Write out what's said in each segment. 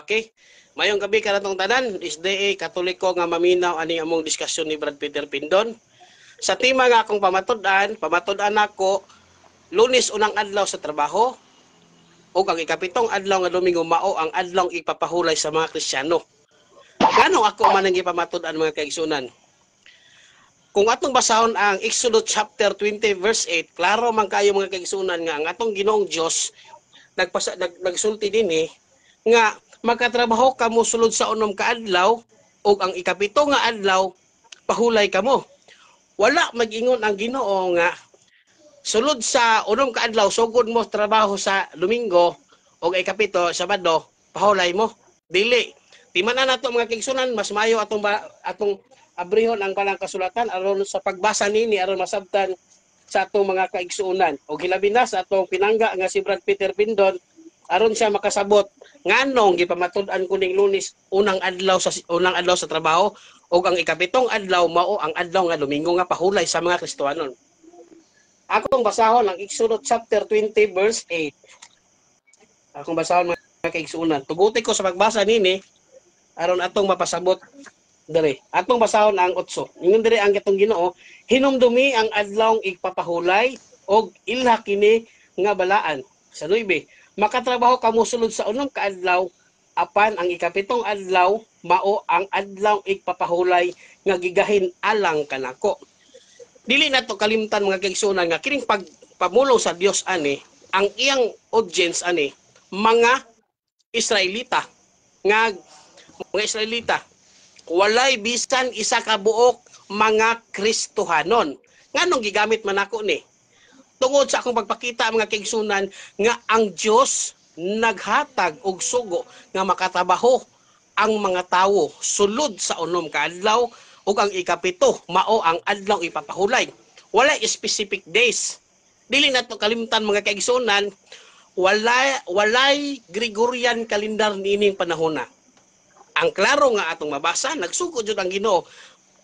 Okay. Mayong gabi kanatong tanan, SDA Katoliko nga maminaw ani among diskusyon ni Brad Peter Pindon. Sa tema nga akong pamatud-an, pamatud-an nako Lunes unang adlaw sa trabaho ug ang ikapitong adlaw nga Domingo mao ang adlaw ipapahulay sa mga Kristiyano. Ngano ako man ang ipamatud-an, mga kaigsunan? Kung atong basahon ang Exodus chapter 20 verse 8, klaro man kayo, mga kaigsunan, nga ang atong Ginoong Dios nagsulti dinhi nga makatrabaho kamo sulod sa unom ka adlaw ug ang ikapito nga adlaw pahulay kamo. Wala mag-ingon ang Ginoo nga sulod sa unom ka adlaw sugod mo trabaho sa Domingo ug ikapito, Sabado, pahulay mo. Dili. Timan na nato, mga kaigsunan, mas maayo atong abrihon ang kanang kasulatan aron sa pagbasa nini, aron masabtan sa atong mga kaigsuonan o hilabi na sa atong pinangga nga si Brad Peter Pindon, aron siya makasabot nganong gipamatud-an ko ning Lunes unang adlaw sa trabaho ug ang ikapitong adlaw mao ang adlaw nga Domingo nga pahulay sa mga Kristohanon. Akong basahon ang Exodus chapter 20 verse 8. Akong basahon, mga kaigsuonan. Tuguti ko sa pagbasa nini aron atong mapasabot dere. Atong basahon ang 8. Ingon dere ang atong Ginoo, "Hinumdumi ang adlawng igpapahulay og ilha kini nga balaan." Sa 9, "Makatrabaho kamo sulod sa unom ka adlaw, apan ang ikapitong adlaw mao ang adlaw igpapahulay nga gigahin alang kanako." Dili nato kalimtan, mga kaigsuonan, nga kining pagpamulong sa Dios ani, ang iyang audience ani mga Israelita, nga mga Israelita, walay bisan isa ka buok mga Kristohanon. Nganong gigamit man ako ni? Tungod sa akong pagpakita, mga kaigsunan, nga ang Dios naghatag og sugo nga makatrabaho ang mga tawo sulod sa unom ka adlaw ug ang ikapito mao ang adlaw ipapahulay. Walay specific days. Dili nato kalimtan, mga kaigsunan, walay Gregorian calendar niining panahona. Ang klaro nga atong mabasa, nagsugo jud ang Ginoo,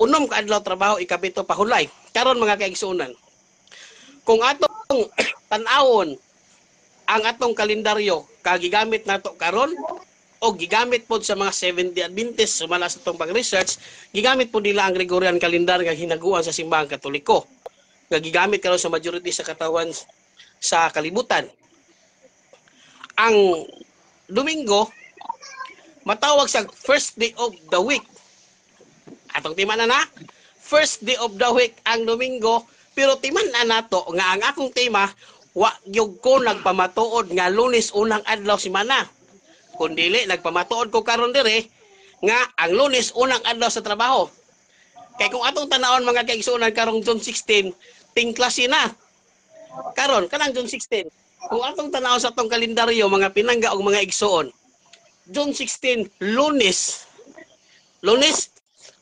unom ka adlaw trabaho, ikapito pahulay. Karon, mga kaigsuonan, kung atong tan-awon ang atong kalendaryo kagigamit nato karon o gigamit pod sa mga Seventh-day Adventist, sumala sa atong pag-research, gigamit pod nila ang Gregorian calendar nga hinaguan sa Simbahang Katoliko nga gigamit karon sa majority sa katawan sa kalibutan. Ang Domingo matawag sa first day of the week. Atong timan na na, first day of the week ang Domingo, pero timan na nato nga ang akong tema, wa gyud ko nagpamatuod nga Lunes unang adlaw semana. Kung dili, nagpamatuod ko karon dire nga ang Lunes unang adlaw sa trabaho. Kay kung atong tanawon, mga kaigsuonan, karong June 16, tingklase na. Karon, kanang June 16, kung atong tanawon sa atong kalendaryo, mga pinangga og mga igsuon, June 16, Lunes. Lunes,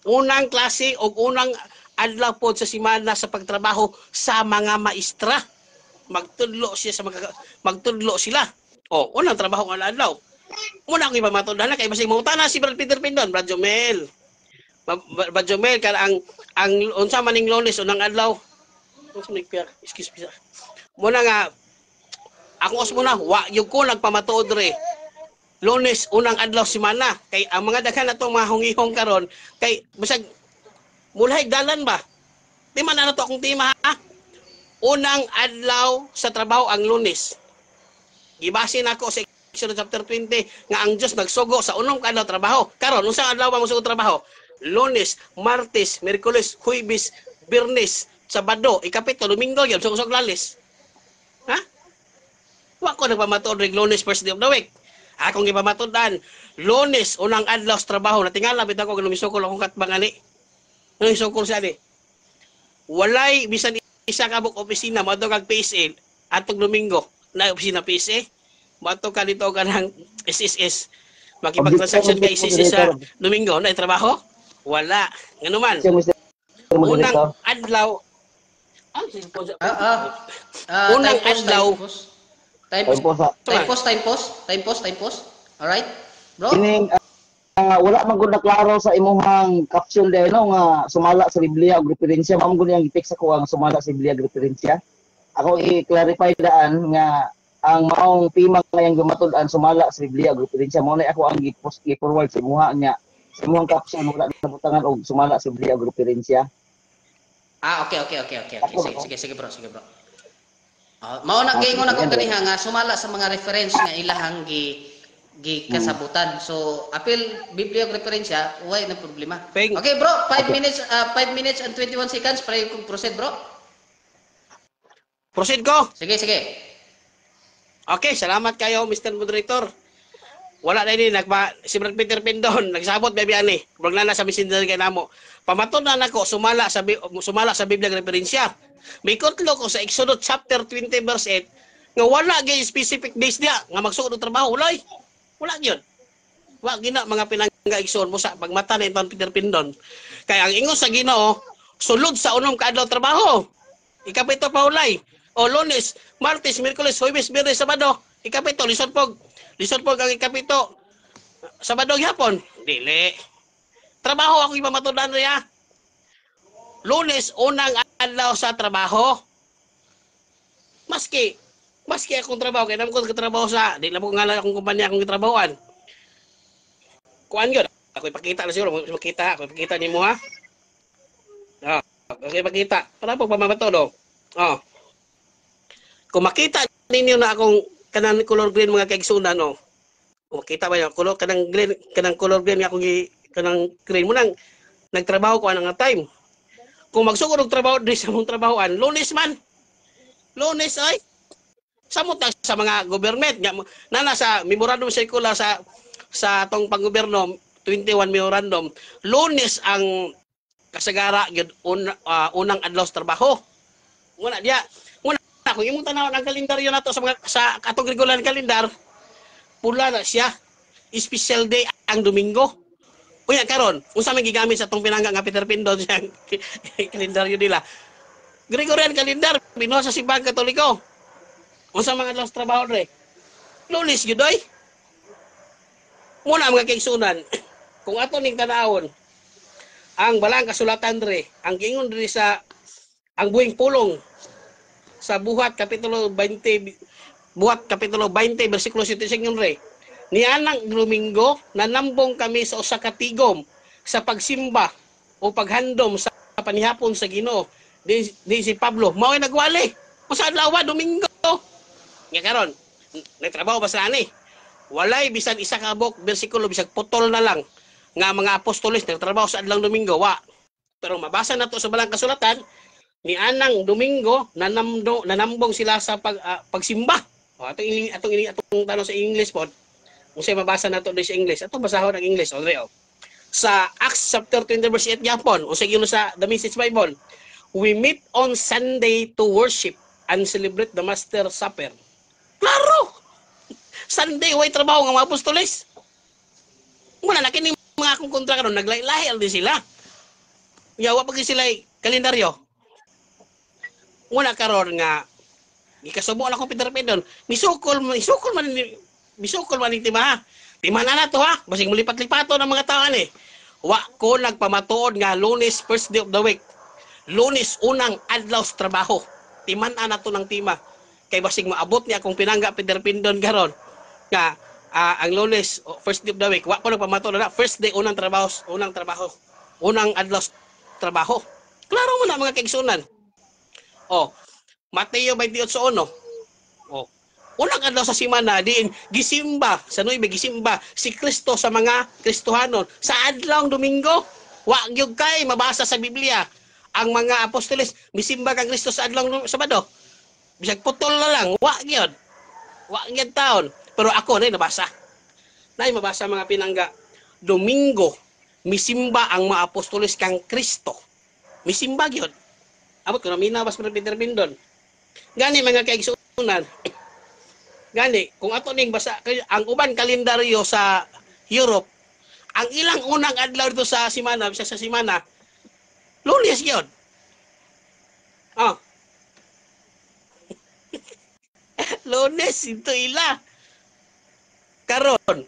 unang klase o unang adlaw po sa simana sa pagtrabaho sa mga maestra. Magtudlo sila. O, unang trabaho ng adlaw. Muna akong ipamatud-an na kay basig mangutana si Brad Peter Pindon, Brad Jomel. Brad Jomel, kan ang unsa maning Lunes unang adlaw? Unsa man piyak? Excuse me, sir. Muna nga ako os muna, wa gyud ko nagpamatuod re. Lunes unang adlaw semana kay ang mga daghan natong mga hungihong karon kay bisag mulhay dalan ba. Tima na nato akong tema, ha. Unang adlaw sa trabaho ang Lunes. Gibase nako sa Exodus chapter 20 nga ang Dios nagsugo sa unong adlaw trabaho. Karon, unsa adlaw ba mo trabaho? Lunes, Martes, Miyerkules, Huwebes, Biyernes, Sabado, ikapito Domingo gyud so lalis. Ha? Wa ko nagpamatuod rig Lunes first day of the week. Akong gipamatud-an, Lunes unang adlaw sa trabaho. Natingala bitaw ko lumisukol akong katbang ani. Numisukol siya ani. Walay bisan isa ka buok opisina moadto kag PSA atong Domingo na opisina PSA. Moadto ka dito ka ng SSS. Makipag-transaction kay SSS sa Domingo na trabaho? Wala. Ngano man? Unang adlaw. Unang adlaw. Time pause. Time pause, time pause, time pause, time pause. Alright? Bro? Kining wala man gud na klaro sa imuhang caption dahil no nga sumala sa Biblia og referensya. Mao man gud ang gi-text ako ang sumala sa Biblia og referensya. Ako i-clarify daan nga Ang maong tema nga iyang gimatud-an sumala sa Biblia ug referensya. Mao na ako ang gi-post, gi-forward sa imuha nya sa imong caption wala na butangan og sumala sa Biblia ug referensya. Ah, okay. Ako Sige, ba? Sige, sige, bro, sige, bro. Ah, mao na Ah, giingon sige, ako sige, bro. ganiha nga sumala sa mga reference nga ilahang gi kasabutan. So, apil Biblia ug referensya, way na problema. Peng. Okay, bro, 5 Okay. minutes, 5 minutes and 21 seconds para yung proceed, bro. Proceed ko. Sige, sige. Okay, salamat kayo, Mr. Moderator. Wala na ini nagpa si Brad Peter Pindon nagsabot baby ani. Murag na sa Messenger kay namo. Pamatud-an nako sumala sa Biblia nga referensya. May kutlo ko sa Exodus chapter 20 verse 8 nga wala gyud specific days diya nga magsugod og trabaho. Walay. Wala gyud. Wa gina, mga pinangga, igsoon mo sa pagmata ni Inton Peter Pindon. Kay ang ingon sa Ginoo, sulod sa unom ka adlaw trabaho. Ikapito pahulay. O Lunes, Martes, Miyerkules, Huwebes, Biyernes, Sabado. Ikapito, lisod pog ang ikapito. Sabado gyapon. Dili. Trabaho ako ipamatudan niya. Lunes, unang adlaw sa trabaho. Maski akong trabaho, kaya naman ko trabaho sa, di lang ko ngalan akong kumpanya akong gitrabahoan. Kuan yun. Ako ipakita na siguro, makita, ako ipakita nimo ha. Ah, ako ipakita. Para po pamamato do. Oh. Kung makita ninyo na akong kanang color green, mga kaigsunan, no. Kung makita ba yun, color kanang green, kanang color green nga akong kanang green mo nang nagtrabaho ko anang nga time. Kung magsugod og trabaho diri sa mong trabahoan, Lunes man. Lunes ay samot na sa mga government nga na nasa memorandum circular sa atong panggobyerno, 21 memorandum, Lunes ang kasagara gyud unang adlaw sa trabaho. Muna diya. Muna kung imong tanawon ang kalendaryo nato sa mga sa atong Gregorian calendar, pula na siya. Special day ang Domingo. Unya karon, unsa may gigamit sa atong pinangga nga Peter Pindon siyang kalendaryo nila? Gregorian calendar, binuhat sa Simbahang Katoliko. Unsa mga adlaw sa trabaho dre? Lunes gyud oy. Muna, mga kaigsunan, kung ato ning tanawon, ang balang kasulatan dre, ang giingon dre sa ang buhing pulong sa Buhat kapitulo 20, Buhat kapitulo 20 bersikulo 7 dre. Nianang Domingo, nanambong kami sa usa ka tigom sa pagsimba o paghandom sa panihapon sa Ginoo. Di si Pablo mao nagwali. Usa adlaw, Domingo. Nga karon, nagtrabaho ba sila ani? Walay bisan isa ka buok bersikulo, bisag putol na lang, nga mga apostoles nagtrabaho sa adlaw Domingo, wa. Pero mabasa nato sa balang kasulatan, ni anang Domingo nanambong sila sa pagsimba. O, atong tanong sa English pod. Kung siya mabasa nato sa English, atong basahon ang English o oh. Sa Acts chapter 20 verse 8 gyapon, unsay giingon sa The Message Bible? "We meet on Sunday to worship and celebrate the Master Supper." Klaro! Sunday, way trabaho nga mga apostoles. Muna na kini mga akong kontra karon naglahi-lahi din sila. Yawa pag sila kalendaryo. Muna karon nga gikasubo na akong Peter Pedon. Misukol man ni tima ha. Tima na to ha. Basig mulipat-lipato ng mga tao ani. Wa ko nagpamatuod nga Lunes first day of the week. Lunes unang adlaw sa trabaho. Timan na to ng tima. Kay basig maabot ni akong pinangga Peter Pindon karon nga ang Lunes, oh, first day of the week. Wa ko nagpamatuod na first day unang trabaho, unang trabaho. Unang adlaw sa trabaho. Klaro mo na, mga kaigsunan. Oh, Mateo 28:1. Oh. Unang adlaw sa simana diin gisimba sa Nuebe, gisimba si Kristo sa mga Kristohanon sa adlawng Domingo. Wa gyud kay mabasa sa Biblia ang mga apostoles misimba kang Kristo sa adlawng Sabado. Bisag putol na lang, wa gyud. Wa gyud taon. Pero ako na nabasa. Nay mabasa, mga pinangga. Domingo misimba ang mga apostoles kang Kristo. Misimba gyud. Abot ko na minabas pa Peter Bindon. Gani, mga kaigsuonan. Gani, kung ato ning basa ang uban kalendaryo sa Europe, ang ilang unang adlaw dito sa simana, bisa sa simana, Lunes gyud. Ah. Lunes ito ila. Karon,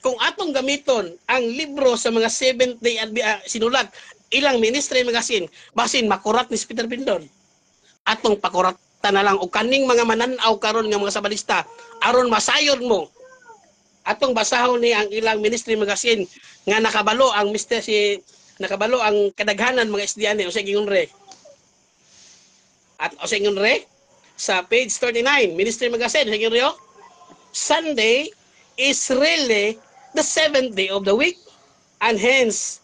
kung atong gamiton ang libro sa mga Seventh Day Adventist sinulat ilang ministry magazine, basin makurat ni Peter Bindon. Atong pakurat Na lang og kaning mga mananaw karon nga mga sabalista, aron masayod mo, atong basahon ni ang ilang ministry magazine nga nakabalo ang Mr. si nakabalo ang kadaghanan mga SDA ni. Unsay gingon re at unsay ingon re sa page 39, Ministry Magazine? Unsay ingon re, oh? Sunday is really the seventh day of the week and hence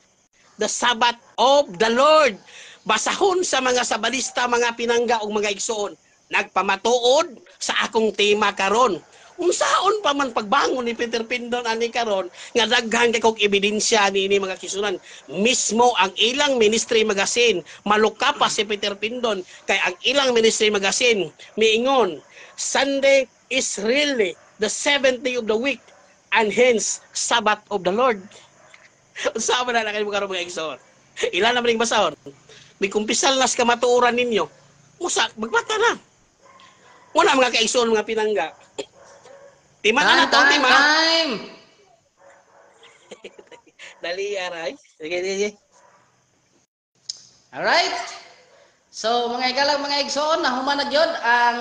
the Sabbath of the Lord. Basahon sa mga sabalista, mga pinangga ug mga igsoon. Nagpamatuod sa akong tema karon. Unsaon pa man pagbangon ni Peter Pindon ani karon nga daghan kay kog ebidensya niini, mga kisunan? Mismo ang ilang ministry magazine, maluka pa si Peter Pindon kay ang ilang ministry magazine miingon, Sunday is really the seventh day of the week and hence Sabbath of the Lord. Unsa man na kayo karon, mga igsoon? Ilan na man basahon? May kumpisal nas kamatuoran ninyo. Musa, magbata na. Wala, mga kaigsoon, mga pinangga. Tima na na to, Time, tema. time. Dali, aray. Sige, sige. Alright. So mga igalang mga igsoon, nahuman na gyud ang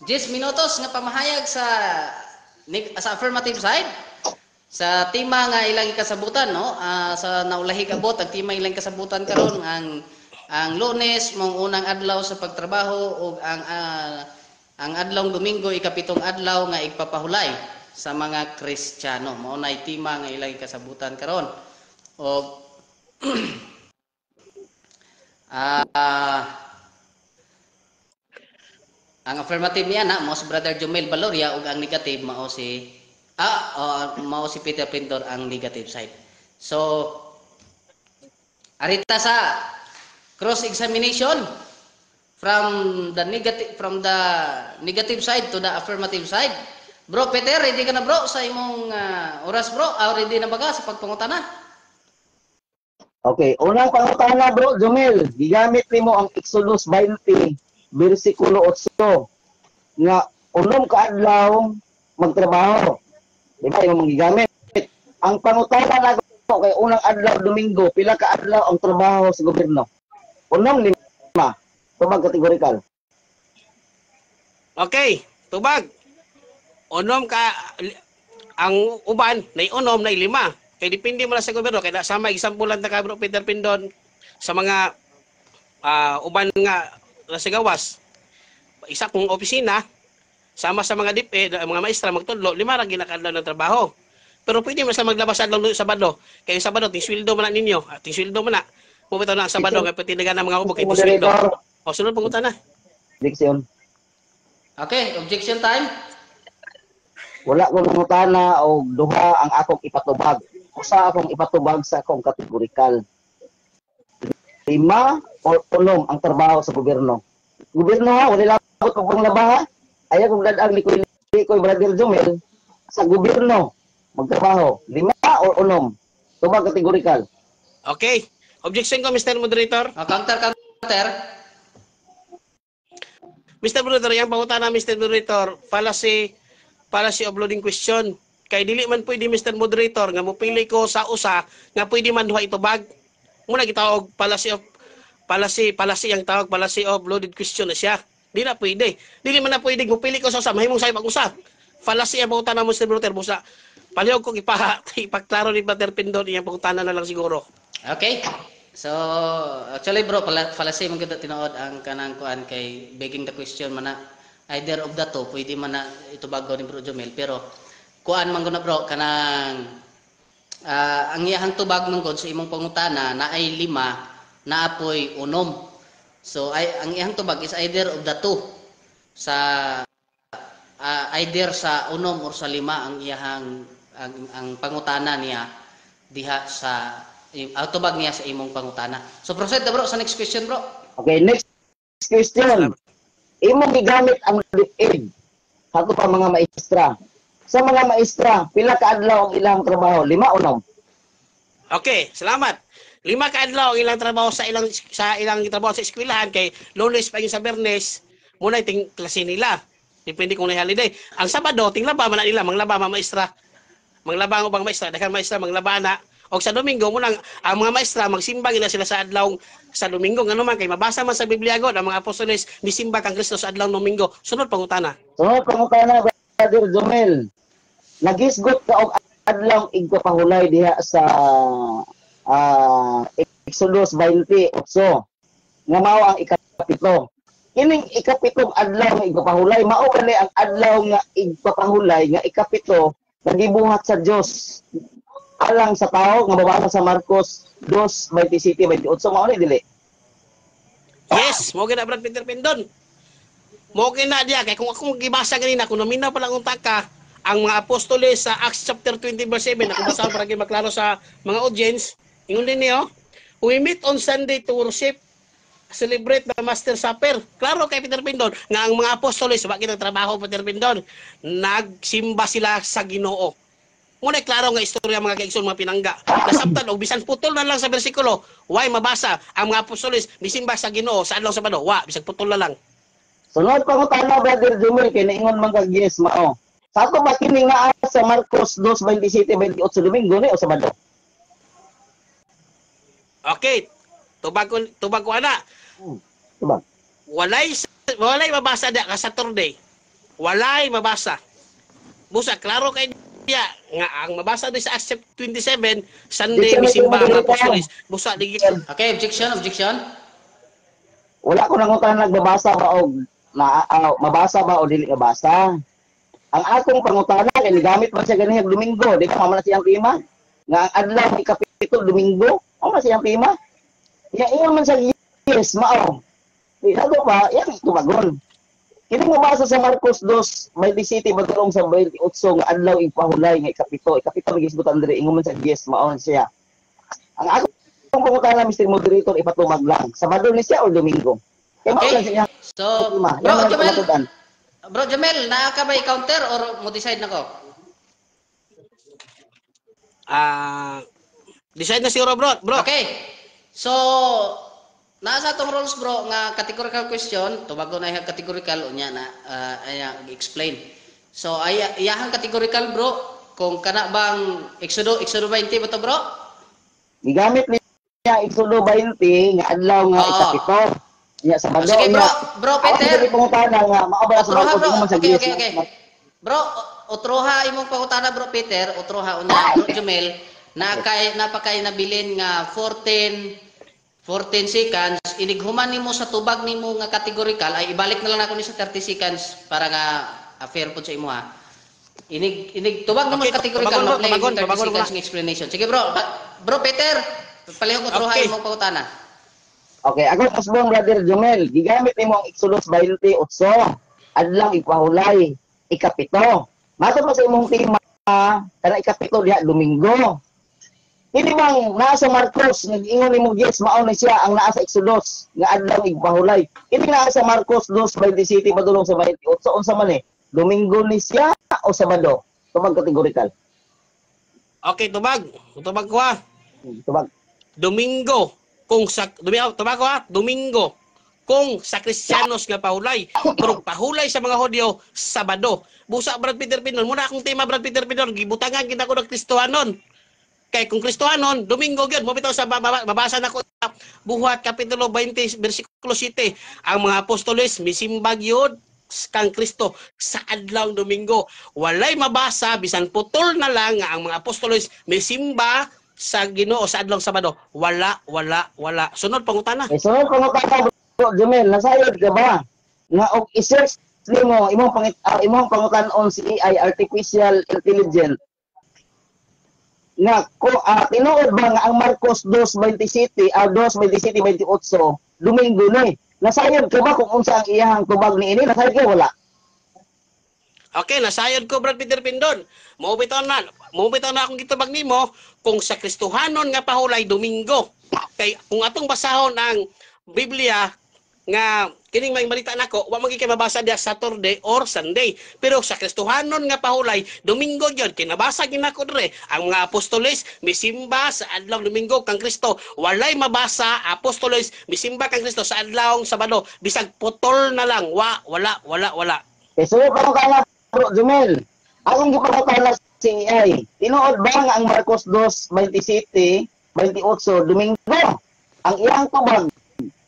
10 minutos nga pamahayag sa affirmative side sa tema nga ilang ikasabutan, no? Sa naulahi abot ang tema ilang kasabutan karon, ang Lunes mong unang adlaw sa pagtrabaho ug ang adlawng Domingo ikapitong adlaw nga igpapahulay sa mga Kristiyano. Mao nay tema nga ilang ikasabutan karon. Og ang affirmative niya na mao si Brother Jumel Valoria ug ang negative mao si Peter Pindor ang negative side. So arita sa cross examination from the negative side to the affirmative side. Bro Peter, ready ka na, bro, sa imong oras, bro? Ready na ba ka sa pagpangutana? Okay, unang pangutana, Bro Jumel, gigamit nimo ang Exodus 20 bersikulo 8 nga 6 ka adlaw magtrabaho. Di ba imong gigamit? Ang pangutana nako kay unang adlaw Domingo, pila ka adlaw ang trabaho sa gobyerno? 6, 5? Tubag kategorikal. Okay, tubag. 6 ka ang uban, nay 6, nay 5. Kay depende mo lang sa gobyerno. Kay sama example lang ta ka, Bro Peter Pindon, sa mga uban nga nasa gawas. Isa kong opisina sama sa mga DepEd, mga maestra magtudlo, 5 ra ginakadlaw ng trabaho. Pero pwede man sa maglabas adlaw Sabado. Kay Sabado ting sweldo man na ninyo. Ting sweldo man na. Mubitaw na ang Sabado kay pwede na mga ubog kay ting sweldo. Moderator. O sunod pangutana. Objection. Okay, objection time. Wala ko mangutana og duha ang akong ipatubag. Usa akong ipatubag sa akong kategorikal. 5 o 6 ang trabaho sa gobyerno? Gobyerno ha, wala labot og panglaba ha. Ayaw kong dadag ni Kuy Brother Jumel sa gobyerno magtrabaho. 5 o 6? Tubag kategorikal. Okay. Objection ko, Mr. Moderator. O, counter, counter. Mr. Moderator, yung pangutana, Mr. Moderator, fallacy of loading question. Kay dili man pwede, Mr. Moderator, nga mopili ko sa usa nga pwede man duha itubag. Muna gitawag fallacy ang tawag, fallacy of loaded question na siya. Di na pwede. Dili man na pwede mopili ko sa usa, mahimong sayop ang usa. Fallacy ang pangutana mo, Mr. Moderator, busa. Palihog ko ipaklaro ni Brother Pindon iyang pangutana na lang siguro. Okay. So, actually, bro, fallacy man gyud tinuod ang kanang kuan kay begging the question man na either of the two pwede man na itubago ni Bro Jumel, pero kuan man gud na, bro, kanang ang iyahang tubag man gud sa imong pangutana na ay 5 naapoy 6. So ay ang iyahang tubag is either of the two sa either sa 6 or sa 5 ang iyahang ang pangutana niya diha sa ang tubag niya sa imong pangutana. So proceed na, bro, sa next question, bro. Okay, next question. Imong gigamit ang DepEd hato pa mga maestra. Sa mga maestra, pila ka adlaw ang ilang trabaho? 5 o 6? Okay, salamat. 5 ka adlaw ang ilang trabaho sa ilang trabaho sa eskwelahan kay Lunes pa sa Biyernes muna ting klase nila. Depende kung na holiday. Ang Sabado ting laba man na nila, manglaba mga maestra. Manglaba ang ubang maestra, daghan maestra manglaba na. Og sa Domingo mo lang ang mga maestra magsimba gina sila sa adlaw sa Domingo, ngano man kay mabasa man sa Biblia god ang mga apostoles misimba kang Kristo sa adlaw Domingo. Sunod pangutana. Sunod pangutana, Brother Jomel. Nagisgot ka og adlaw igpapahulay diha sa Exodus 28 nga mao ang ikapito. Kining ikapitong adlaw nga igpapahulay, mao kani ang adlaw nga igpapahulay nga ikapito nga gibuhat sa Dios alang sa tao nga mabasa sa Marcos 2:27-28, mao ni dili? Yes, mo gina, Brad Peter Pindon. Mo gina diya kay kung akong gibasa ganina, kung naminaw pa lang unta ka ang mga apostoles sa Acts chapter 20 verse 7, ako basa para gyud maklaro sa mga audience. Ingon din niyo, "We meet on Sunday to worship, celebrate the Master Supper." Klaro kay Peter Pindon nga ang mga apostoles wa kitang trabaho, Peter Pindon. Nagsimba sila sa Ginoo. Muna klaro nga istorya, mga kaigsoon, mga pinangga. Nasabtan og bisan putol na lang sa bersikulo, why mabasa ang mga apostoles misimba sa Ginoo sa adlaw Sabado? Wa bisag putol na lang. Sunod pangutana, Brother Jomel, kay naingon man kag yes mao. Sa ato ba kini nga sa Marcos 2:27-28 Domingo ni o Sabado? Okay. Tubag ko ana. Tubag. Walay mabasa diya ka Saturday. Walay mabasa. Busa klaro kay diya nga ang mabasa di sa Acts 27, Sunday Objection, misimba ang Moderator. Apostoles. Busa di Okay, objection, objection. Wala ko nangutana nagbabasa ba og na mabasa ba o dili mabasa. Ang akong pangutana kay gigamit man siya ganiha Domingo, di ba mao na siyang tema? Nga ang adlaw ikapito Domingo, mao na siyang tema. Ya ingon man siya yes mao. Di sabi pa, yang tubagon. Kini mabasa sa Marcos 2:27 padulong sa 28 nga adlaw ipahulay nga ikapito, ikapito magisgutan diri, ingon man sa yes mao siya. Ang akong pangutana, Mr. Moderator, ipatubag lang. Sabado ni siya o Domingo? Kay mao Okay. lang siya So, tema. Bro Yan ang Jamel, pamatudan. Bro Jamel, naa ka ba i-counter or mo decide na ko? Decide na siguro, bro. Bro. Okay. So, naa sa atong rules, bro, nga categorical question, tubago na ihang categorical unya na aya explain. So ay iyahang categorical, bro, kung kana bang Exodo 20 ba to, bro? Gigamit niya Exodo 20 nga adlaw nga Oo. ikapito. Niya Sabado Sige, bro, niya. bro Ako Peter. dili pangutana nga mao ba sa Otroha, Marcos bro. ingon man sa Okay, yes. okay. Bro, otroha imong pangutana, Bro Peter, otroha unya Bro Jumel, na kay napakay nabilin nga 14 seconds inighuman nimo sa tubag nimo nga categorical, ay ibalik na lang nako ni sa 30 seconds para nga fair pud sa imo ha. Inig inig tubag nimo Okay, sa categorical, tubagon, bro, ma-play tubagon, 30 tubagon seconds ko nga explanation. Sige, bro, Bro Peter, palihog otroha imong pangutana. Okay, ako kasbong, Brother Jumel, gigamit nimo ang Exodus 28, adlaw ipahulay ikapito. Matod pa sa imong tema kana ikapito diha Domingo. Kini bang naa sa Marcos nag-ingon nimo yes mao na siya ang naa sa Exodus nga adlaw igpahulay. Kini naa sa Marcos 2:27 padulong sa 28, unsa man eh? Domingo ni siya o Sabado? Tubag categorical. Okay, tubag. Tubag ko ha. Tubag. Domingo kung sa Domingo, tubag ko ha. Domingo kung sa Kristiyanos nga pahulay, pero pahulay sa mga Hudyo, Sabado. Busa, Brad Peter Pinon, muna akong tema, Brad Peter Pinon, gibutangan kita ko ng Kristohanon. Kay kung Kristohanon, Domingo gyud mo bitaw sa mabasa nako sa Buhat kapitulo 20 bersikulo 7. Ang mga apostoles misimba gyud kang Kristo sa adlaw Domingo. Walay mabasa bisan putol na lang nga ang mga apostoles misimba sa Ginoo sa adlaw Sabado. Wala, wala, wala. Sunod pangutana. Eh, sunod pangutana, Bro Jumel, nasayod ka ba nga og i-search nimo imong pangutan-on si AI, artificial intelligence, nga ko tinuod ba nga ang Marcos 2:27 2:27-28 Domingo ni? Nasayod ka ba kung unsa ang iyahang tubag niini? Nasayod ka wala? Okay, nasayod ko, Brad Peter Pindon. Mo bitaw na akong gitubag nimo kung sa Kristohanon nga pahulay, Domingo. Kay kung atong basahon ang Biblia nga kining may balita nako, wa man gyud kay mabasa diya Saturday or Sunday. Pero sa Kristohanon nga pahulay, Domingo gyud, kinabasa gyud nako dire. Ang mga apostoles misimba sa adlaw Domingo kang Kristo. Walay mabasa apostoles misimba kang Kristo sa adlaw Sabado. Bisag putol na lang, wa wala, wala, wala. Eh, sunod pangutana, Bro Jumel. Akong gipangutana si AI. Tinuod ba nga ang Marcos 2:27, 28 Domingo? Ang iyang tubag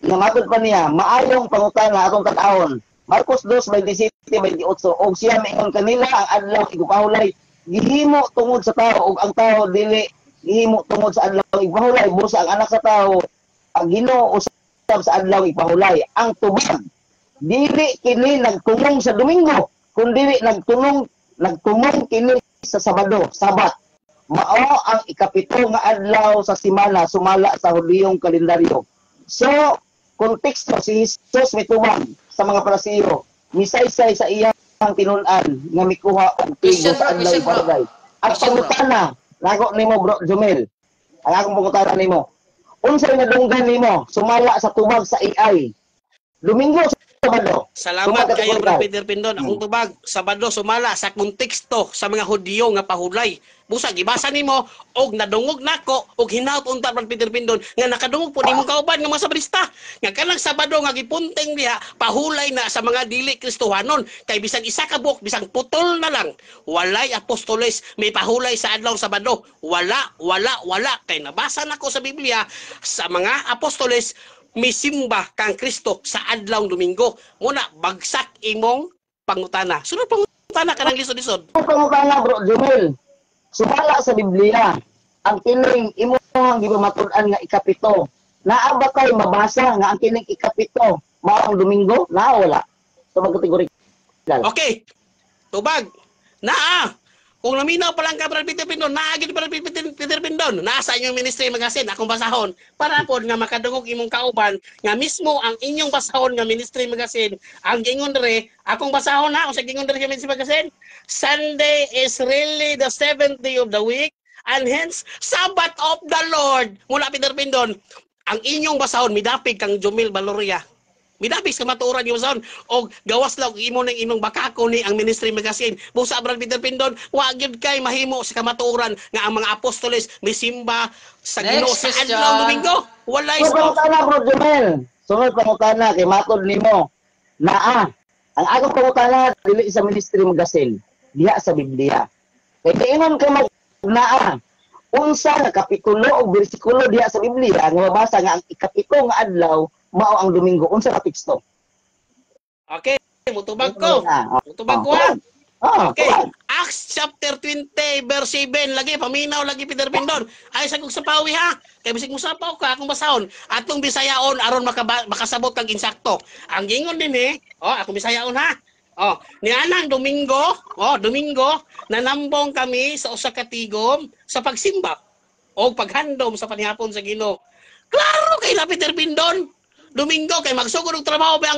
nga matod pa niya, maayong pangutana atong tan-awon. Marcos 2:27, 28, og siya miingon kanila, ang adlaw igpahulay gihimo tungod sa tao ug ang tao dili gihimo tungod sa adlaw igpahulay, busa ang anak sa tao ang Ginoo usab sa adlaw igpahulay. Ang tubag dili kini nagtumong sa Domingo, kundi nagtumong kini sa Sabado, Sabat. Mao ang ikapito nga adlaw sa simana sumala sa Hudiyong kalendaryo. So, konteksto si Jesus mitubag sa mga Parisiyo, misaysay sa iyang tinun-an nga mikuha og trigo sa adlaw igpahulay. Ang pangutana nako nimo, Bro Jumel. Ang akong pangutana nimo, unsay nadunggan nimo sumala sa tubag sa AI? Domingo, Sabado? Salamat kayo, Bro Peter Pindon. Akong tubag, Sabado sumala sa konteksto sa mga Hudiyo nga pahulay. Busa gibasa nimo og nadungog nako og hinaut unta, Brad Peter Pindon, nga nakadungog po nimong kauban nga mga sabrista nga kanang Sabado nga gipunting diha pahulay na sa mga dili Kristohanon, kay bisag isa ka buok, bisag putol na lang, walay apostoles may pahulay sa adlaw Sabado. Wala, wala, wala, kay nabasa nako sa Biblia sa mga apostoles misimba kang Kristo sa adlaw Domingo. Muna bagsak imong pangutana. Sunod pangutana kanang lisod-lisod. Pangutana, Bro Jumel. Sumala sa Biblia, ang kining imong gipamatud-an nga ikapito, naa ba kay mabasa nga ang kining ikapito mao ang Domingo? Naa wala? So magkategory. Okay. Tubag. Naa. Kung naminaw pa lang ka, Brad Peter Pindon, naa gid, Brad Peter Pindon, naa sa inyong ministry magazine, akong basahon para pod nga makadungog imong kauban nga mismo ang inyong basahon nga ministry magazine ang gingon dere, akong basahon na unsa gingon dere sa ministry magazine: "Sunday is really the seventh day of the week and hence Sabbath of the Lord." Mula, Peter Pindon, ang inyong basahon midapig kang Jumil Baloria. Midapig sa matuoran yung basahon og gawas lang imo ning imong bakako ni ang ministry magazine. Busa, Brad Peter Pindon, wa gyud kay mahimo sa kamatuoran nga ang mga apostoles misimba sa Ginoo sa adlaw Domingo. Walay. Sunod pangutana, Bro Jumel. Sunod pangutana kay matod nimo. Naa. Ang akong pangutana dili sa ministry magazine, diha sa Biblia. Kay diingon ka mag naa. Unsa nga kapitulo o bersikulo diha sa Biblia nga mabasa nga ang ikapito nga adlaw mao ang Domingo? Unsa ka teksto? Okay, mutubag ko. Mutubag ko. Okay. Acts chapter 20 verse 7 lagi paminaw lagi, Peter Pindon. Ay sa kog sapawi ha. Kay bisig mo sapaw ka akong basahon. Atong Bisayaon aron makasabot kag insakto. Ang gingon dinhi, oh, akong Bisayaon ha. Oh, nianang Domingo, oh, Domingo nanambong kami sa usa ka tigom sa pagsimba o paghandom sa panihapon sa Ginoo. Klaro kay na, Peter Pindon. Domingo kay magsugod og trabaho ba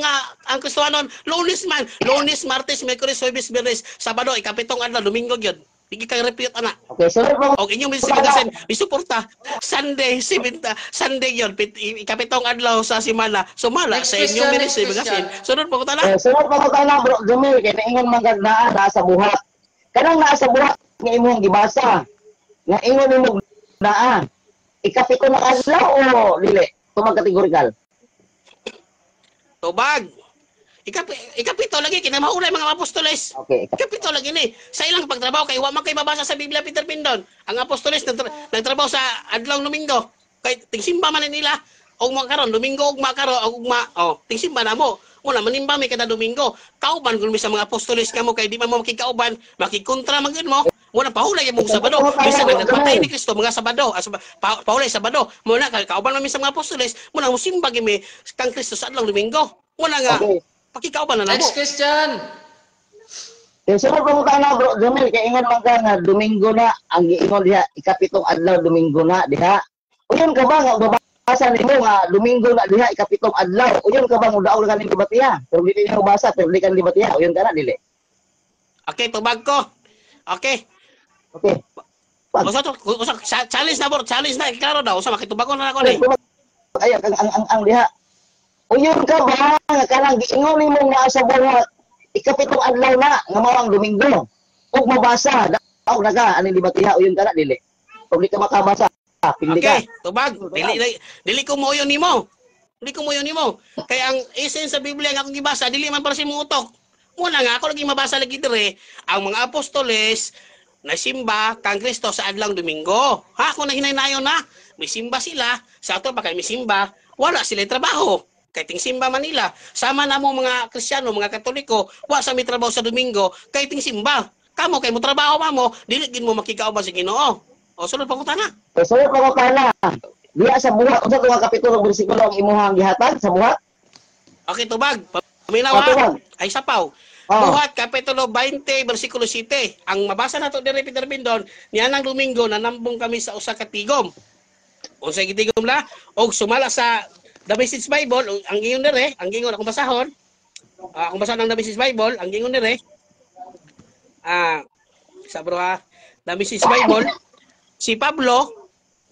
ang Kristohanon Lunes man, Lunes, Martes, Miyerkules, Huwebes, Biyernes, Sabado, ikapitong adlaw Domingo gyud. Di kay repute ana. Okay, sunod pa. Og inyong ministry magazine misuporta Sunday, 70 Sunday gyud, ikapitong adlaw sa semana sumala Next sa inyong question, ministry next magazine. question. Sunod pa ko. Eh, sunod pangutana, Bro Jumel, kay naingon man kag naa naa sa buhat. Kanang naa sa buhat nga imong gibasa, nga ingon nimo naa, ikapito na adlaw o dili? Tumag kategorikal. Tubag. Ikapito lagi kinamaulay mga apostoles. Okay. Ikapito lagi ni sa ilang pagtrabaho kay wa man kay mabasa sa Biblia, Peter Pindon. Ang apostoles nagtrabaho sa adlaw Domingo. Kay tingsimba man nila og mga karon Domingo ug makaro og ugma, oh, tingsimba na mo. Muna manimba mi kada Domingo. Kauban kun mi sa mga apostoles kamo kay di man mo makikauban, makikontra man gyud mo. Muna pahulay mo sa Sabado. Bisan nagpatay ni Kristo mga Sabado, pahulay Sabado. Muna kauban man mi sa mga apostoles, muna mosimba gyud mi kang Kristo sa adlaw Domingo. Muna nga pakikauban na namo. Next question. Eh, sunod pangutana, Bro Jumel, kay ingon man ka nga Domingo na ang giingon diha, ikapitong adlaw Domingo na diha. Uyon ka ba nga babasa nimo nga Domingo na diha ikapitong adlaw? Uyon ka ba nga daog na kaning dibatiya? Pero dili nimo basa, pero di kan dibatiya, uyon ka na dili? Okay, tubag ko. Okay. Okay. Usa to, usa challenge na, bro, challenge na klaro daw, usa makitubagon na ako ni. Ay, ang diha. Uyon ka ba nga kanang giingon nimo nga sa buhat ikapitong adlaw na nga mao ang Domingo? Ug mabasa daog na ka aning dibatiya, uyon ka na dili? Kung di ka makabasa, pindi ka. Okay, tubag. Dili dili ko moyon nimo. Dili ko moyon nimo. Kay ang essence sa Biblia nga akong gibasa dili man para sa imong utok. Muna nga ako lagi mabasa lagi dire ang mga apostoles Nasimba kang Kristo sa adlang Domingo. Ha, kung nahinaynayon na, may simba sila, sa ato pa kay may simba, wala sila trabaho. Kay ting simba Manila. Sama na mo mga Kristiyano, mga Katoliko, wa sa may trabaho sa Domingo, kay ting simba. Kamo kay mo trabaho pa mo, dili gid mo makikauban sa Ginoo. O sulod pangutana. O sulod pangutana. Diya sa buhat, unsa tuwa kapitulo bersikulo ang imuhang gihatag sa buhat? Okay, tubag. Paminaw ha. Ay sapaw. Oh. Buhat kapitulo 20 bersikulo 7. Ang mabasa nato diri Peter Bindon, nianang Domingo nanambong kami sa usa ka tigom. Unsay gitigom la? Og sumala sa The Message Bible, ang ingon dire, ang ingon akong basahon. Akong basahon ang The Message Bible, ang ingon dire. Sa bro ha, The Message Bible, si Pablo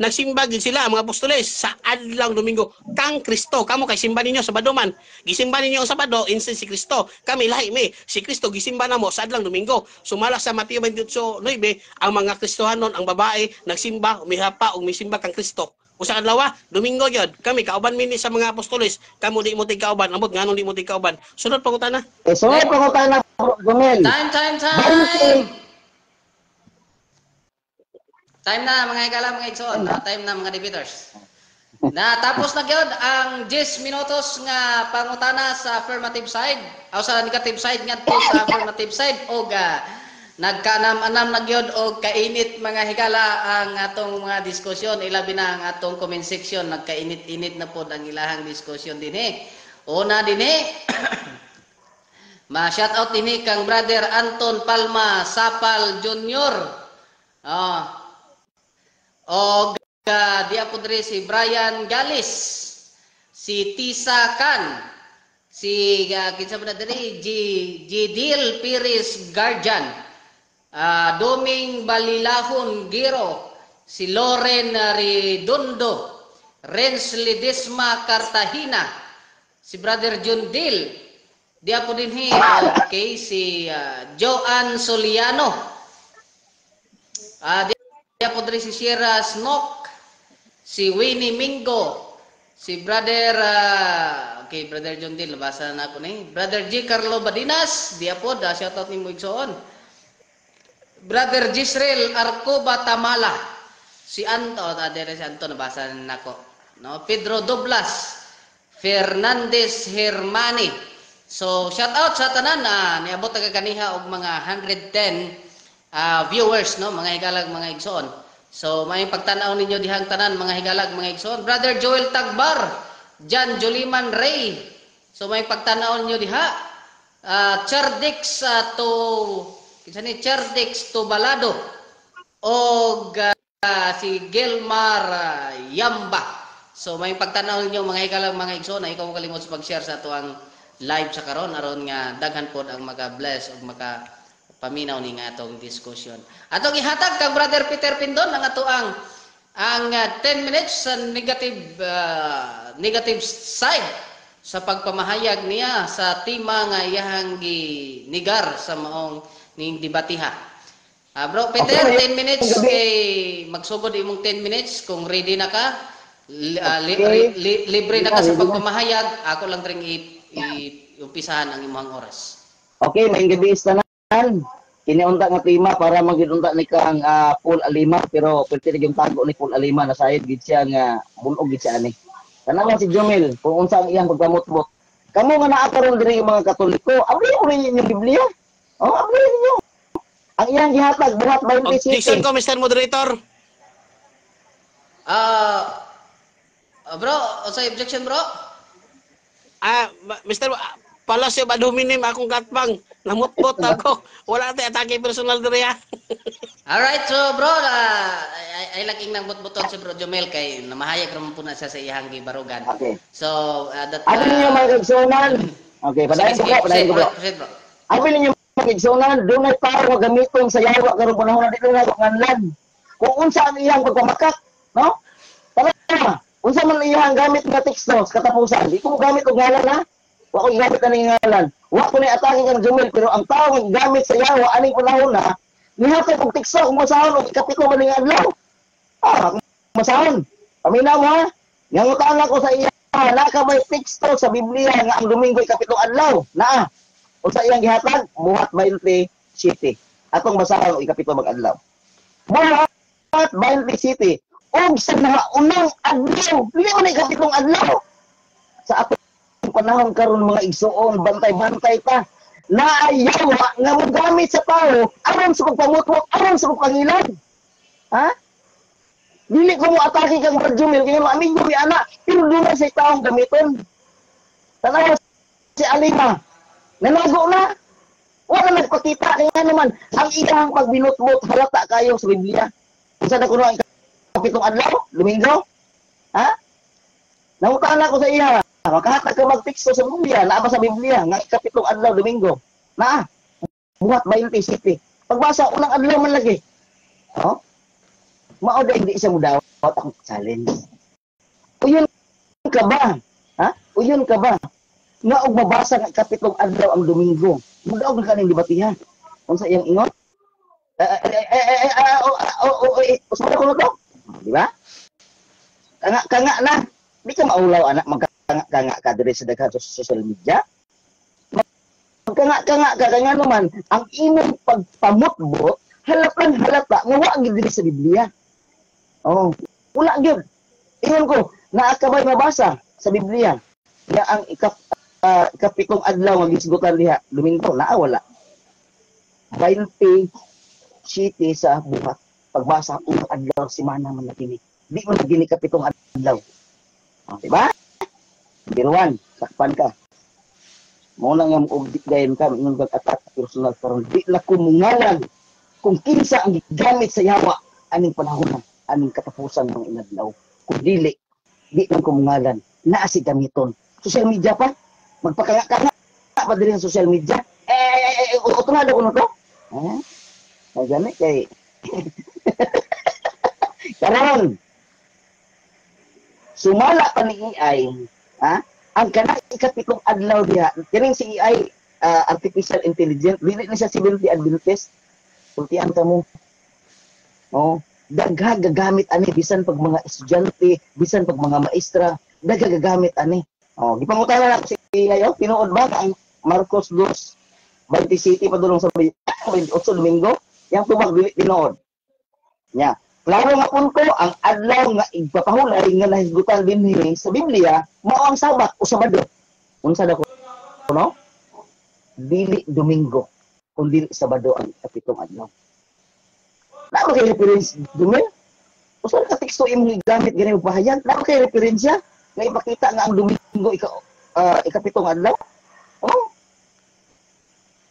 nagsimba gid sila ang mga apostoles sa adlaw Domingo kang Kristo. Kamo kay simba ninyo Sabado man. Gisimba ninyo ang Sabado instead si Kristo. Kami lahi mi. Si Kristo gisimba namo sa adlaw Domingo. Sumala sa Mateo 28:9 ang mga Kristohanon, ang babae nagsimba, umihapa ug misimba kang Kristo. Usa ka adlaw, Domingo gyud. Kami kauban mi ni sa mga apostoles. Kamo di mo tigkauban, ambot nganong di mo tigkauban. Sunod pangutana. Sunod pangutana, Gomel. Time, time, time. Time na mga higala, mga igsoon. Time na mga debaters. Na tapos na gyud ang 10 minutos nga pangutana sa affirmative side o sa negative side ngadto sa affirmative side og nagkanam-anam na gyud og kainit mga higala ang atong mga diskusyon, ilabi na ang atong comment section, nagkainit-init na pod ang ilahang diskusyon dinhi. Una dinhi ma-shout out dinhi kang Brother Anton Palma Sapal Jr. Og diya po diri si Brian Galis, si Tisa Khan, si kinsa ba na diri, Gidil Pires Guardian, Doming Balilahon Giro, si Loren Redondo, Renz Ledesma Cartagena, si Brother John Dil, diya po dinhi, okay, si Joan Soliano, diya po diri si Sierra Snock, si Winnie Mingo, si Brother, okay, Brother John Dil, nabasa na ako ni Brother G. Carlo Badinas, diya po, shoutout ni mo igsoon. Brother Gisrael Arcoba Tamala, si Anto, si Anto, nabasa na ako. No? Pedro Doblas, Fernandez Hermani. So, shout out sa tanan, niabot na kaganiha og mga 110 viewers, no, mga higalag, mga igsoon. So may pagtan-aw ninyo dihang tanan mga higalag, mga igsoon. Brother Joel Tagbar, John Juliman Ray. So may pagtan-aw ninyo diha. Chardix to kinsa ni Chardix to Balado og si Gilmar Yamba. So may pagtan-aw ninyo mga higalag, mga igsoon, na ikaw kalimot sa pag-share sa ato ang live sa karon aron nga daghan pod ang maka-bless ug maka paminaw ni nga atong diskusyon. Atong ihatag kang Brother Peter Pindon ang ato ang 10 minutes sa negative negative side sa pagpamahayag niya sa tema nga iyahang ginigar sa maong ning debatiha. Bro Peter, okay, 10 minutes kay magsugod imong 10 minutes kung ready na ka. Okay. Libre na ka sa pagpamahayag. Ako lang ring iumpisahan ang imong oras. Okay, maayong gabi sa tanan. Kiniunta nga tema para magidunta ni kang Paul Alima, pero pwede na yung tago ni Paul Alima, nasayod gid siya nga bunog gid siya ani. Tanawan si Jomel kung unsa ang iyang pagpamutbot. Kamo nga naa karon diri yung mga Katoliko, abli mo rin inyong Biblia. Oh, abli ninyo. Ang iyang gihatag buhat 27. Objection ko, Mr. Moderator. Bro, unsay objection bro? Mr. Palacio ad hominem akong katbang. Namutbot ako. Wala tay atake personal diri ha. Alright, so bro, ay laging nang butbuton si Bro Jomel kay namahayag ra man po na siya sa iyang gibarugan. Okay. So, that abi ninyo mga kaigsuonan. Okay, padayon ko bro, padayon ko bro. Abi ninyo mga kaigsuonan, dunay tao nga gamiton sa yawa karong panahon na dito na nganlan. Kung unsa ang iyang pagpamakak, no? Tara, unsa man iyang gamit nga teksto sa katapusan? Di ko gamit og ngalan ha. Wa ko gamit ani ngalan. Wa ko ni atake kang Jomel, pero ang tao nga gamit sa yawa aning panahon na nihatag og teksto kung basahon og ikapito man ning adlaw. Kung basahon. Paminaw ha. Nangutan ako sa iya, naa ka may teksto sa Biblia nga ang Domingo ikapitong adlaw. Naa. Unsa iyang gihatag? Buhat 27. Atong basahon og ikapito mag adlaw. Buhat 27 og sa naunang adlaw, dili man ikapitong adlaw. Sa atong panahon karon mga igsuon, bantay-bantay ta. Naayawa nga mogamit sa tao aron sa pagpamutwok, aron sa pagpangilan. Ha? Dili ko mo atake kang Brad Jumil kay amigo ni ana, pero duna sa taong gamiton. Tanawa si Alima, nanago na. Wala nagpakita kaya naman ang iyang pagbinutbot halata kayo sa Biblia. Unsa na kuno ang ikapitong adlaw, Domingo? Ha? Nangutan ako sa iya. Makahatag ka magteksto sa Biblia, naa ba sa Biblia nga ikapitong adlaw Domingo? Naa. Buhat 27. Pagbasa unang adlaw man lagi. Oh? Mao da hindi siya mudawat akong challenge. Uyon ka ba? Ha? Uyon ka ba? Nga og mabasa nga ikapitong adlaw ang Domingo. Mudaog na kaning debatihan. Unsa iyang ingon? Usman ko to? Di ba? Kanga na. Di ka maulaw anak, magkanga-kanga ka diri sa daghan sa social media. Magkanga-kanga ka kaya naman ang imong pagpamutbot halatang halata nga wa gid diri sa Biblia. Oh, wala gyud. Ingon ko, naa ka bay mabasa sa Biblia nga ang ikapitong adlaw nga gisgutan diha Domingo, naa wala. 27 sa buhat pagbasa unang adlaw semana man na kini. Di man gini kapitong adlaw. Oh, di ba? Biruan, sakpan ka. Mao lang nga og dayon ka ingon kag attack personal karon di na ko mungalan kung kinsa ang gigamit sa yawa aning panahon aning katapusan ng inadlaw. Kung dili, di lang ko mungalan. Naa si gamiton. Social media pa magpakanga-kanga pa diri sa social media. Utunado ko na to. Ha? Ay gani kay karon sumala pa ni AI, ha? Ang kanang ikapitong adlaw diha, kining si AI artificial intelligence, dili na siya Seventh-day Adventist. Pultian ka mo. Oh, dagha gagamit ani bisan pag mga estudyante, bisan pag mga maestra, dagha gagamit ani. Oh, gipangutana na ako si AI, oh, tinuod ba ang Marcos 2:27 padulong sa 28 Domingo, yang tubag dili tinuod. Nya. Klaro nga punto, ang adlaw nga igpapahulay nga nahisgutan dinhi sa Biblia, mao ang Sabat o Sabado. Unsa na ko no? Dili Domingo, kun dili Sabado ang ikapitong adlaw. Naa ba kay reference Dumil? Usa ka teksto imong gigamit gani og pahayag? Naa ba kay referensya nga ipakita nga ang Domingo ikapitong adlaw? Oh.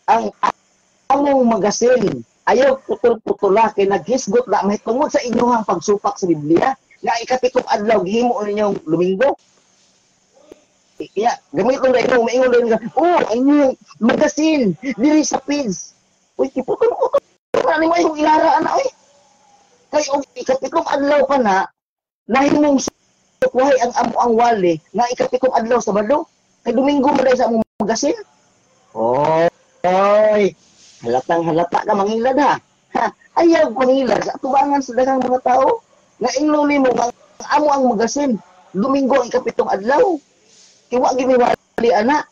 Ang among magasin ayaw putol-putula kay naghisgot na mahitungod sa inyong pagsupak sa Biblia nga ikapitong adlaw gihimo ninyong Domingo. Iya, gamiton ra imong maingon din ka, oh, inyong magasin diri sa page. Uy, kiputol-putol na nimo imong ilara ana oy. Kay og ikapitong adlaw pa na nahimong sukwahi ang amo ang wali nga ikapitong adlaw Sabado. Kay Domingo man sa among magasin. Oy, halatang halata ka mangilad ha. Ha, ayaw mangilad sa atubangan sa daghang mga tao nga ingnon nimo nga amo ang magasin Domingo ang ikapitong adlaw. Kay wa gid wali ana.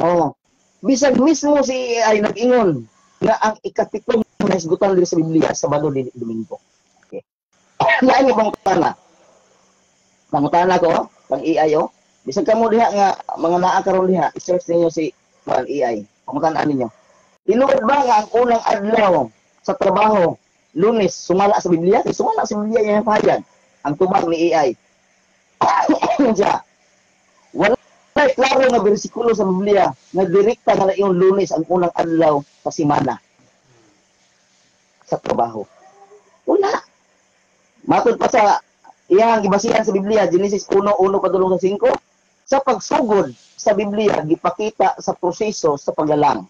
Oh, bisan mismo si AI nag-ingon nga ang ikapitong nahisgutan diri sa Biblia Sabado dili Domingo. Okay. Lain nga pangutana. Pangutana ko pang AI oh. Bisan kamo diha nga mga naa karon diha, i-search ninyo si pang AI. Pangutana ninyo. Tinuod ba nga ang unang adlaw sa trabaho, Lunes, sumala sa Biblia? Sumala sa Biblia niya yung pahayag. Ang tubag ni AI. Siya. Wala klaro nga bersikulo sa Biblia nga direkta nga yung Lunes ang unang adlaw sa semana sa trabaho. Wala. Matod pa sa iyang gibasihan sa Biblia, Genesis 1:1 padulong sa 5, sa pagsugod sa Biblia gipakita sa proseso sa paglalang.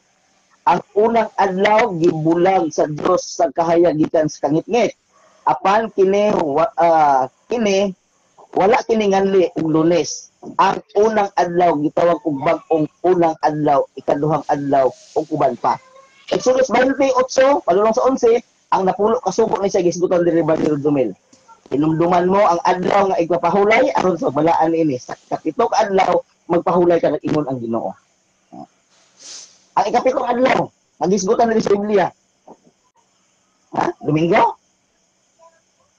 Ang unang adlaw gibulag sa Dios sa kahayag gikan sa kangitngit. Apan kini kini wala kini nganli og Lunes. Ang unang adlaw gitawag og bag-ong unang adlaw, ikaduhang adlaw ug uban pa. Exodus 28 padulong sa 11, ang napulo ka suko ni siya gisgutan diri Brother Dumil. Hinumduman mo ang adlaw nga igpapahulay aron sa balaan niini. Sa kapitong adlaw magpahulay ka nag-ingon ang Ginoo. Ang ikapitong adlaw, nagisgutan diri sa Biblia. Ha? Domingo?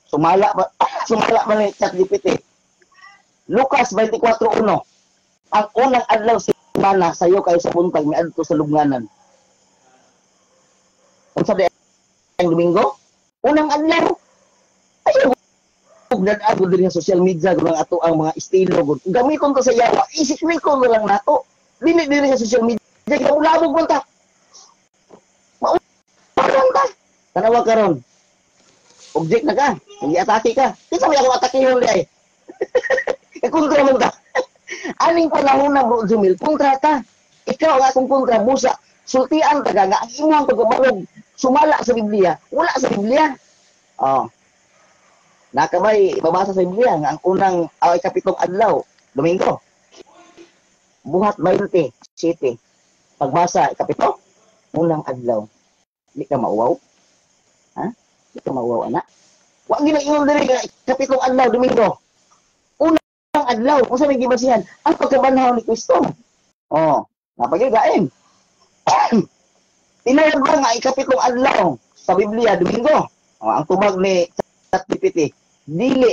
Sumala ba, sumala ba ni ChatGPT? Lucas 24:1. Ang unang adlaw sa semana, sayo kayo sa buntag miadto sa lubnganan. Unsa di ang Domingo? Unang adlaw. Ayaw nag-agod din sa social media gud ang ato ang mga estilo gud. Gamiton to sa yawa, isikwiko na lang nato. Dili diri sa social media, labog man ta. Maulang ta. Tanawa karon. Object na ka, giatake ka. Kinsa may ako atakehon di ay? Kontra man ta. Aning panahon na, Bro Jumil, kontra ta. Ikaw ang akong kontra, busa. Sultian ta ka nga ang imong pagkabalog sumala sa Biblia, wala sa Biblia. Oh. Nakabay babasa sa Biblia nga ang unang ay kapitong adlaw, Domingo. Buhat 20:7. Pagbasa ikapito, unang adlaw. Di ka mauwaw? Ha? Di ka mauwaw, anak? Wa gid ingon diri nga ikapitong adlaw, Domingo. Unang adlaw, unsa may gibasihan? Ang pagkabanhaw ni Kristo. Oh, napagigain. Tinawag ba nga ikapitong adlaw sa Biblia, Domingo? Oh, ang tubag ni ChatGPT, dili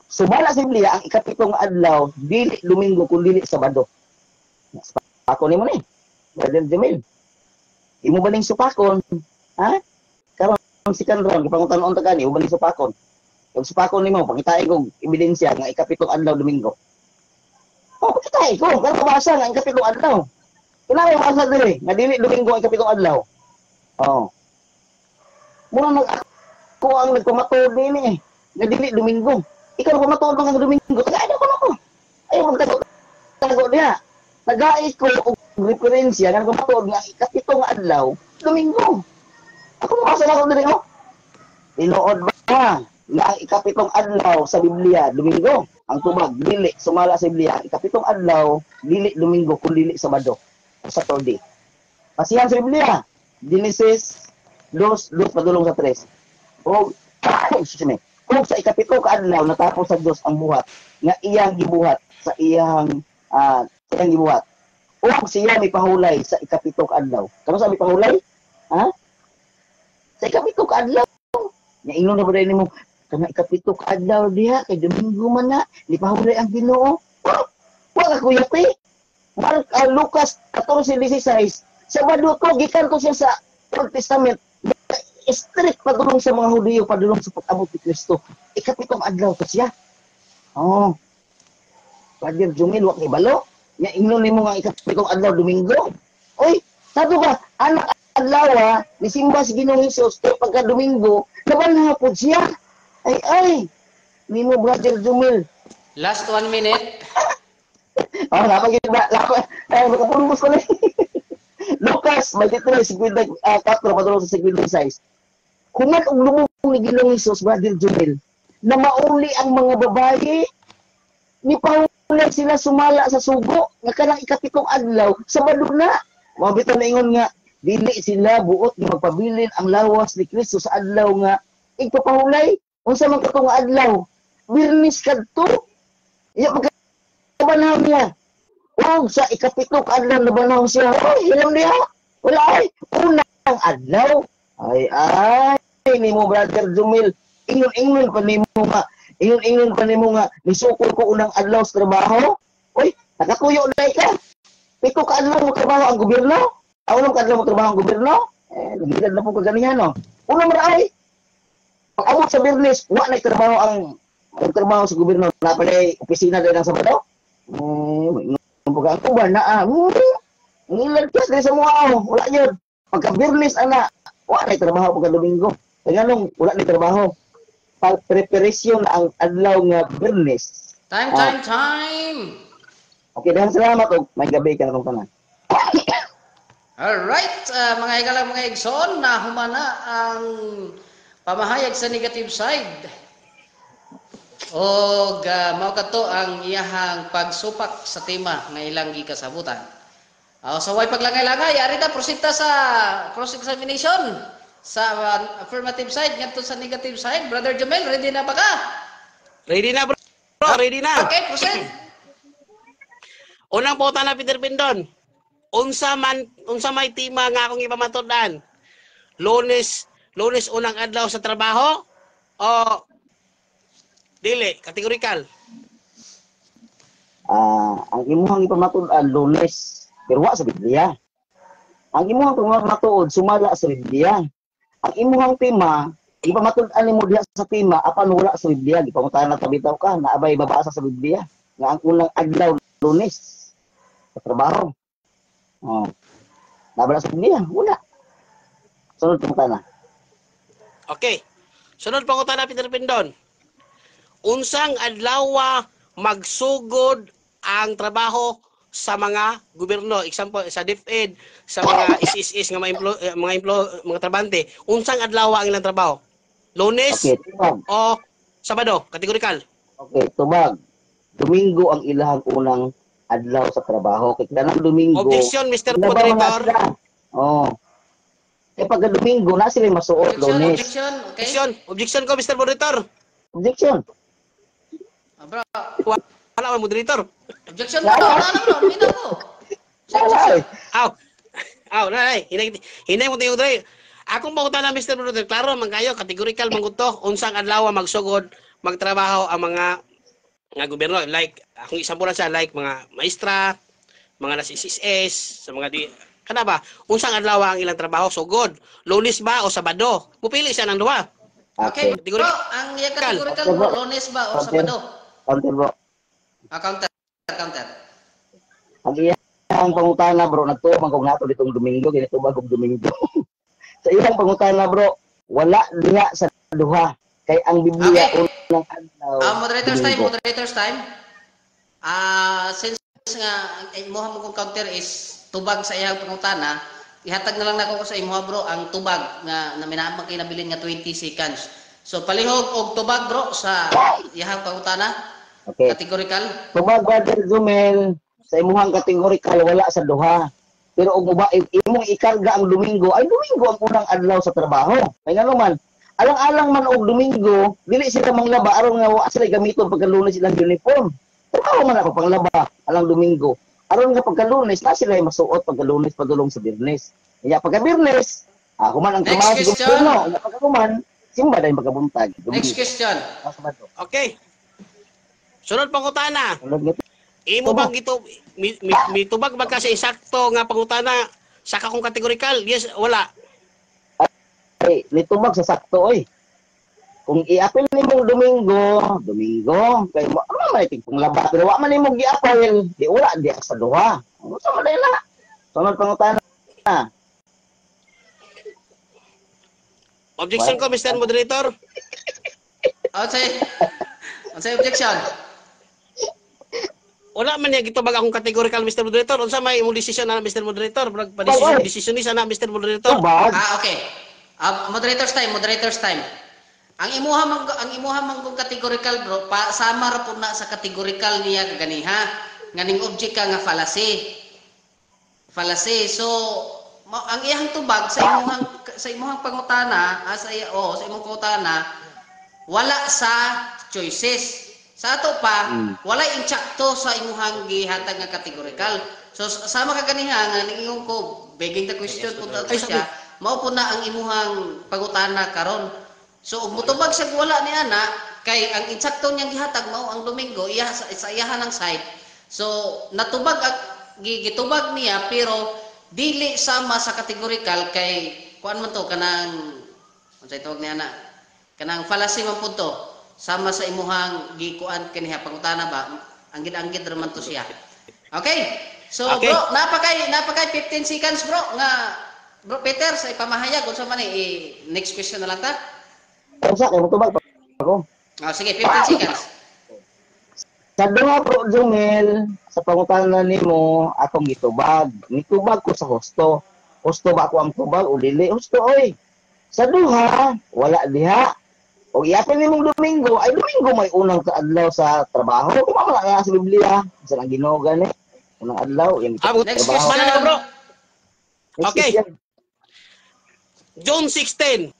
sumala sa Biblia ang ikapitong adlaw dili Domingo kun dili Sabado. Supakon nimo ni, Brother Jamil. Imo ba ning supakon? Ha? Karon second round gipangutan-on ta gani, imo ba ning supakon? Kung supakon nimo, pakitain kog ebidensya nga ikapitong adlaw Domingo. Oh, pakitain ko, karon mabasa nga ikapitong adlaw. Kinahanglan mabasa diri nga dili Domingo ang ikapitong adlaw. Oh. Mura nag ako ang nagpamatuod nini eh, nga dili Domingo. Ikaw nagpamatuod nga Domingo, tagaan ako nako. Ayaw magtago-tago diha. Tagait ko og referensya nga nagpamatuod nga ikapitong adlaw Domingo. Ako mabasa na ako diri oh. Tinuod ba nga ang ikapitong adlaw sa Biblia Domingo? Ang tubag dili sumala sa Biblia ang ikapitong adlaw dili Domingo kun dili Sabado o Saturday. Pasihan sa Biblia, Genesis 2:2 padulong sa 3. O excuse me. Kung sa ikapito ka adlaw natapos sa Dios ang buhat nga iyang gibuhat sa iyang iyang gibuhat. O siya mipahulay sa ikapito ka adlaw. Kano sa mipahulay? Ha? Sa ikapito ka adlaw. Nga ingon na ba nimo kana ikapito ka adlaw diha kay Domingo man na nipahulay ang Ginoo. Wa ka kuya te. Mark Lucas 14:16, Sabado to gikan ko siya sa Old Testament. Strict padulong sa mga Hudiyo, padulong sa pag-abot ni Kristo. Ikapitong adlaw to siya. Oh. Brother Jumil, wa kay balo. Nya ingnon nimo nga ikapitong adlaw Domingo. Oy, sabi ba, anak adlaw nisimba si Ginoong Hesus kay pagka Domingo, nabanhaw pod siya. Ay ay. Nimo Brother Jumil. Last 1 minute. Oh, napagid ba? Ay, makapulmos ko na. Lucas 23:54 padulong sa 56. Human og lumong ni Ginoong Hesus, Brother Jumil, na mauli ang mga babae, ni pahulay sila sumala sa sugo nga kanang ikapitong adlaw Sabado na. Mao bitaw naingon nga dili sila buot nga magpabilin ang lawas ni Kristo sa adlaw nga igpapahulay. Unsa man katong adlaw? Biyernes kadto. Iya pagkabanhaw niya. Og sa ikapito ka adlaw nabanhaw siya. Oy, ilam niya. Wala ay unang adlaw. Ay ay nimo Brother Jumil, ingon-ingon pa nimo nga, ingon-ingon pa nimo nga nisukol ko unang adlaw sa trabaho. Oy, nakatuyo na ka. Pito ka adlaw mo trabaho ang gobyerno? Unang ka adlaw mo trabaho ang gobyerno? Eh, nagilad na po kaganihan no. Unang ra ay. Pag abot sa Biyernes, wa na trabaho ang trabaho sa gobyerno. Napalay opisina dahil ng Sabado. Pag ang uban na ngilad ka diri sa mga wala yun. Pagka Biyernes ana, wala na trabaho pagka Domingo. Kaya nung wala na trabaho, pag preparation ang adlaw nga Biyernes. Time, time, time. Okay, dahil salamat og may gabi ka na kong tanan. Alright, mga higalang mga igsoon, nahumana ang pamahayag sa negative side. Og mao kadto ang iyahang pagsupak sa tema nga ilang gikasabutan. So way paglangay-langay, ari ta proceed ta sa cross examination sa affirmative side ngadto sa negative side. Brother Jumel, ready na ba ka? Ready na, bro. Ready na. Okay, proceed. Unang pota na, Peter Pindon. Unsa man unsa may tema nga akong ipamatud-an? Lunes Lunes unang adlaw sa trabaho o dili, categorical? Ang imuhang ipamatud-an Lunes, pero wa sa Biblia. Ang imuhang pamatuod sumala sa Biblia. Ang imuhang tema, ipamatud-an nimo diha sa tema apan wala sa Biblia. Gipangutanan na bitaw ka, naabay babasa sa Biblia nga ang unang adlaw Lunes sa trabaho. Oh. Nabala sa Biblia, wala. Sunod pangutana. Okay. Sunod pangutana, Peter Pindon. Unsang adlaw magsugod ang trabaho sa mga gobyerno? Example, sa DepEd, sa mga SSS nga mga mga trabante. Unsang adlaw ang ilang trabaho? Lunes Okay, tubag. O Sabado? Categorical. Okay, tubag. Domingo ang ilahang unang adlaw sa trabaho. Kay kanang Domingo, Objection, Mr. laba man na Moderator. sila. Oh. Kaya pagka Domingo, na sila masuot Objection, Lunes. objection, okay. Objection. Objection ko, Mr. Moderator. Objection. Ah, bro, Wala man moderator. Objection bro, wala na bro, minaw ko. Wala eh. Aw. Aw, nay, hinay hinay mo tayo dre. Akong pangutana, Mr. Moderator, klaro man kayo, categorical man gud to, unsang adlaw magsugod magtrabaho ang mga nga gobyerno, like akong isang bulan sa like mga maestra, mga nasa SSS, sa mga di kana ba, unsang adlaw ang ilang trabaho sugod? Lunes ba o Sabado? Mupili siya ng duha. Okay, Okay. bro, ang iya categorical bro, Lunes ba o Counter. Sabado? Counter, bro. Ah, counter, counter. Ang iyang pangutana, bro, nagtuo man kog nato ditong Domingo, kinitubag kog Domingo. Sa iyang pangutana, bro, wala diha sa duha. Kay ang Biblia unang adlaw. Ah, moderators time, Domingo. Moderators time. Ah, since nga ang imuha mo kong counter is tubag sa iyang pangutana, ihatag na lang nako sa imuha, bro, ang tubag nga na minaamang kay nabilin nga 20 seconds. So palihog og tubag, bro, sa iyang pangutana, Okay. categorical. Tubag, Brother Zumel, sa imuhang categorical wala sa duha. Pero og muba imong ikarga ang Domingo, ay Domingo ang unang adlaw sa trabaho. Kay ngano man, alang-alang man og Domingo, dili sila manglaba aron nga wa sila gamiton pagka Lunes ilang uniform. Trabaho man ako panglaba alang Domingo. Aron nga pagka Lunes na sila masuot pagka Lunes padulong sa Biyernes. Kaya pagka Biyernes, human ang Next trabaho sa question. gobyerno. Kaya pagka human, simba dahil pagkabuntag. Next Domingo. question. Ah, Sabado. Okay. Sunod pangutana. Sunod nga. Imo bang gito mi tubag ba ka sa eksakto nga pangutana sa kakong categorical? Yes, wala. Ay, nitubag sa sakto oy. Kung i-apil nimong Domingo, Domingo, kay mo ano man itig panglaba, pero wa man nimong gi-apil, di wala di sa duha. Ano sa man na? Sunod pangutana. Objection ko, Mr. Moderator. Unsay objection? Wala man niya gitubag akong categorical, Mr. Moderator. Unsa may imong decision na, Mr. Moderator? Murag pa decision, Oy. decision ni sana, Mr. Moderator. Tubag. Ah, okay. Ah, moderators time, moderators time. Ang imuha man kong categorical, bro, pa sama ra pud na sa categorical niya kaganiha. Nga ning object ka nga fallacy. Fallacy. So ang iyang tubag sa imuhang pangutana, sa iya, oh, sa imong pangutana wala sa choices. Sa ato pa, wala insakto sa imuhang gihatag nga categorical. So sama ka ganiha nga ningingon ko begging the question pud ato Ay, siya, mao po na ang imuhang pangutana karon. So ug motubag siya wala ni ana kay ang insakto niyang gihatag mao ang Domingo iya sa iyahan ng side. So natubag ang gitubag niya pero dili sama sa categorical kay kuan man to kanang unsay tawag niya na kanang fallacy man pud to sama sa imuhang gikuan kaniha pangutana ba anggid-anggid ra man to siya. Okay. So bro, napakay 15 seconds, bro, nga Bro Peter sa ipamahayag unsa man ni next question na lang ta. Unsa kay motubag pa ako? Oh, sige, 15 seconds. Sa duha, bro Jumel, sa pangutana nimo akong gitubag. Nitubag ko sa husto. Husto ba ako ang tubag o dili? Husto oy. Sa duha, wala diha. O iapil nimong Domingo, ay Domingo may unang kaadlaw sa trabaho. Kung wala na sa Biblia, sa ang Ginoo gani. Unang adlaw, yan Ah, Next trabaho. question. Mana bro. Next Okay. question. June 16.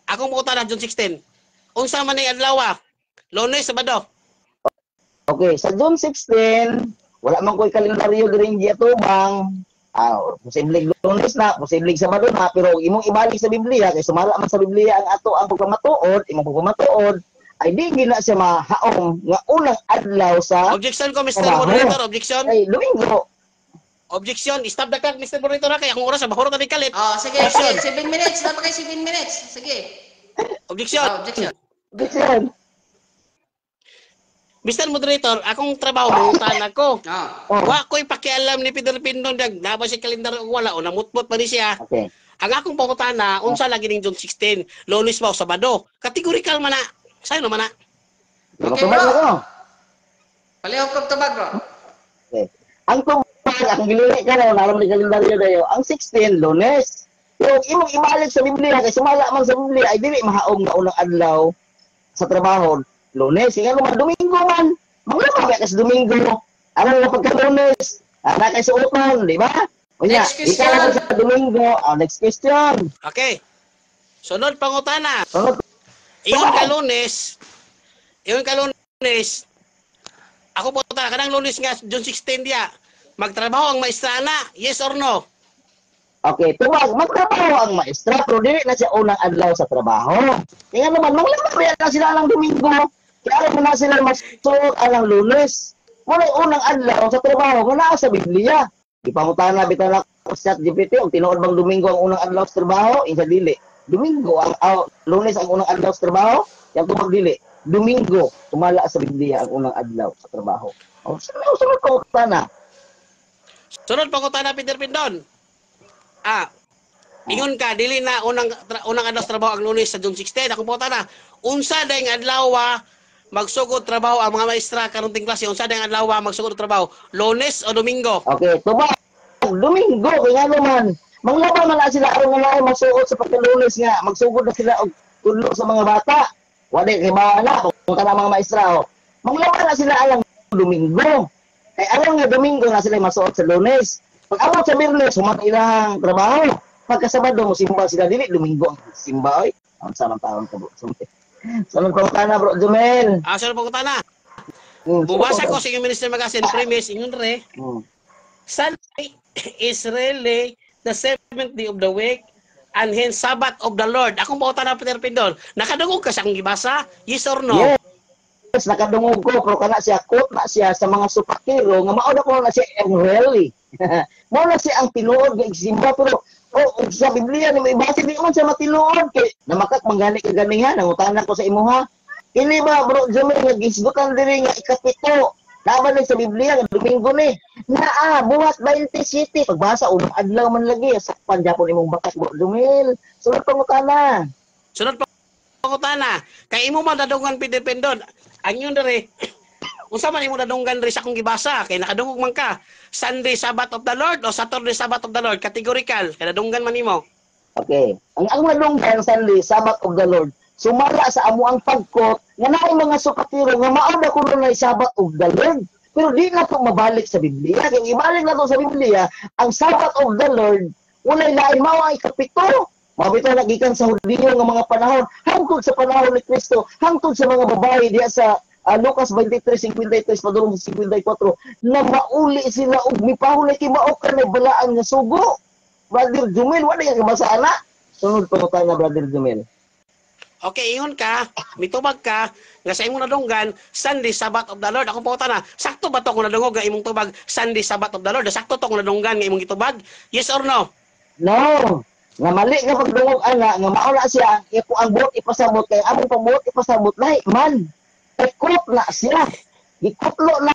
Akong pangutana, June 16. Unsa man ni adlaw? Lunes, Sabado. Okay, sa June 16, wala man ko'y kalendaryo diri giatubang. Posibleng Lunes na, posibleng Sabado na, pero imong ibalik sa Biblia, kay sumala man sa Biblia ang ato ang pagpamatuod, imong pagpamatuod, ay di gina siya mahaom nga unang adlaw sa Objection ko, Mr. trabaho. Moderator, objection. Ay, Domingo. Objection. Stop the clock, Mr. Moderator, ha? Kay akong oras, bahuro na kalit. Oh, sige, Objection. sige, 7 minutes. Dapat kay 7 minutes. Sige. Objection. Oh, objection. Objection. Mr. Moderator, akong trabaho, mangutan ako. Oh. Oh, Wa ko'y pakialam ni Peter Pindon dag naba siya kalendaryo o wala o namutmot pa ni siya. Okay. Ang akong pangutana, unsa lagi ning June 16, Lunes ba o Sabado? Categorical man na. Sayo naman na. Okay, Tubag bro. na ko. Palihog kog tubag, bro. Okay. Ang tubag, ang gilili ka na, naram ni kalendaryo dayo, ang 16, Lunes. Pero kung imong ibalik sa Biblia, kay sumala man sa Biblia, ay dili mahaom nga unang adlaw sa trabaho, Lunes. Nga naman, Domingo man. Mga ba kay sa Domingo? Ano na pagka Lunes? Ana kay suoton, di ba? Unya, Next question. ikaw lang sa Domingo. Oh, next question. Okay. Sunod pangutana. Sunod. Ingon ka Lunes. Ingon ka Lunes. Ako po ta kanang Lunes nga June 16 diya. Magtrabaho ang maestra na, yes or no? Okay, tubag, magtrabaho ang maestra, pero dili na siya unang adlaw sa trabaho. Kaya naman, manglaba na sila ng Domingo. Kaya alam mo na sila masuot alang Lunes. Wala unang adlaw sa trabaho, nga naa sa Biblia. Ipangutana na bitaw na ko sa ChatGPT, og tinuod bang Domingo ang unang adlaw sa trabaho? Insa dili. Domingo ang Lunes ang unang adlaw sa trabaho, yang tubag dili. Domingo, tumala sa Biblia ang unang adlaw sa trabaho. O, sunod, sunod pangutana. Sunod pangutana, Peter Pindon. Ingon ka dili na unang adlaw sa trabaho ang Lunes sa June 16. Ako po na, unsa dayng adlaw magsugod trabaho ang mga maestra karon ting klase? Unsa dayng adlaw magsugod trabaho? Lunes o Domingo? Okay, tubag. Domingo, kaya nga naman, manglaba man na sila aron nga naay masuot sa pagkalunes nga, magsugod na sila og tudlo sa mga bata. Wala kay bawa na, kung na mga maestra oh. Manglaba na sila alang Domingo. Kay aron nga Domingo na sila masuot sa Lunes. Pag abot sa Biyernes, human ilang trabaho. Pagka Sabado, mosimba sila dili, Domingo ang simba oy. Ang sa man taon ka, bro. Sunod pangutana, bro Jumel. Sunod pangutana. Bubasa ko sa inyong Minister Magazine premise ingon re. Sunday is really the seventh day of the week and hence Sabbath of the Lord. Akong pangutana, Peter Pindon, nakadungog ka sa akong gibasa? Yes or no? Yes, nakadungog ko, pero kana siya, quote na siya sa mga supakero, nga mao na ko na siya ang really. Mao na siya ang tinuod nga igsimba, pero oh, ug sa Biblia ni may base di man siya matinuod kay namakak manggani ka ganiha, nangutana ko sa imuha. Kini ba, bro Jomel, nga gisgutan diri nga ikapito? Laban ni sa Biblia nga Domingo ni. Naa Buhat 27 pagbasa unang adlaw man lagi sakpan japon imong bakat, bro Jomel. Sunod pangutana. Sunod pangutana, kay imo man nadunggan, Peter Pindon. Ang yun diri, unsa man imo nadunggan diri sa akong gibasa kay nakadungog man ka. Sunday Sabbath of the Lord o Saturday Sabbath of the Lord? Categorical, kay nadunggan man nimo. Okay. Ang nadunggan Sunday Sabbath of the Lord. Sumala sa amo ang pagkot nga naay mga supatiro nga mao na kuno na Sabbath of the Lord. Pero di na to mabalik sa Biblia. Kay ibalik na to sa Biblia, ang Sabbath of the Lord walay lain mao ang ikapito. Mabitaw na gikan sa Hudiyo nga mga panahon, hangtod sa panahon ni Kristo, hangtod sa mga babae diya sa Lucas 23:53 padulong sa 54 na mauli sila og mipahulay kay mao ka na balaan nga sugo. Brother Jumel, wala ka kabasa ana. Sunod pangutana, Brother Jumel. Okay, ingon ka, mitubag ka, nga sa imong nadunggan, Sunday Sabbath of the Lord. Akong pangutana, sakto ba to kung nadungog nga imong tubag, Sunday Sabbath of the Lord? Sakto to kung nadunggan nga imong gitubag? Yes or no? No. Nga mali nga pagdungog ana, nga mao na siya, ipo ang buot ipasabot kay among pambuot ipasabot lahi man. Ikot na siya. Gikutlo na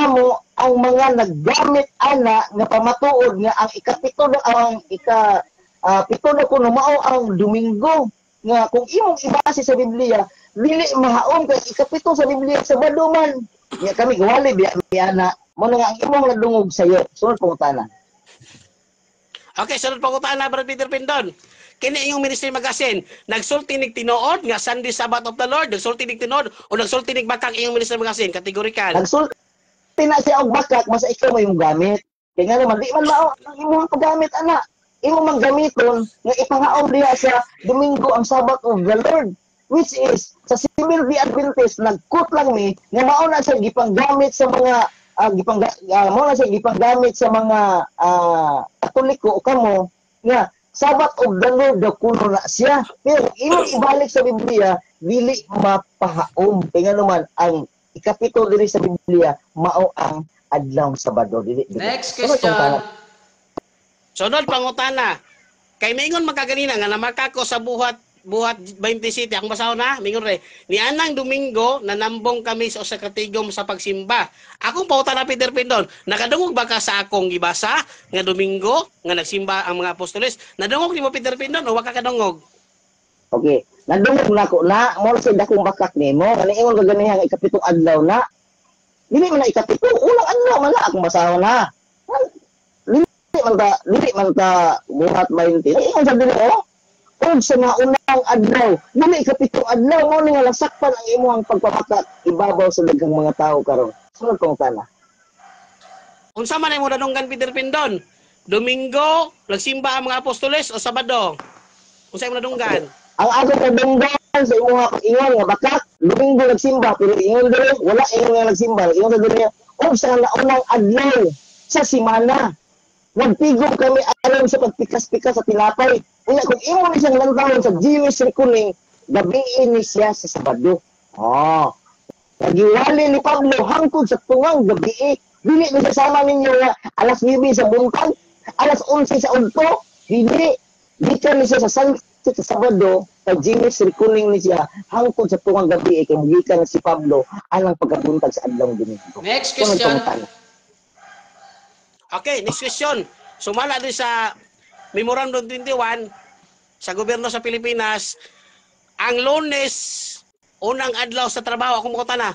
mo ang mga naggamit ana nga pamatuod nga ang ikapito na ang ika pito na kuno mao ang Domingo. Nga kung imong ibase sa Biblia, dili mahaom kay ikapito sa Biblia Sabado man. Nga kami gawali biya ana. Mo na nga ang imong nadungog sayo. Sunod pangutana. Okay, sunod pangutana, Brother Peter Pindon. Kini inyong Ministry Magazine, nagsulti nig tinuod nga Sunday Sabbath of the Lord, nagsulti nig tinuod o nagsulti nig bakak inyong Ministry Magazine, categorical? Nagsulti na siya og bakak, mas ikaw may imong gamit. Kay nga naman di man mao ang imong paggamit ana. Imong mang gamiton nga ipangaom diha sa Domingo ang Sabbath of the Lord, which is sa Seventh-day Adventist nagkut lang mi nga mao na siya gipanggamit sa mga mao na siya gipanggamit sa mga Katoliko o kamo nga Sabbath of the Lord daw kuno na siya. Pero imong ibalik sa Biblia, dili mapahaom. Kaya naman ang ikapito diri sa Biblia mao ang adlaw Sabado, dili. Next question. Sunod pangutana. Kay mingon makaganina nga namakako sa buhat buhat 20 City akong basahon na mingon re ni anang Domingo nanambong kami sa usa ka tigom sa pagsimba. Akong pangutana, Peter Pindon, nakadungog ba ka sa akong gibasa nga Domingo nga nagsimba ang mga apostoles? Nadungog nimo, Peter Pindon, o wa ka kadungog? Okay. Nadungog nako na mo sa dakong bakak nimo. Kani ingon ka ganiha nga ikapitong adlaw na. Dili man na ikapito, unang adlaw man na akong basahon na. Dili man ta buhat 20. Ingon sa dili oh. Og sa nga unang adlaw, dili ikapitong adlaw mo ni nga lasakpan ang imong pagpabakak ibabaw sa daghang mga tao karon. Sunod kong tana. Unsa man imong nadunggan, Peter Pindon? Domingo nagsimba ang mga apostoles o Sabado? Unsa imong nadunggan? Ang akong kadunggan sa imong ingon nga bakak, Domingo nagsimba, pero ingon diri wala ingon nga nagsimba. Ingon sa diri og sa unang adlaw sa simana. Nagtigom kami aron sa pagpikas-pikas sa tinapay. Unya kung imo ni siyang lantawon sa Jewish reckoning, gabiin ni siya sa Sabado. Oh. Nagiwali ni Pablo hangtod sa tungang gabi. Dili ni sasama ninyo nga alas 9 sa buntag, alas 11 sa udto, dili. Gikan ni siya sa sunset sa Sabado, sa Jewish reckoning ni siya hangtod sa tungang gabi kay mugikan si Pablo alang pagkabuntag sa adlaw Domingo. Next question. Okay, next question. Sumala din sa Memorandum 21 sa gobyerno sa Pilipinas, ang Lunes, unang adlaw sa trabaho, akong mukha na,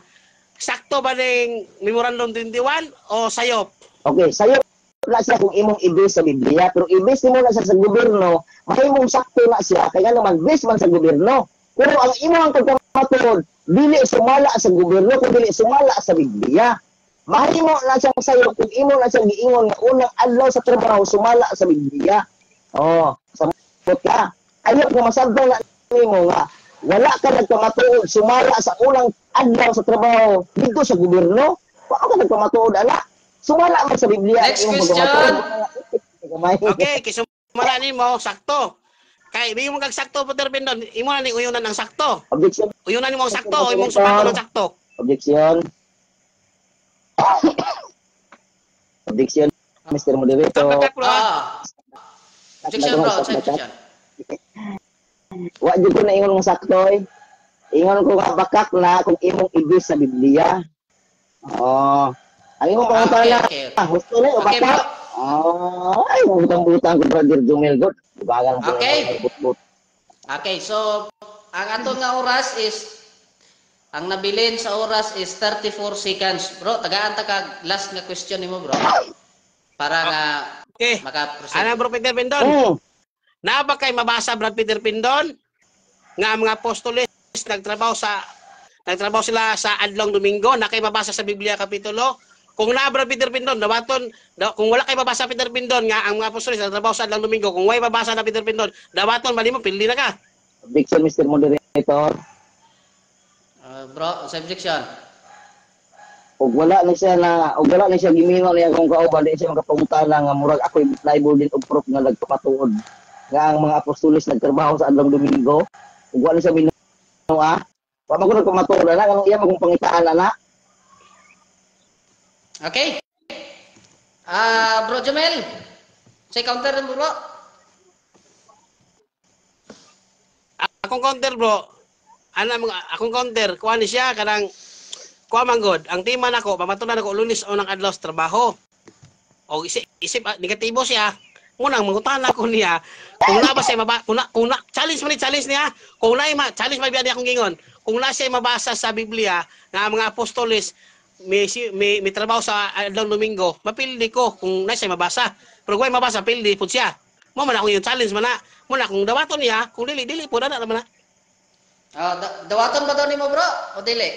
sakto ba ning Memorandum 21 o sayop? Okay, sayop na siya kung imong i-base sa Biblia, pero i-base nimo na siya sa gobyerno, mahimong sakto na siya, kaya naman base man sa gobyerno. Pero ang imong pagkamatuod, dili sumala sa gobyerno, kung dili sumala sa Biblia. Mahimo na siyang sayo kung imo na siyang giingon nga unang adlaw sa trabaho sumala sa Biblia. Oh, samot ka. Ayok nga masabdang na nimo nga wala ka nagkamatuod sumala sa unang adlaw sa trabaho dito sa gobyerno. Wa ka nagkamatuod ala. Sumala man sa Biblia. Next question. Okay, kay sumala nimo sakto. Kay di mo kag sakto, Peter Pindon, imo na ning uyunan ang sakto. Objection. Uyunan nimo ang sakto, imong sumaton ang sakto. Objection. Objection, Mr. Moderator. Objection bro, objection. Wa jud ko na ingon nga sakto eh. Ingon ko nga bakak na kung imong ibis sa Biblia. Oh. Ang imong pangutana, gusto na o bakak? Oh, ay butang-butang ko Brother Jumel god. Bagal ko. Okay. Okay, so ang ato nga oras is ang nabilin sa oras is 34 seconds. Bro, tagaan ta kag last nga question nimo, bro. Para nga okay, maka-proceed. Ana bro Peter Pindon? Naa ba kay mabasa, Brad Peter Pindon, nga ang mga apostoles nagtrabaho sila sa adlong Domingo? Na kay mabasa sa Biblia kapitulo? Kung naa, Brad Peter Pindon, dawaton kung wala kay mabasa, Peter Pindon, nga ang mga apostoles nagtrabaho sa adlong Domingo, kung way mabasa na Peter Pindon, dawaton mali mo pili na ka. Objection, Mr. Moderator. Bro, sa objection. Og wala na siya gimingon niya akong kauban, di siya makapangutana nga murag ako'y liable din og proof nga nagpapatuod nga ang mga apostoles nagtrabaho sa adlong Domingo. Ug wala siya mingaw ah. Wa man ko nagpamatuod ana, kanang iya magong pangitaan ana. Okay. Bro Jomel, say counter mo bro. Akong counter bro. Ana mga akong counter, kuha ni siya kanang kuha man god. Ang tema nako, pamatunan nako Lunes unang adlaw sa trabaho. O isip, isip negatibo siya. Unang mangutana ko niya kung na ba siya maba, kung na challenge man ni challenge niya, kung na ma challenge man biya niya akong gingon, kung na siya mabasa sa Biblia nga ang mga apostoles may may trabaho sa adlaw Domingo, mapildi ko kung na siya mabasa. Pero kung mabasa pildi pud siya. Mo man akong yung challenge man na. Mo na kung dawaton niya, kung dili dili pud na man na. Dawaton ba daw nimo bro o dili?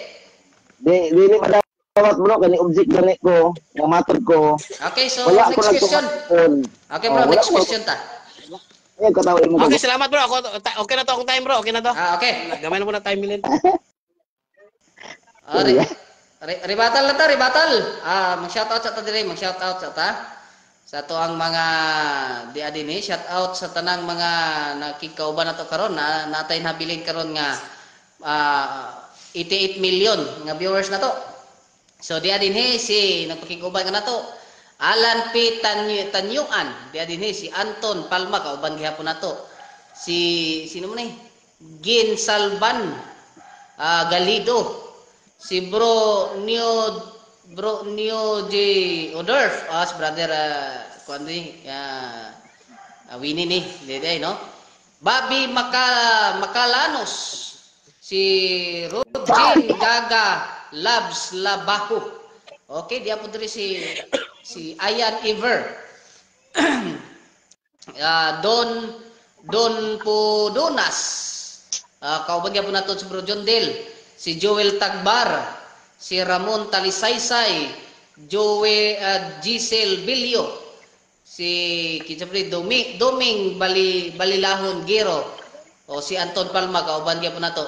Di dili madawat bro kani object gani ko, nga matod ko. Okay, so wala next question. Okay bro, next question ta. Ay, katawa imo. Okay, salamat bro. Ako okay na to akong time bro, okay na to. Ah, okay. Gamay na muna time milin. Rebuttal na ta, rebuttal. Mag-shoutout sa ta dire, mag-shoutout sa ta. Sa ato ang mga diha dinhi, shout out sa tanang mga nakikauban nato karon na natay nabilin karon nga 88 million nga viewers na to. So diha dinhi si nagpakiguban ka nato Alan P. Tanyuan, diha dinhi si Anton Palma, kauban gihapon nato. Si sino man ni? Gin Salban Galido, si Bro Neo J. Odorf, si brother kuan ni Winnie ni, dede no. Bobby Makalanos, si Rodjin Gaga Labs Labaho. Okay, diya po diri si si Ayan Iver. Don Don Pudonas. Kauban gyapon nato si Bro John Del, si Joel Tagbar, si Ramon Talisaysay, Joe Giselle Bilio, si kinsa pa Domi, Doming Bali Balilahon Giro, o si Anton Palma, kauban gyapon nato.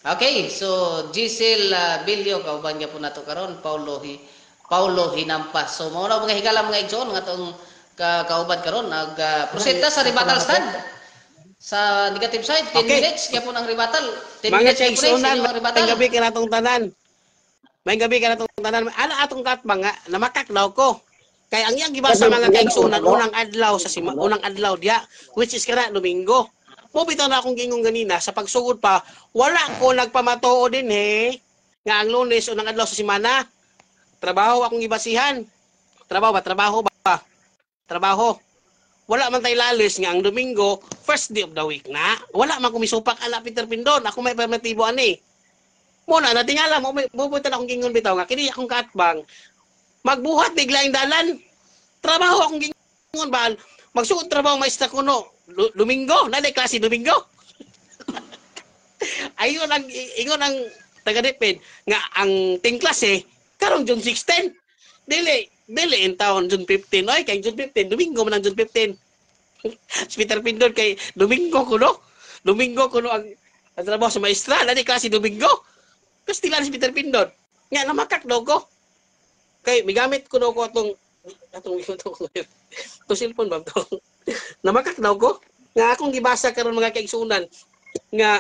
Okay, so Giselle Bilio, kauban gyapon nato karon, Paulo Hinampas. So mao na mga higala, mga igsoon, nga atong kauban karon nag proceed ta sa rebuttal stand. Sa negative side, 10 minutes gyapon ang rebuttal. 10 Mga minutes gyapon sa kaigsuonan, inyong rebuttal. May gabi kanatong tanan. May gabi kanatong tanan. Ana atong katbang nga namakak daw ko. Kay ang iyang gibasa, mga kaigsuonan, unang adlaw sa sima, unang adlaw diya, which is kana Domingo. Mo bitaw na akong gingon ganina sa pagsugod pa, wala ko nagpamatuo din he nga ang Lunes unang adlaw sa semana. Trabaho akong gibasihan. Trabaho ba? Trabaho ba? Trabaho. Wala man tay lalis nga ang Domingo, first day of the week na. Wala man kumisupak ala, Peter Pindon. Ako may permitibo ani. Muna na tingala mo bubutan akong gingon bitaw nga kini akong kaatbang magbuhat bigla dalan. Trabaho akong gingon ba, magsugod trabaho maestra kuno Domingo, na klase Domingo. Ayon ang ingon ang taga DepEd nga ang ting klase karong June 16. Dili dili in town June 15. Oy, kay June 15, Domingo man ang June 15. Si Peter Pindon kay Domingo kuno. Domingo kuno ang trabaho sa maestra, dali klase Domingo. Kastila si Peter Pindon. Nga namakak daw ko. Kay migamit kuno ko atong atong to cellphone ba to. Namakak daw ko nga akong gibasa karon, mga kaigsunan, nga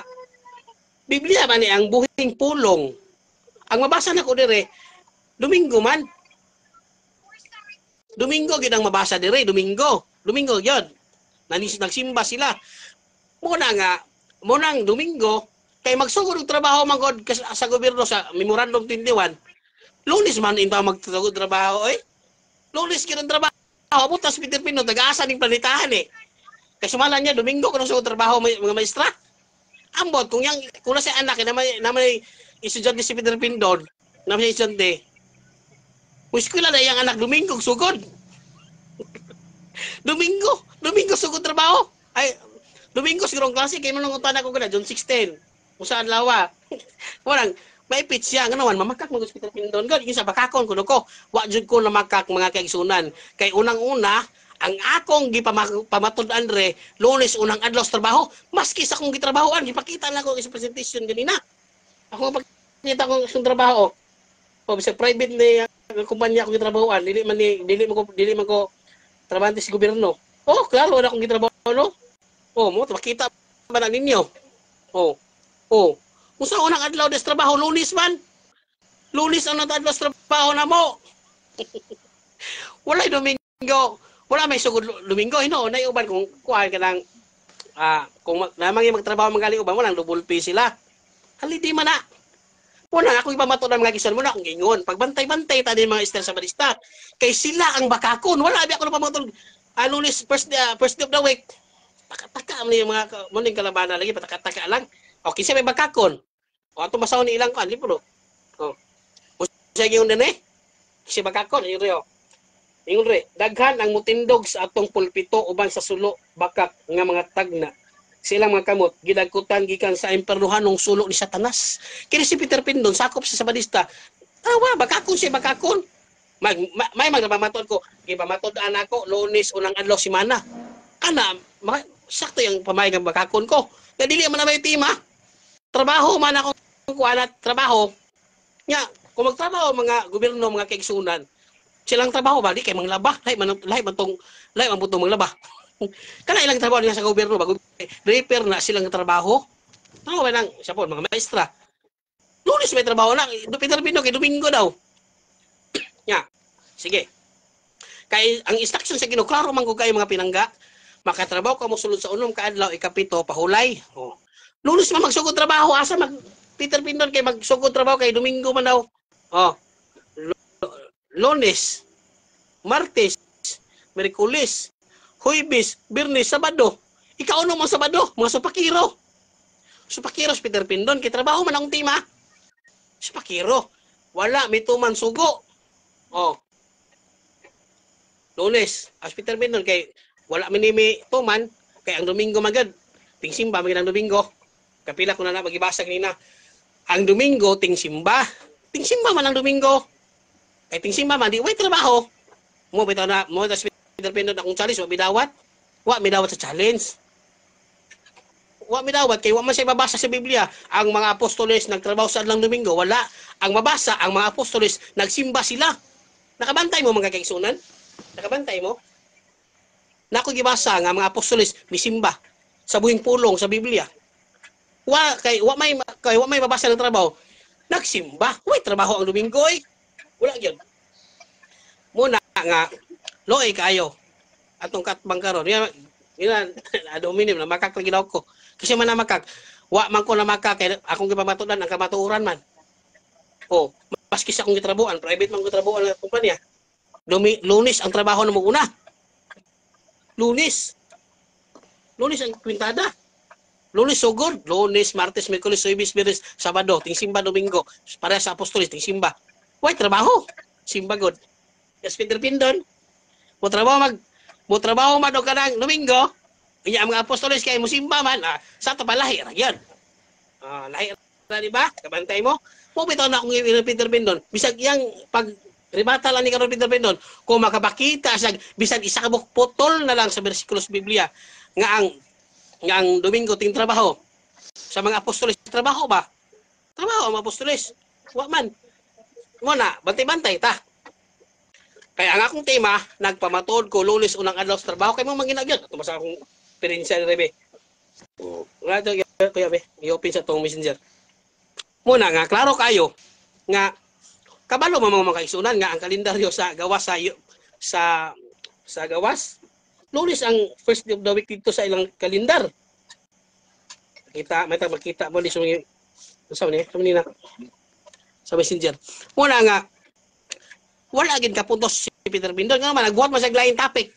Biblia man ni ang buhing pulong. Ang mabasa nako dire, Domingo man. Domingo gid ang mabasa dire, Domingo. Domingo gyud. Nanis nagsimba sila. Muna nga, munang Domingo kay magsugod og trabaho man gud sa gobyerno sa Memorandum 21. Lunes man inta magsugod trabaho oy. Lunes gid ang trabaho. Butas Peter Pino taga-asa ning planetahan eh. Kay sumala niya Domingo kuno sugod trabaho may, mga maestra. Ambot kung yang kung nasa anak na may estudyante si Peter Pindon, na may estudyante. Kung eskwela na iyang anak, Domingo sugod. Domingo, Domingo sugod trabaho. Ay, Domingo siguro ang klase kay manong utana ko gana June 16. Kung saan lawa. Walang may pitch siya nga naman mamakak mo si Peter Pindon god yung sa bakakon kuno ko. Wa jud ko namakak, mga kaigsunan. Kay unang-una, ang akong gipamatud-an re, Lunes unang adlaw sa trabaho, maski sa akong gitrabahoan, gipakita na ko sa presentation ganina. Ako pagkita ko sa trabaho. O sa private ni ang kumpanya akong gitrabahoan, dili man ko trabahante sa gobyerno. Oh, klaro na akong gitrabaho no. Oh, mo makita ba na ninyo? Oh. Oh. Kung sa unang adlaw des trabaho, Lunes man. Lunes ang adlaw sa trabaho na mo. Walay Domingo. Wala may sugod Domingo hino na uban kung kuan ka lang kung namang yung magtrabaho magaling uban, walang double pay sila. Holiday man na. Muna ako ipamato ng mga gison mo na akong gingon. Pagbantay-bantay ta din mga Esther sa barista. Kay sila ang bakakon. Wala abi ako napamatod. Lunes, first day of the week. Taka-taka man yung mga mo ning kalabanan lagi, pataka-taka lang. Okay, siya may bakakon. O ato basahon ni ilang kuan libro. Oh. Usa ingon din eh. Siya bakakon ingon re. Ingon re, daghan ang mutindog sa atong pulpito uban sa sulo bakak nga mga tagna. Silang mga kamot gidagkutan gikan sa impernuhanong sulo ni Satanas. Kini si Peter Pindon sakop sa Sabadista. Awa, bakakon siya, bakakon. May magpamatud ko, gipamatud-an ako Lunes unang adlaw semana. Ana, sakto yung pamay ng bakakon ko. Kaya dili man na may tema. Trabaho man ako kuan at trabaho. Nya, kung magtrabaho mga gobyerno, mga kaigsunan, Silang trabaho ba di kay manglaba, lahi man tong lahi man putong manglaba. Kana ilang trabaho nila sa gobyerno bago repair na silang trabaho. Ano ba nang sa po mga maestra. Lunes may trabaho na, Peter Pino kay Domingo daw. Nya. Sige. Kay ang instruction sa Ginoo klaro man ko kayo mga pinangga. Makatrabaho ka mo sulod sa unom ka adlaw, ikapito pahulay. Oh. Lunes man magsugod trabaho, asa mag Peter Pindon kay magsugod trabaho kay Domingo man daw. Oh. Lunes, Martes, Miyerkules, Huwebes, Biyernes, Sabado. Ikaw mo Sabado, mga supakiro. Supakiro si Peter Pindon kay trabaho man ang tema. Supakiro. Wala mituman sugo. Oh. Lunes, as Peter Pindon kay wala minimi tuman kay ang Domingo magad. Ting simba magid ang Domingo. Kapila ko na na magibasa kanina. Ang Domingo ting simba. Ting simba man ang Domingo. Kay ting simba man di way trabaho. Mo bitaw na mo tas Peter Pindon akong challenge wa midawat. Wa midawat sa challenge. Wa midawat kay wa man siya mabasa sa Biblia. Ang mga apostoles nagtrabaho sa adlang Domingo, wala. Ang mabasa ang mga apostoles nagsimba sila. Nakabantay mo mga kaigsunan? Nakabantay mo? Nako gibasa nga mga apostoles misimba sa buhing pulong sa Biblia. Wa kay wa may mabasa ng trabaho. Nagsimba. Way trabaho ang Domingo eh. Wala gyud. Muna nga loy kayo atong katbang karon. Yan ina adominim na makak lagi daw ko. Kasi man na makak. Wa man ko na makak kay akong gipamatudan ang kamatuoran man. Oh, maski sa akong gitrabuan, private man ko trabuan ang kumpanya. Lunes ang trabaho na mo una. Lunes. Lunes ang kwintada. Lunes sugod, Lunes, Martes, Miyerkules, Huwebes, Biyernes, Sabado, ting simba Domingo. Para sa apostoles ting simba. Way trabaho. Simba god. Yes, Peter Pindon. Mo trabaho man og kanang Domingo. Inya ang mga apostoles kay mo simba man, ah, sa to palahi ra gyud. Ah, lahi ra di ba? Kabantay mo. Mo bitaw na akong Peter Pindon. Bisag iyang pag ribata lang ni karon Peter Pindon, kung makapakita sa bisan isa ka buok putol na lang sa bersikulo sa Biblia nga ang Domingo ting trabaho sa mga apostoles, trabaho ba? Trabaho ang mga apostoles. Wa man. Mo na, bantay-bantay ta. Kaya ang akong tema, nagpamatuod ko Lunes unang adlaw sa trabaho kay mo mangina gyud. Ato sa akong perensya ni Rebe. Oh, nga to kuya be, i-open sa tong Messenger. Muna nga klaro kayo nga kabalo man mga kaigsunan nga ang kalendaryo sa gawas sa gawas Lunes ang first day of the week dito sa ilang kalendar. Kita, may ta makita mo ni sa mga sa ni, sa ni na sa Messenger. Muna nga wala gid kapuntos si Peter Pindon nga man nagbuhat man sa laing topic.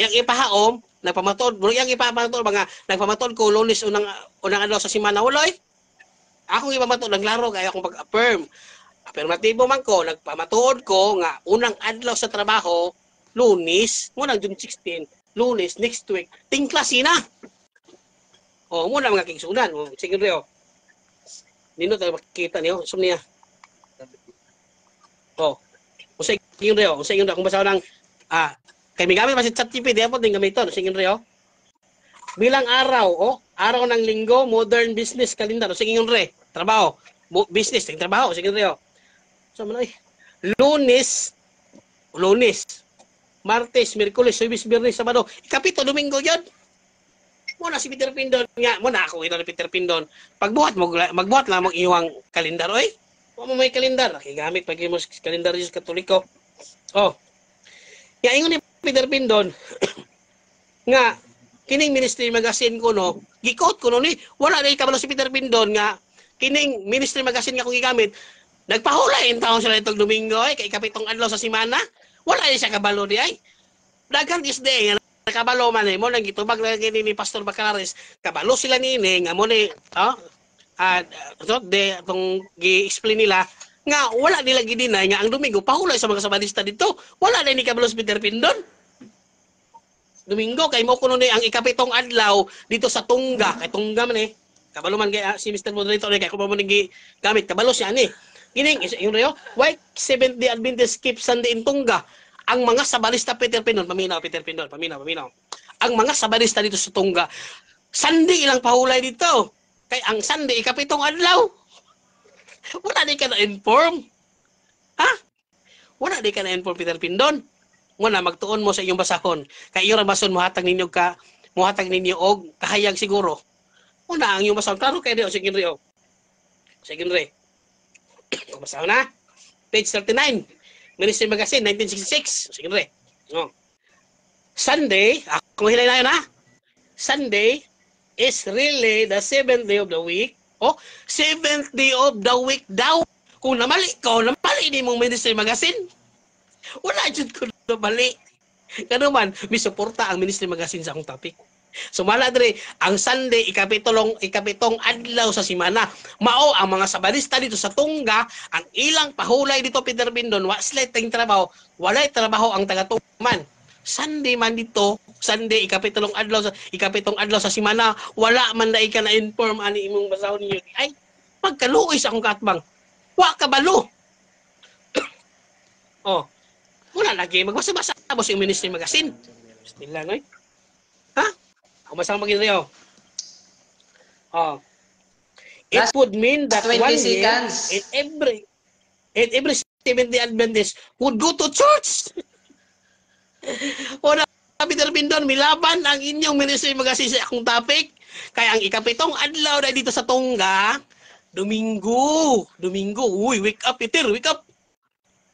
Iyang ipahaom nagpamatuod, iyang ipamatuod mga nagpamatuod ko Lunes unang unang adlaw sa semana uloy. Akong ipamatuod ang klaro kay akong pag-affirm. Affirmatibo man ko, nagpamatuod ko nga unang adlaw sa trabaho Lunes, muna June 16, Lunes next week, tingklasi na. O muna mga kigsunan, o, sige Rio. Nino tayo makikita niyo, sum niya. O, unsay ingon Rio, unsay ingon kung basa ng kay migamit pa si ChatGPT, di din gamiton, unsay ingon Rio. Bilang araw, oh, araw ng linggo, modern business calendar, unsay ingon re, trabaho, business, ting trabaho, unsay ingon Rio. So man ay Lunes, Lunes, Martes, Miyerkules, Huwebes, Biyernes, Sabado, ikapito Domingo yun. Muna si Peter Pindon nga, muna ako ito ni Peter Pindon. Pagbuhat mo, magbuhat lang mong iwang kalendar, oy. Wa mo may kalendar, nakigamit pag mo kalendar sa Katoliko. Oh. Nga ingon ni Peter Pindon nga kining ministry magazine ko no, gikot ko no ni, wala na kabalo si Peter Pindon nga kining ministry magazine nga akong gigamit, nagpahulay in taon sila itong Domingo ay kay ikapitong adlaw sa semana. Wala ni siya kabalo di ay. Daghan is day nga nakabalo man eh mo nang gitubag na kini ni Pastor Bacalares, kabalo sila niini nga mo ni oh, so de atong gi-explain nila nga wala nila gidinay nga ang Domingo pahulay sa mga Sabadista dito. Wala na ni kabalo si Peter Pindon. Domingo kay mo kuno ni ang ikapitong adlaw dito sa Tungga, kay Tungga man eh. Kabalo man kay si Mr. Moderator kay kung mo ning gamit kabalo siya ani. Gining yung Rio, why Seventh Day Adventist keep Sunday in Tungga? Ang mga Sabalista Peter Pindon, paminaw Peter Pindon, paminaw, paminaw. Ang mga Sabalista dito sa Tungga, Sunday ilang pahulay dito. Kay ang Sunday ikapitong adlaw. Wala di ka na inform. Ha? Wala di ka na inform, Peter Pindon. Muna magtuon mo sa iyong basahon. Kay iyo ra bason mohatag ninyo og kahayag siguro. Una ang iyong basahon klaro kay di sige ri. Sige ri. Basahon na. Page 39. Ministry Magazine 1966. Sige ri. Oh. Sunday, ako hilay na yun ha. Sunday is really the seventh day of the week. Oh, seventh day of the week daw. Kung namali ko, namali ni mong Ministry Magazine. Wala jud ko namali. Kano man, misuporta ang Ministry Magazine sa akong topic. Sumala dre, ang Sunday ikapitong adlaw sa simana. Mao ang mga Sabadista dito sa Tungga, ang ilang pahulay dito, Peter Bindon, wa sila ting trabaho, walay trabaho ang taga man. Sunday man dito, Sunday ikapitong adlaw sa simana, wala man dai ka na inform ani imong basahon ninyo. Ay, pagkaluoy sa akong kaatbang. Wa ka balo. Oh. Wala lagi magbasa-basa mo sa Ministry Magazine. Bismillah noy. Ha? Ako masang maging Oh. It Last would mean that 20 one year seconds. in every Seventh-day Adventist would go to church. Wala, Peter Bindon, milaban ang inyong Ministry Magazine sa akong topic. Kaya ang ikapitong adlaw na dito sa Tungga, Domingo. Domingo. Uy, wake up, Peter. Wake up.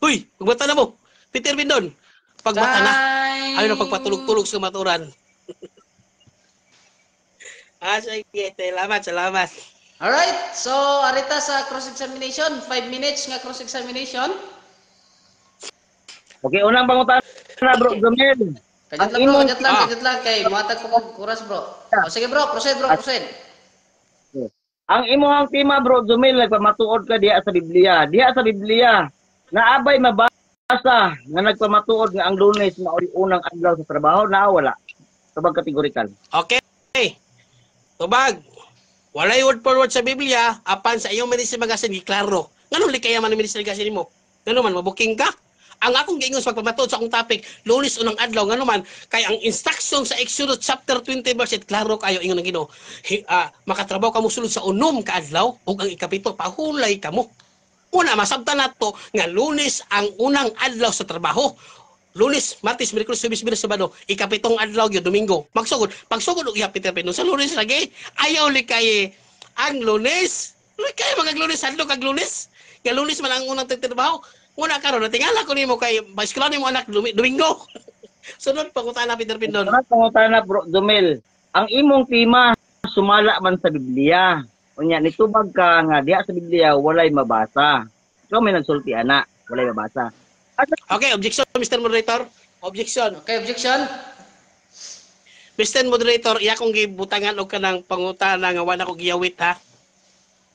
Uy, pagbata na mo. Peter Bindon, pagbata na. Time. Ayaw na pagpatulog-tulog sa maturan. Ah, sige. Salamat, salamat. Alright, so arita sa cross-examination, 5 minutes nga cross-examination. Okay, unang pangutana, bro Jomel. Kajat Ang lang bro, imong kajat lang, kajat lang kay muhatag ko kog oras, bro. O sige bro, proceed bro, proceed. Ang imong tema, bro Jomel, nagpamatuod ka diha sa Biblia. Diha sa Biblia, naabay mabasa nga nagpamatuod nga ang Lunes mao'y unang adlaw sa trabaho, naa wala? Tubag kategorikal. Okay. Tubag. Walay word for word sa Biblia, apan sa iyong Ministry Magazine, giklaro. Nganong likaya man ang Ministry Magazine mo? Ngano man, mabuking ka? Ang akong giingon sa pagpamatuod sa akong topic, Lunes unang adlaw, ngano man, kay ang instruction sa Exodus chapter 20 verse 8, klaro kayo ingon ng Ginoo. Makatrabaho kamo sulod sa 6 ka adlaw ug ang ikapito pahulay kamo. Una, masabtan nato nga Lunes ang unang adlaw sa trabaho. Lunes, Martes, Miyerkules, Huwebes, Biyernes, Sabado, ikapitong adlaw gyud Domingo. Magsugod, pagsugod og iya Peter Pino sa Lunes lagi, ayaw likay ang Lunes. Likay mga Lunes, hadlok kag Lunes. Nga Lunes man ang unang trabaho. Una karon natingala ko nimo kay eskwela nimo anak Domingo. Sunod pangutana, Peter Pindon. Unang pangutana, bro Jomel. Ang imong tema sumala man sa Biblia. Unya nitubag ka nga diha sa Biblia walay mabasa. Ikaw may nagsulti ana, walay mabasa. Okay, objection, Mr. Moderator. Objection. Okay, objection. Mr. Moderator, iya kong gibutangan og kanang pangutana nga wala ko giyawit ha.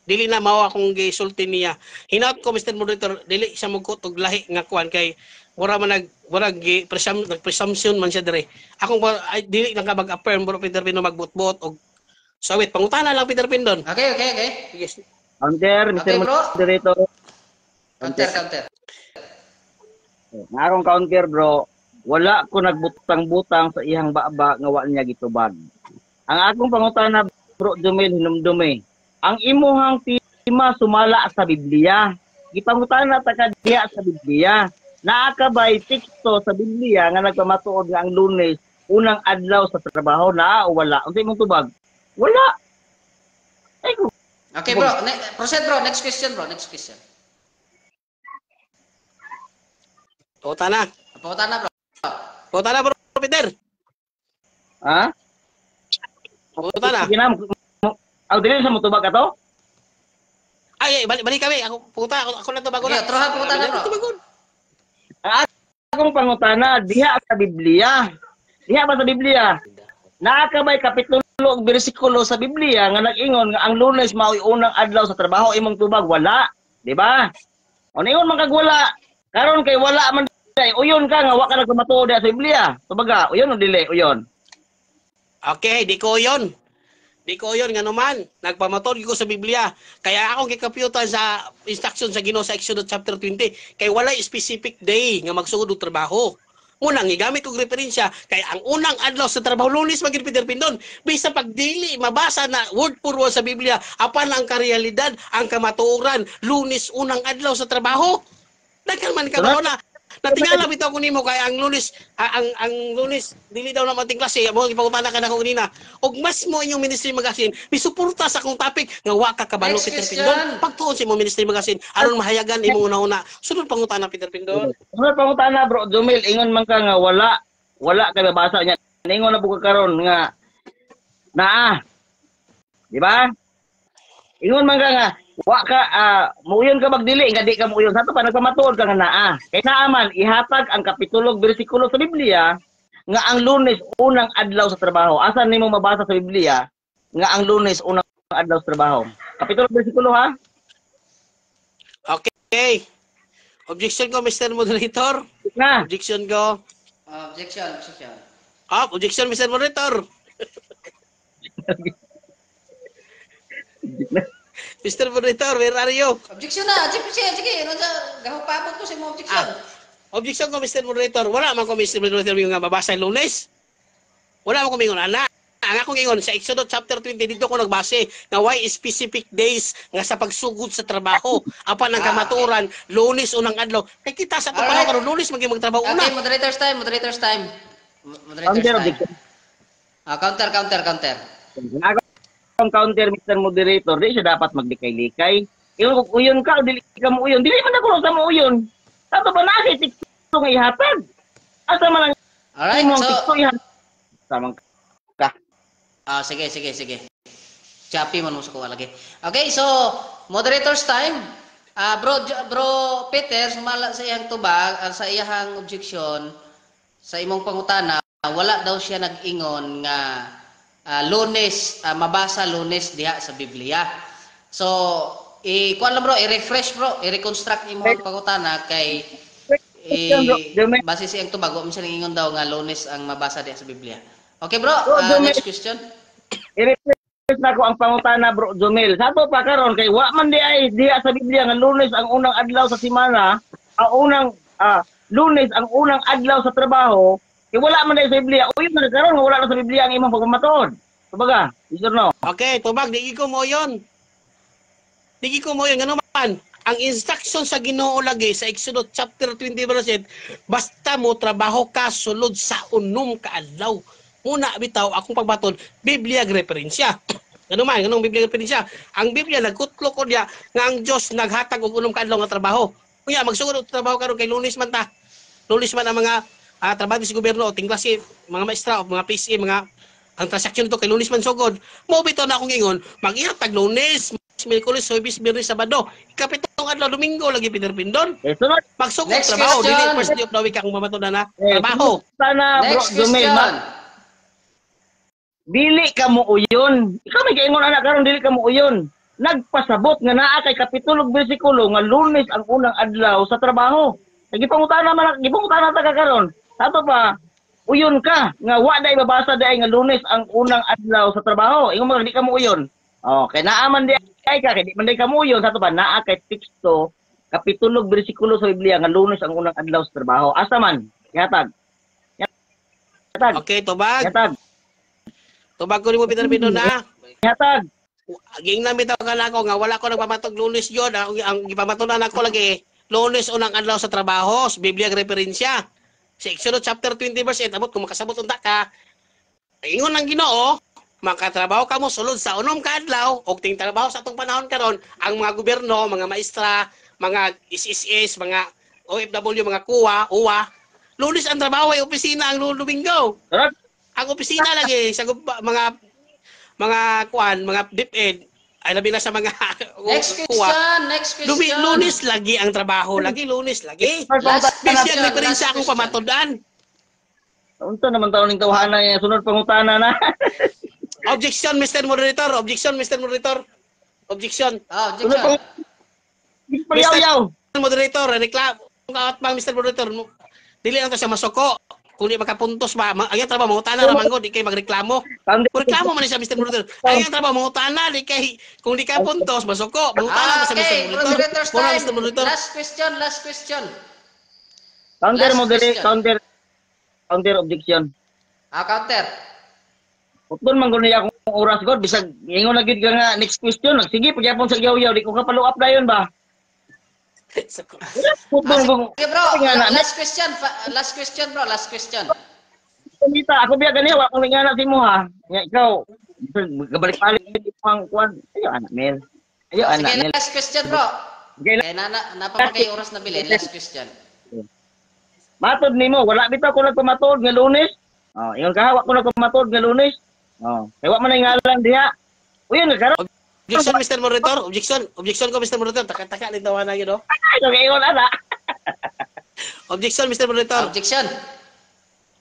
Dili na mao akong gisulti niya. Hinaut ko, Mr. Moderator, dili siya mugkot og lahi nga kuan kay mura man nag mura gi presum, nag-presumption man siya dire. Akong ay, dili lang ka mag-affirm, bro Peter Pindon, magbutbot og sawit. Pangutana lang, Peter Pindon. Okay. Sige. Counter, Mr. Okay, bro. Moderator. Counter, counter. Nga akong counter, bro, wala ko nagbutang-butang sa iyang baba nga wa niya gitubag. Ang akong pangutana, bro Jomel, hinumdumi. Ang imuhang tema sumala sa Biblia. Gipangutana ta ka diha sa Biblia. Naa ka bay teksto sa Biblia nga nagpamatuod nga ang Lunes unang adlaw sa trabaho, naa o wala? Unsa imong tubag? Wala. Ay, Okay bro, proceed bro, next question bro, next question. Pangutana. Pangutana bro. Pangutana, bro Peter. Ha? Pangutana. Sige na, aw, dili sa motubag ato? Ay, ay, balik, balik kami. Ako pangutana, ako na to bago Okay, na. troha pangutana, bro. Tubagon. Ang akong pangutana diha sa Biblia. Diha ba sa Biblia? Naa ka bay kapitulo ug bersikulo sa Biblia nga nag-ingon nga ang Lunes mao'y unang adlaw sa trabaho? Imong tubag wala, di ba? O ningon man kag wala, karon kay wala man day, uyon ka nga wa ka nagpamatuod diha sa Biblia. Tubaga, uyon o dili uyon? Okay, di ko uyon. Di ko uyon nga naman. Nagpamatuod ko sa Biblia. Kaya akong gikaputan sa instruction sa Ginoo sa Exodus chapter 20 kay walay specific day nga magsugod og trabaho. Unang gigamit kog referensya kay ang unang adlaw sa trabaho Lunes magid, Peter Pindon. Bisa pagdili mabasa na word for word sa Biblia, apan ang karealidad, ang kamatuoran, Lunes unang adlaw sa trabaho. Daghan man kabalo na Natingala bitaw ko nimo kay ang Lunes, ang Lunes dili daw na mating klase, mo gipangutana ka nako kanina. Og mas mo inyong ministry magazine misuporta sa akong topic nga wa ka kabalo, Next Peter question. Pindon. Pagtuon sa imong ministry magazine aron mahayagan imong una-una. Sunod pangutana, Peter Pindon. Sunod pangutana, Bro Jumil, ingon man ka nga wala wala kay mabasa niya. Ingon na po ka karon nga naa. Di ba? Ingon man ka nga wa ka muuyon ka magdili nga di ka muuyon. Sa ato pa nagpamatuod ka nga naa. Kay naa man ihatag ang kapitulo bersikulo sa Biblia nga ang Lunes unang adlaw sa trabaho. Asa nimo mabasa sa Biblia nga ang Lunes unang adlaw sa trabaho? Kapitulo bersikulo ha? Okay. Objection ko, Mr. Moderator. Na. Objection ko. Objection, objection. Objection, Mr. Moderator. Mr. Moderator, where are you? Objection na, objection, sige. Ano sa gahupabot ko sa imong objection. Objection ko, Mr. Moderator. Wala man ko, Mr. Moderator, yung nga mabasa yung Lunes. Wala man ko mingon ana. Ang akong ingon sa Exodus chapter 20 dito ko nagbase nga why specific days nga sa pagsugod sa trabaho apan ang kamatuoran Lunes unang adlaw. Kay kita sa atong panahon karon Lunes maging magtrabaho una. Okay, moderators time, moderators time. Moderators Counter time. Objection. Counter, counter, counter. Ako ang counter, Mr. Moderator, di siya dapat maglikay-likay. Ingon kung uyon ka o dili ka mo uyon, dili man ako sa mo uyon. Tato ba na si tikso nga ihatag? Asa man ang Alright, imong so tikso ihatag? Samang ka. Sige, sige, sige. Choppy man mo sa kuha lagi. Okay, so moderators time. Bro Peter, sumala sa iyang tubag, sa iyang objection sa imong pangutana, wala daw siya nag-ingon nga Lunes, mabasa Lunes diha sa Biblia. So, i-kuan lang bro, i-refresh bro, i-reconstruct imong pangutana kay base sa iyang tubag, wa man siya nag-ingon daw nga Lunes ang mabasa diha sa Biblia. Okay bro, next question. I-refresh na ko ang pangutana, Bro Jumil. Sa ato pa karon kay wa man di ay diha sa Biblia nga Lunes ang unang adlaw sa semana, ang unang Lunes ang unang adlaw sa trabaho, kay wala man di sa Biblia. Uyon man karon nga wala na sa Biblia ang imong pagpamatuod. Kumbaga, yes or no? Okay, tubag di ko mo yon. Di ko mo yon ngano man ang instruction sa Ginoo lagi sa Exodus chapter 20 verse 8, basta mo trabaho ka sulod sa unom ka adlaw. Una bitaw akong pagbaton Biblia referensya. Ngano man nganong Biblia referensya? Ang Biblia nagkutlo ko diya nga ang Dios naghatag og unom ka adlaw nga trabaho. Unya magsugod og trabaho karon kay Lunes man ta. Lunes man ang mga trabaho sa gobyerno, tingklase, mga maestra, mga PSA, mga ang transaksyon to kay Lunes man sugod. Mo bitaw na akong ingon, mag-ihatag Lunes, Miyerkules, Huwebes, Biyernes, Sabado. Ikapitong adlaw Domingo lagi, Peter Pindon. Magsugod trabaho, dili first day of the week akong mamatunan na trabaho. Sana, Bro Next Jumil, question. Dili ka mo uyon. Ikaw may gaingon anak karon dili ka mo uyon. Nagpasabot nga naa kay kapitulo bersikulo nga Lunes ang unang adlaw sa trabaho. Gipangutana man, gipangutana ta ka karon. Sato pa uyon ka nga wa day mabasa day nga Lunes ang unang adlaw sa trabaho. Ingon man di ka mo uyon. Oh, kay naa man di ay ka kay di man day ka mo uyon. Sato pa naa kay teksto kapitulo bersikulo sa Biblia nga Lunes ang unang adlaw sa trabaho. Asa man? Yatag. Yatag. Okay, tubag. Yatag. Tubag ko nimo, Peter Pindon na. Yatag. Ging na bitaw ka na ako nga wala ko nagpamatog Lunes yon. Ang gipamatunan ako lagi Lunes unang adlaw sa trabaho, sa Biblia referensya. Sa Exodus chapter 20 verse 8, abot kung makasabot unta ka. Ingon ang Ginoo, makatrabaho ka mo sulod sa unom ka adlaw og ting trabaho sa atong panahon karon ang mga gobyerno, mga maestra, mga SSS, mga OFW, mga kuwa, uwa. Lunes ang trabaho ay opisina ang Domingo. Ang opisina lagi sa mga kuan, mga DepEd, ay labi na sa mga Next kuwa. question, next question. Lunes lagi ang trabaho, lagi Lunes lagi. Last Busy question, ang referensya last akong question. pamatudan. Unsa naman taon ning tawhana niya sunod pangutana na. Objection, Mr. Moderator. Objection, Mr. Moderator. Objection. Oh, Sunod objection. Pangyaw-yaw. Moderator, reklamo. Kung bang Mr. Moderator, dili lang to siya masuko. Kung di makapuntos ba, ang iyang trabaho mangutana ra man gud, di kay magreklamo. Kung reklamo man siya, Mr. Moderator. Ang iyang trabaho mangutana, di kay kung di ka puntos masuko, mangutana man siya, Mr. Okay, Moderator. moderators Mura, time. Mr. Moderator. Last question, last question. Counter Last moderate, question. counter counter objection. Counter. Putol man gud niya akong oras god bisag ingon na gyud ka nga next question. Sige pagyapon sa yaw-yaw di ko ka follow up dayon ba. Putong Sige bro, Nga na. last question, last question bro, last question. Kumita, ako biya gani wa kong lingana si mo ha. Nya ikaw gabalik-balik ang kuan. Ayo anak Mel. Ayo anak Sige, Mel. last question bro. Okay, Kaya na, na, pa kay oras na bilin, last question. Matod nimo, wala bitaw ko nagpamatuod nga Lunes. Oh, ingon ka, wa ko nagpamatuod nga Lunes. Oh, kay wa man ay ngalan diha. Uy, nga karon Objection, Mr. Moderator. Objection. Objection ko, Mr. Moderator. Taka-taka ni tawa na yun, oh. Ay, kay ingon ana. Objection, Mr. Moderator. Objection.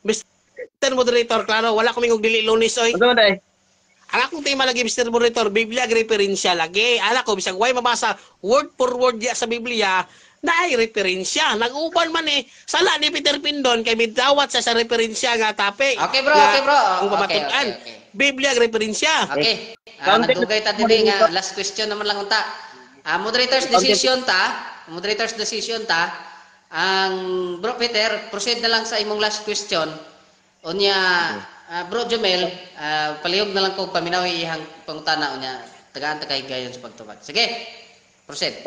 Mr. Moderator, klaro, wala ko mingog dili Lunes, oy. Ano man day? Ang akong tema lagi, Mr. Moderator, Biblia referensya lagi. Ala ko, bisag way mabasa word for word diya sa Biblia, na ay referensya. Nag-uban man eh. Sala ni Peter Pindon kay midawat sa referensya nga tape. Okay, bro, nga okay, bro. Kung Okay, pamatunan. okay. Biblia referensya. Okay. Counting- Nagdugay ta dili nga last question naman lang unta. Moderator's decision ta, moderator's decision ta. Ang bro Peter, proceed na lang sa imong last question. Unya bro Jomel, palihog na lang ko paminaw iyang pangutana unya tagaan ta kay gayon sa pagtubag. Sige. Proceed.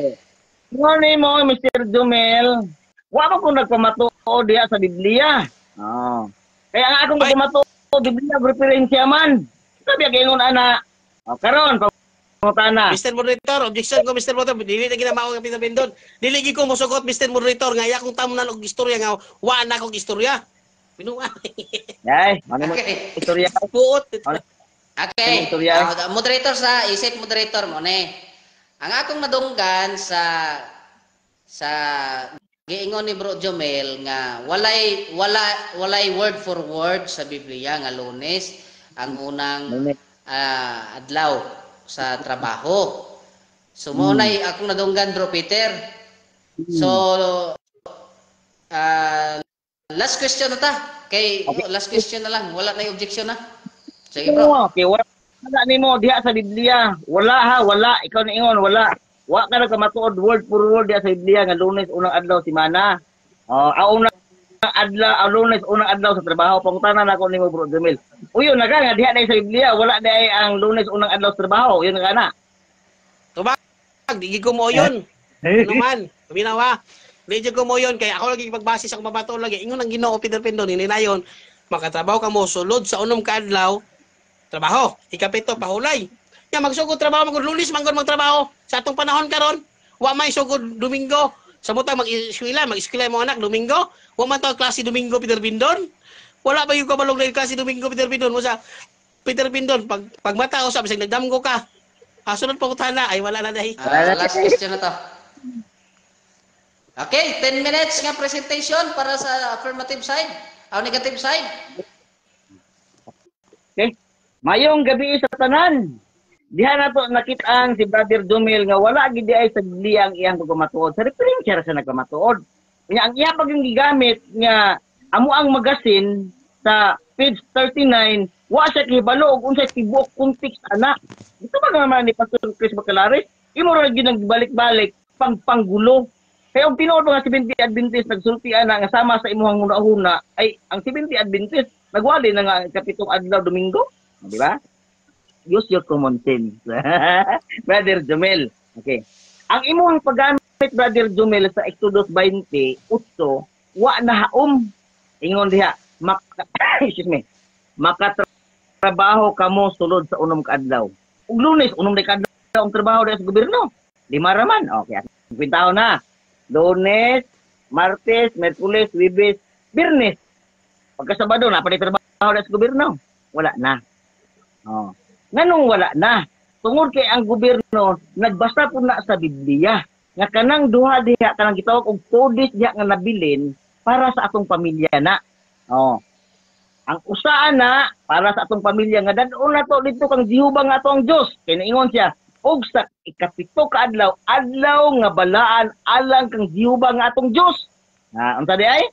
Ingon nimo, Mr. Jumel, wa man ko nagpamatuod diha sa Biblia. Oh. Kaya nga akong Ay. nagpamatuod Biblia referensya man. Sabi kay ingon ana. Oh, karon pangutana. Mr. Moderator, objection ko, Mr. Moderator, dili na ginamao nga Peter Pindon. Dili gi ko mosugot, Mr. Moderator, nga iya kong tamnan og istorya nga wa na akong istorya. Binuha. Ay, ano mo Okay. istorya? Puot. Okay. Istorya. Moderator sa isip moderator mo ni. Ang akong nadunggan sa giingon ni Bro Jomel nga walay word for word sa Biblia nga Lunes ang unang adlaw sa trabaho. So mo nay akong nadunggan, Bro Peter. So last question na ta. Kay Okay. last question na lang, wala na objection na. Sige bro. Okay, wala wala nimo diha sa Biblia. Wala ha, wala. Ikaw ni ingon, wala. Wa ka nagkamatuod word for word diha sa Biblia nga Lunes unang adlaw semana. Oh, ang unang adlaw, ang Lunes unang adlaw sa trabaho. Pangutana nako nimo, Bro Jomel. Uyo na ka nga diha na sa Biblia, wala na ang Lunes unang adlaw sa trabaho. Yun nga na. Tubag, di ko mo yun. Ano man, paminaw ha. Di ko mo yun kay ako lagi pagbase sa akong pamatuod lagi. Ingon ang Ginoo Peter Pindon hininayon, makatrabaho ka mo sulod sa unom ka adlaw trabaho. Ikapito pahulay. Nya magsugod trabaho magud Lunes manggod magtrabaho sa atong panahon karon. Wa may sugod Domingo. Sa butang mag-eskwela mo anak Domingo. Wa man taw klase Domingo, Peter Pindon. Wala ba yung kabalog na klase Domingo, Peter Pindon mo sa Peter Pindon pag pagmata usab bisag nagdamgo ka. Sunod pa na ay wala na dahi. Last question na to. Okay, 10 minutes nga presentation para sa affirmative side, o negative side. Okay. Mayong gabi sa tanan. Diha na to nakit-ang si Brother Jomel nga wala gid ay sa Biblia ang iyang pagpamatuod. Sa referensya ra siya nagpamatuod. Nya ang iya pag gigamit nga amo ang magasin sa page 39, wa siya kahibalo og unsay tibuok context ana. Dito ba naman ni Pastor Chris Bacalares? Imo ra gyud nagbalik-balik pangpanggulo. Kaya og tinuod nga 70 Adventist nagsulti ana nga sama sa imuhang hunahuna ay ang 70 Adventist nagwali na nga ang kapitong adlaw Domingo, di ba? Use your common sense. Brother Jomel. Okay. Ang imuhang paggamit, Brother Jomel, sa Exodus 28, wa na haom. Ingon diha, excuse me, makatrabaho kamo sulod sa unom ka adlaw. Ug Lunes, unom na ka adlaw ang trabaho diha sa gobyerno. 5 ra man. Okay, kwentaho na. Lunes, Martes, Miyerkules, Huwebes, Biyernes. Pagka Sabado, na pa trabaho diha sa gobyerno. Wala na. Oh. Nganong wala na? Tungod kay ang gobyerno nagbasa po na sa Biblia nga kanang duha diha kanang gitawag og 2 days diha nga nabilin para sa atong pamilya na. Oh. Ang usaan na para sa atong pamilya nga dad-on na to didto kang Jehova nga ato ang Dios. Kay naingon siya og sa ikapito ka adlaw, adlaw nga balaan alang kang Jehova nga atong Dios. Na unsa di ay?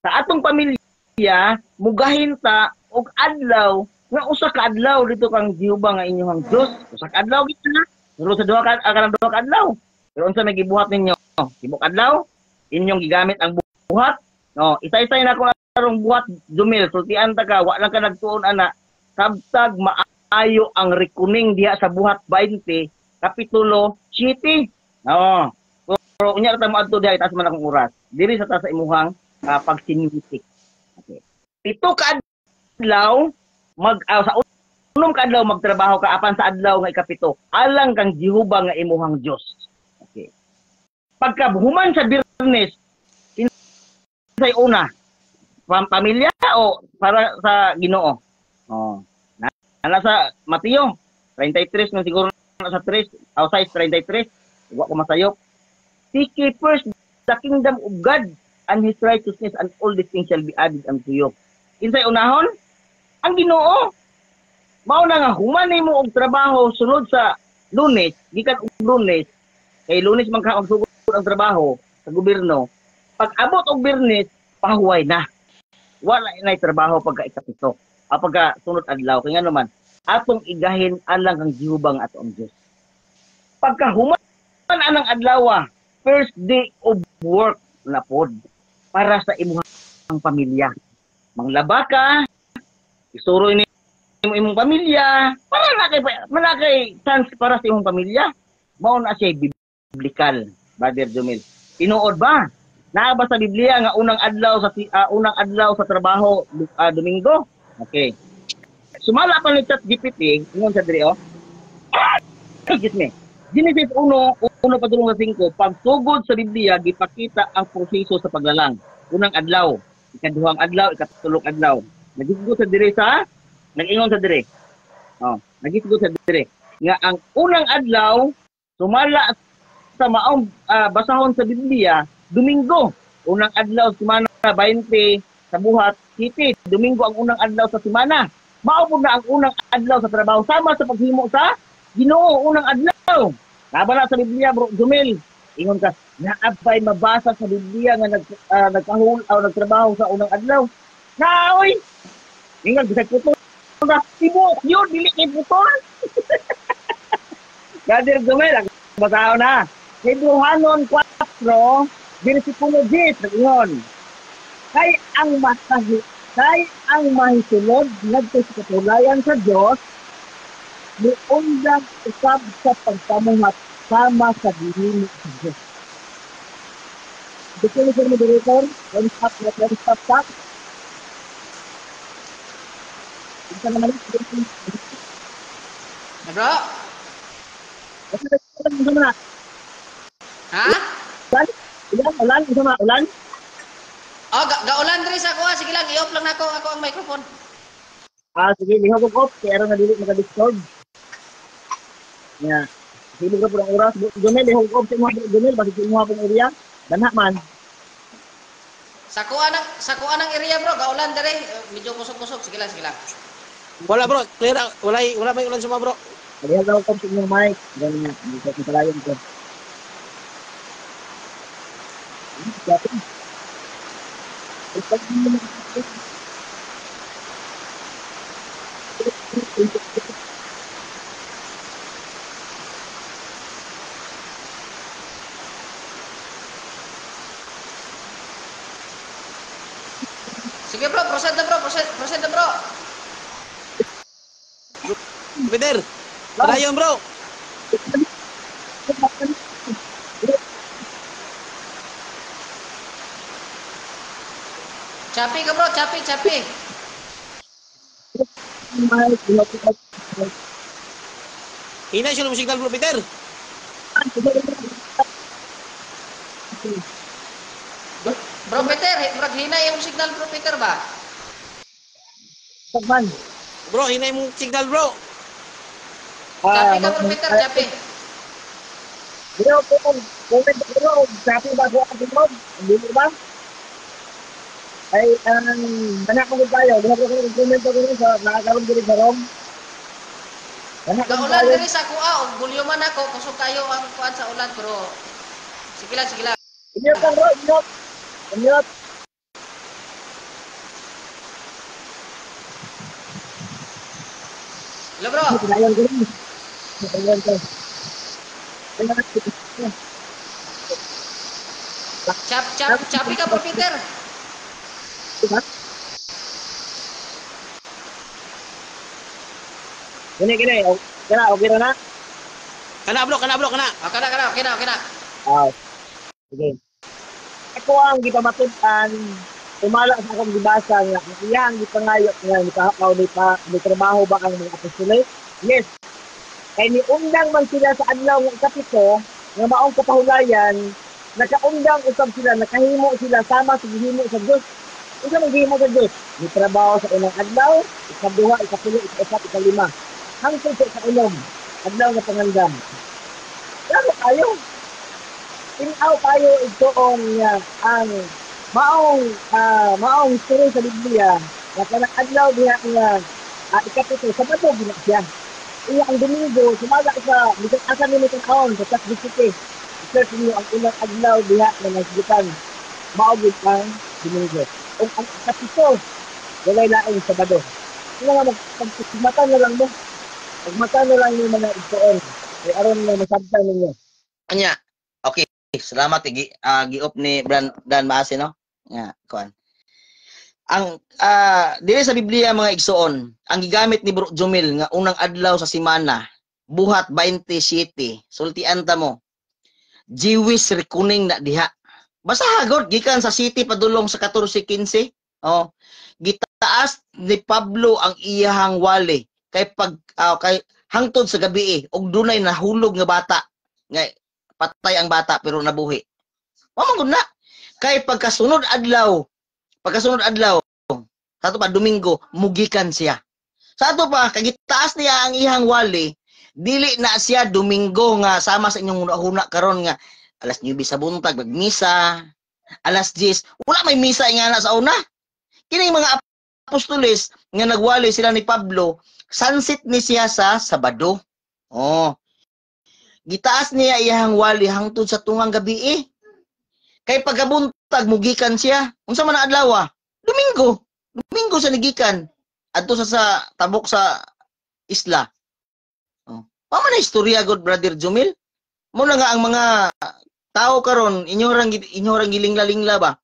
Sa atong pamilya mugahin ta og adlaw nga usa ka adlaw dito kang Jehova nga inyong Dios. Usa ka adlaw gid na. Pero sa duha ka kanang duha ka adlaw. Pero unsa may gibuhat ninyo? Tibok adlaw inyong gigamit ang buhat. No, isa-isay na ko arong buhat Jomel, sultian ta ka, wa lang ka nagtuon ana. Sabtag maayo ang reckoning diha sa buhat 20 kapitulo 7. No. unya ra ta moadto diha, itaas man akong oras. Diri sa ta sa imuhang pagsinisik. Okay. 7 ka adlaw mag sa 6 ka adlaw magtrabaho ka apan sa adlaw nga ikapito alang kang Jehova nga imuhang Dios. Okay. Pagka human sa Biyernes, kinsay una? Pamilya o para sa Ginoo? Oh. Na sa Mateo 33 nang siguro na sa 3, o 6:33, wa ko masayop. Seek ye first the kingdom of God and His righteousness, and all these things shall be added unto you. Kinsay unahon? Ang Ginoo. Mao na nga human nimo og trabaho sunod sa Lunes, gikan og Lunes, kay Lunes man ka magsugod ang trabaho sa gobyerno. Pag abot og Biyernes, pahuway na. Wala nay trabaho pagka ikapito. Pagka sunod adlaw kay ngano man atong igahin alang kang Jehova nga ato ang Dios. Pagka human anang adlaw, first day of work na pod para sa imong pamilya. Manglaba ka, isuroy ni imong pamilya, para na kay manakay chance para sa imong pamilya. Mao na siya biblical, Brother Jumil. Tinuod ba? Naa ba sa Biblia nga unang adlaw sa trabaho Domingo? Okay. Sumala pa ni ChatGPT, ingon sa diri oh. Excuse me. Genesis 1:1-5, pagsugod sa Biblia gipakita ang proseso sa paglalang. Unang adlaw, ikaduhang adlaw, ikatulong adlaw. Nagisgot sa diri sa nag-ingon sa diri. Oh, nagisgot sa diri nga ang unang adlaw sumala sa maong basahon sa Biblia, Domingo. Unang adlaw semana 20 sa buhat 7, Domingo ang unang adlaw sa semana. Mao pud na ang unang adlaw sa trabaho sama sa paghimo sa Ginoo, unang adlaw. Nabala sa Biblia, bro Jumil. Ingon ka, naabay mabasa sa Biblia nga nagkahul o nagtrabaho sa unang adlaw. Naoy. Ingon bisag putol ka, tibuok yun, dili kay putol. Brother Jumil, ang basahon na. Hebreohanon 4, bersikulo 10, nag-ingon. Kay ang mahisulod ngadto sa katulayan sa Dios, niundang usab sa pagpamuhat sama sa gihimo sa Dios. Dito ni Sir Moderator, one stop, one stop, stop. Isa naman. Bro? Ha? Ulan? Ulan? Ulan? Ulan? Oh, gaulan diri sa ako. Sige lang, i-off lang nako ako ang microphone. Ah, sige, lihok ko off kay aron na dili maka-disturb. Ya. Sige ko pud ang oras. Jumel, lihok off sa imong Jumel, basi sa imong pong area. Danha man. Sa kuha ng area bro, gaulan diri, medyo kusog-kusog. Sige lang, sige lang. Wala bro, clear. Wala may ulan sa mga bro. Lihok daw off sa imong mic. Ganyan, hindi ko palayon ko. Sige bro, proceed na bro, proceed na bro. Peter, padayon bro. Chapi ka bro, chapi, chapi. Hina siya ng signal bro, Peter. Bro Peter, murag hina yung signal bro Peter ba? Bro, hina yung signal bro. Chapi ka bro Peter, chapi. Bro, bro, chapi ba ako bro? Hindi ba? Ay, anak ko tayo. Di ba ko comment ko sa nakakaroon diri sa rom. Gaulan diri sa kuha og gulyo man ako, kusog kayo ang kuan sa ulan pero sige lang, sige lang. Inyo ka bro, inyo. Inyo. Hello bro. Chap chap chapi ka bro Peter. Gini gini, okay na, okay na. Kana bro, kana bro, kana. Okay na, kana, okay na, okay na. Ah. Sige. Ako ang gipamatud-an tumala sa akong gibasa nga ang iyang gipangayo nga ni ni pa ni trabaho ba ang mga apostoles? Yes. Kay niundang man sila sa adlaw nga ikapito nga maong kapahulayan, nakaundang usab sila, nakahimo sila sama sa gihimo sa Dios. Unsa man gihimo sa Dios? Ni trabaho sa unang adlaw, ikaduha, ikatulo, ikaupat, ikalima. Hangtod sa ikaunom, adlaw nga pangandam. Klaro kayo. Tinaw kayo igtuon nga ang maong story sa Biblia nga kanang adlaw diha nga ikapito, Sabado gina siya. Iya ang Domingo sumala sa bisan asa nimo tan-awon sa ChatGPT. I-search niyo ang unang adlaw diha nga nasgitan. Mao gid ang Domingo. Ug ang ikapito walay laing Sabado. Sila nga magmata na lang mo. Magmata na lang yung mga igsuon. Kay aron nga masabtan ninyo. Anya. Okay, salamat gi gi-off ni Bran Dan Maase, no. Nga kuan. Ang diri sa Biblia, mga igsuon, ang gigamit ni Bro Jumil nga unang adlaw sa semana, Buhat 27, sultian ta mo. Jewish reckoning na diha. Basta hagod gikan sa city padulong sa 14:15. Oh. Gitaas ni Pablo ang iyahang wali kay pag kay hangtod sa gabi og dunay nahulog nga bata nga patay ang bata pero nabuhi. Wa man gud na. Kay pagkasunod adlaw, sa ato pa Domingo, mugikan siya. Sa ato pa, kagitaas niya ang iyang wali, dili na siya Domingo nga sama sa inyong huna karon nga alas 9 sa buntag magmisa, alas 10, wala may misa nga na sa una. Kining mga apostoles nga nagwali sila ni Pablo, sunset ni siya sa Sabado. Oh. Gitaas niya iyang wali hangtod sa tungang gabi eh. Kay pagkabuntag mugikan siya. Unsa man ang adlaw? Domingo. Domingo sa nigikan. Adto sa tabok sa isla. Oh. Pa man na istorya god, Brother Jumil. Mo na nga ang mga tao karon inyo rang gilingla-lingla ba.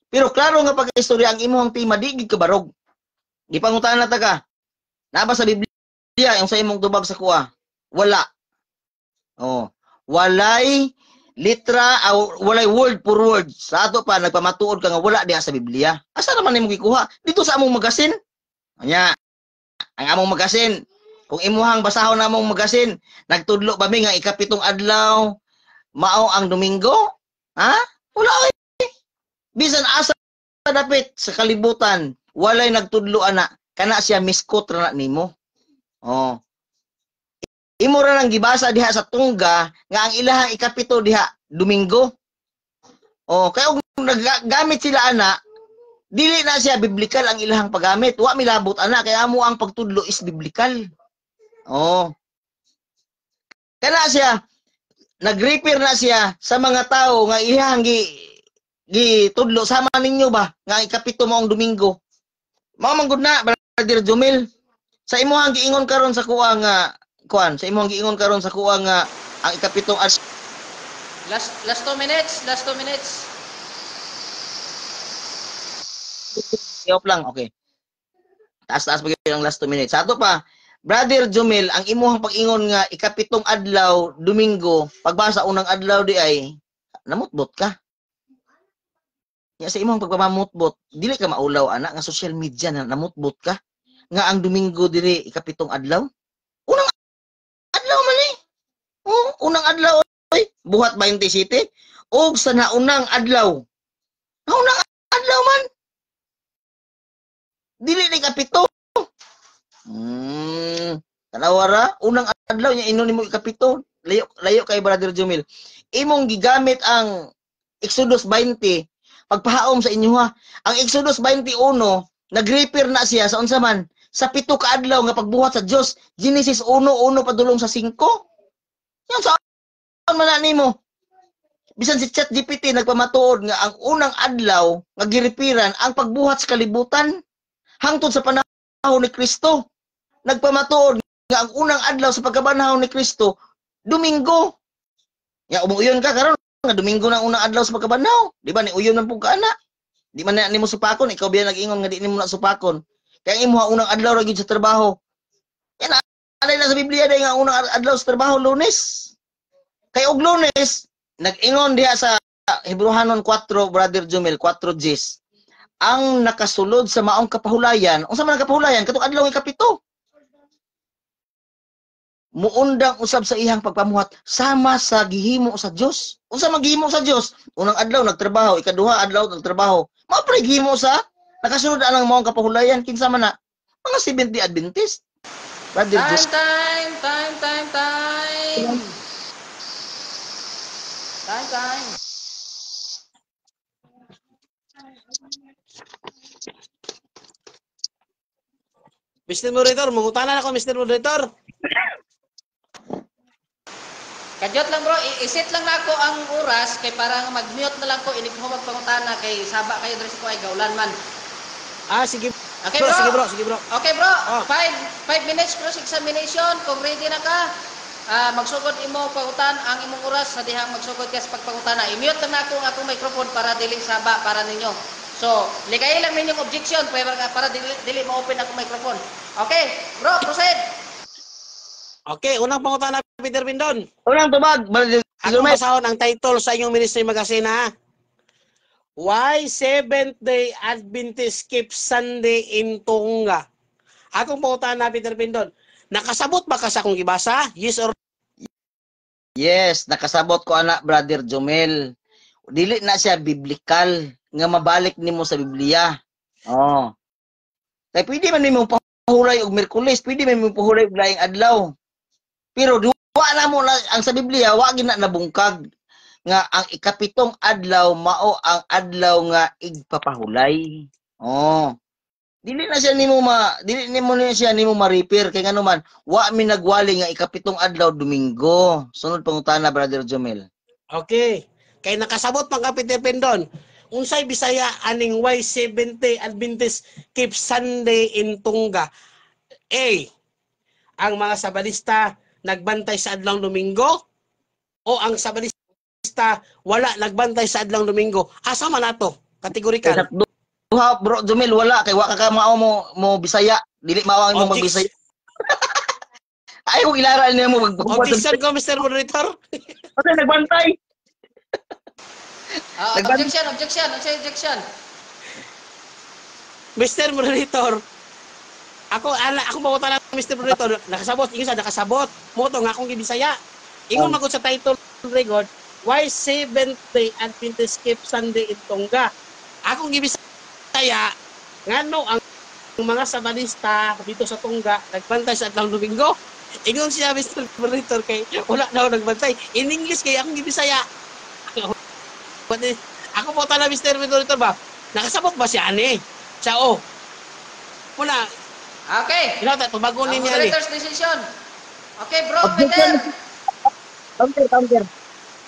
Pero klaro nga pagka-istorya ang imong tema di gid kabarog. Gipangutan na ta ka. Naa ba sa Biblia yung sa imong tubag sa kuha? Wala. Oh, walay litra aw walay word for word. Sa ato pa nagpamatuod ka nga wala diha sa Biblia. Asa naman nimo gikuha? Dito sa among magasin. Anya, ang among magasin. Kung imuhang basahon na among magasin, nagtudlo ba mi nga ikapitong adlaw mao ang Domingo? Ha? Wala oy. Bisan asa dapit sa kalibutan, walay nagtudlo ana. Kana siya misquote ra na nimo. Oh. Imo ra nang gibasa diha sa tungga nga ang ilahang ikapito diha Domingo. Oh, kay og naggamit sila ana, dili na siya biblical ang ilahang paggamit. Wa milabot ana kay amo ang pagtudlo is biblical. Oh. Kana siya nag-refer na siya sa mga tao nga iyang gi gitudlo sama ninyo ba nga ikapito mo ang Domingo. Mao man gud na, Brother Jumil. Sa imuhang giingon karon sa kuha nga kuan, sa imuhang giingon karon sa kuha nga ang ikapitong as Last 2 minutes, last 2 minutes. I-off lang, okay. Taas-taas pa gyud ang last 2 minutes. Sa ato pa, Brother Jumil, ang imuhang pag-ingon nga ikapitong adlaw, Domingo, pagbasa unang adlaw di ay namutbot ka. Ya sa imong pagpamamutbot, dili ka maulaw ana nga social media na namutbot ka nga ang Domingo diri ikapitong adlaw. Unang adlaw man eh. Oh, unang adlaw oy, Buhat 27 og sa naunang adlaw. Naunang adlaw man. Dili ni ikapito. Tanawa ra, unang adlaw niya ino nimo ikapito. Layo layo kay Brother Jumil. Imong gigamit ang Exodus 20 pagpahaom sa inyo ha. Ang Exodus 21 nag-refer na siya sa unsa man sa 7 ka adlaw nga pagbuhat sa Dios. Genesis 1:1 padulong sa 5. Yan sa man na nimo. Bisan si ChatGPT nagpamatuod nga ang unang adlaw nga gireferan ang pagbuhat sa kalibutan hangtod sa panahon ni Kristo. Nagpamatuod nga ang unang adlaw sa pagkabanhaw ni Kristo, Domingo. Ya umuuyon ka karon nga Domingo na ang unang adlaw sa pagkabanhaw. Di ba ni uyon man pud ka ana? Di man na nimo supakon, ikaw biya nag-ingon nga di nimo na supakon. Kaya ang imuha unang adlaw ra gyud sa trabaho. Yan alay na sa Biblia day nga unang adlaw sa trabaho, Lunes. Kay og Lunes nag-ingon diha sa Hebreohanon 4, Brother Jumel, 4 Gs. Ang nakasulod sa maong kapahulayan, unsa man ang kapahulayan? Katong adlaw ikapito. Muundang usab sa iyang pagpamuhat sama sa gihimo sa Dios. Unsa man gihimo sa Dios? Unang adlaw nagtrabaho, ikaduha adlaw nagtrabaho. Mao pre gihimo sa nakasulod anang maong kapahulayan kinsa man na? Mga Seventh-day Adventist. Brother Time, Jumel. time, time, time, time. Time, time. Mr. Moderator, mangutana na ako, Mr. Moderator. Kadyot lang bro, iset lang nako ang oras kay para mag-mute na lang ko inig mo magpangutana kay saba kayo diri sa kuay gaulan man. Ah, sige Okay bro, bro. sige bro, sige bro. Okay bro, Ah. 5 minutes cross examination. Kung ready na ka, magsugod imo pangutan ang imong oras sa dihang magsugod ka sa pagpangutana. I-mute lang nako ang akong microphone para dili saba para ninyo. So, ligay lang ninyong objection para dili ma-open akong microphone. Okay, bro, proceed. Okay, unang pangutana, Peter Pindon. Unang tubag, Brother Akong Jumel. basahon ang title sa inyong ministry magazine ha. Why Seventh-day Adventist keep Sunday in Tonga? Akong pangutana, Peter Pindon. Nakasabot ba ka sa akong gibasa? Yes or Yes, nakasabot ko ana, Brother Jumel. Dili na siya biblical nga mabalik nimo sa Biblia. Oh. Kay pwede man nimo pahulay og Miyerkules, pwede man nimo pahulay og laing adlaw. Pero wa na mo na, ang sa Biblia wa gina nabungkag nga ang ikapitong adlaw mao ang adlaw nga igpapahulay. Oh. Dili na siya nimo ma dili nimo na siya nimo ma-repair kay ngano man wa mi nagwali nga ikapitong adlaw Domingo. Sunod pangutana, Brother Jumel. Okay. Kay nakasabot man ka, Peter Pindon. Unsay Bisaya aning why Seventh-day Adventist keep Sunday in Tonga? A. Ang mga Sabalista nagbantay sa adlaw Domingo o ang Sabalista wala nagbantay sa adlaw Domingo? Asa man ato? Kategorikal. Duha, Bro Jumel, wala kay wa ka mao mo Bisaya, dili mao ang imong magbisaya. Ay kung ilaral niya mo Objection ko, Mr. Moderator. Kasi nagbantay. Objection, objection, objection. Mr. Moderator. Ako ala ako mangutana, Mr. Moderator, nakasabot ingon sa nakasabot. Mo to nga akong gibisaya. Ingon magud sa title record, why Seventh-day Adventist keep Sunday in Tonga? Akong gibisaya ngano ang mga Sabalista dito sa Tonga nagbantay sa adlaw Domingo. Ingon siya, Mr. Moderator, kay wala daw nagbantay. In English kay akong gibisaya. Ako po tala, Mr. Moderator ba? Nakasabot ba siya ani? Siya o. Muna. Okay. Hinata, tubagon niya ni. Moderator's decision. Okay, bro, Peter. Counter, counter.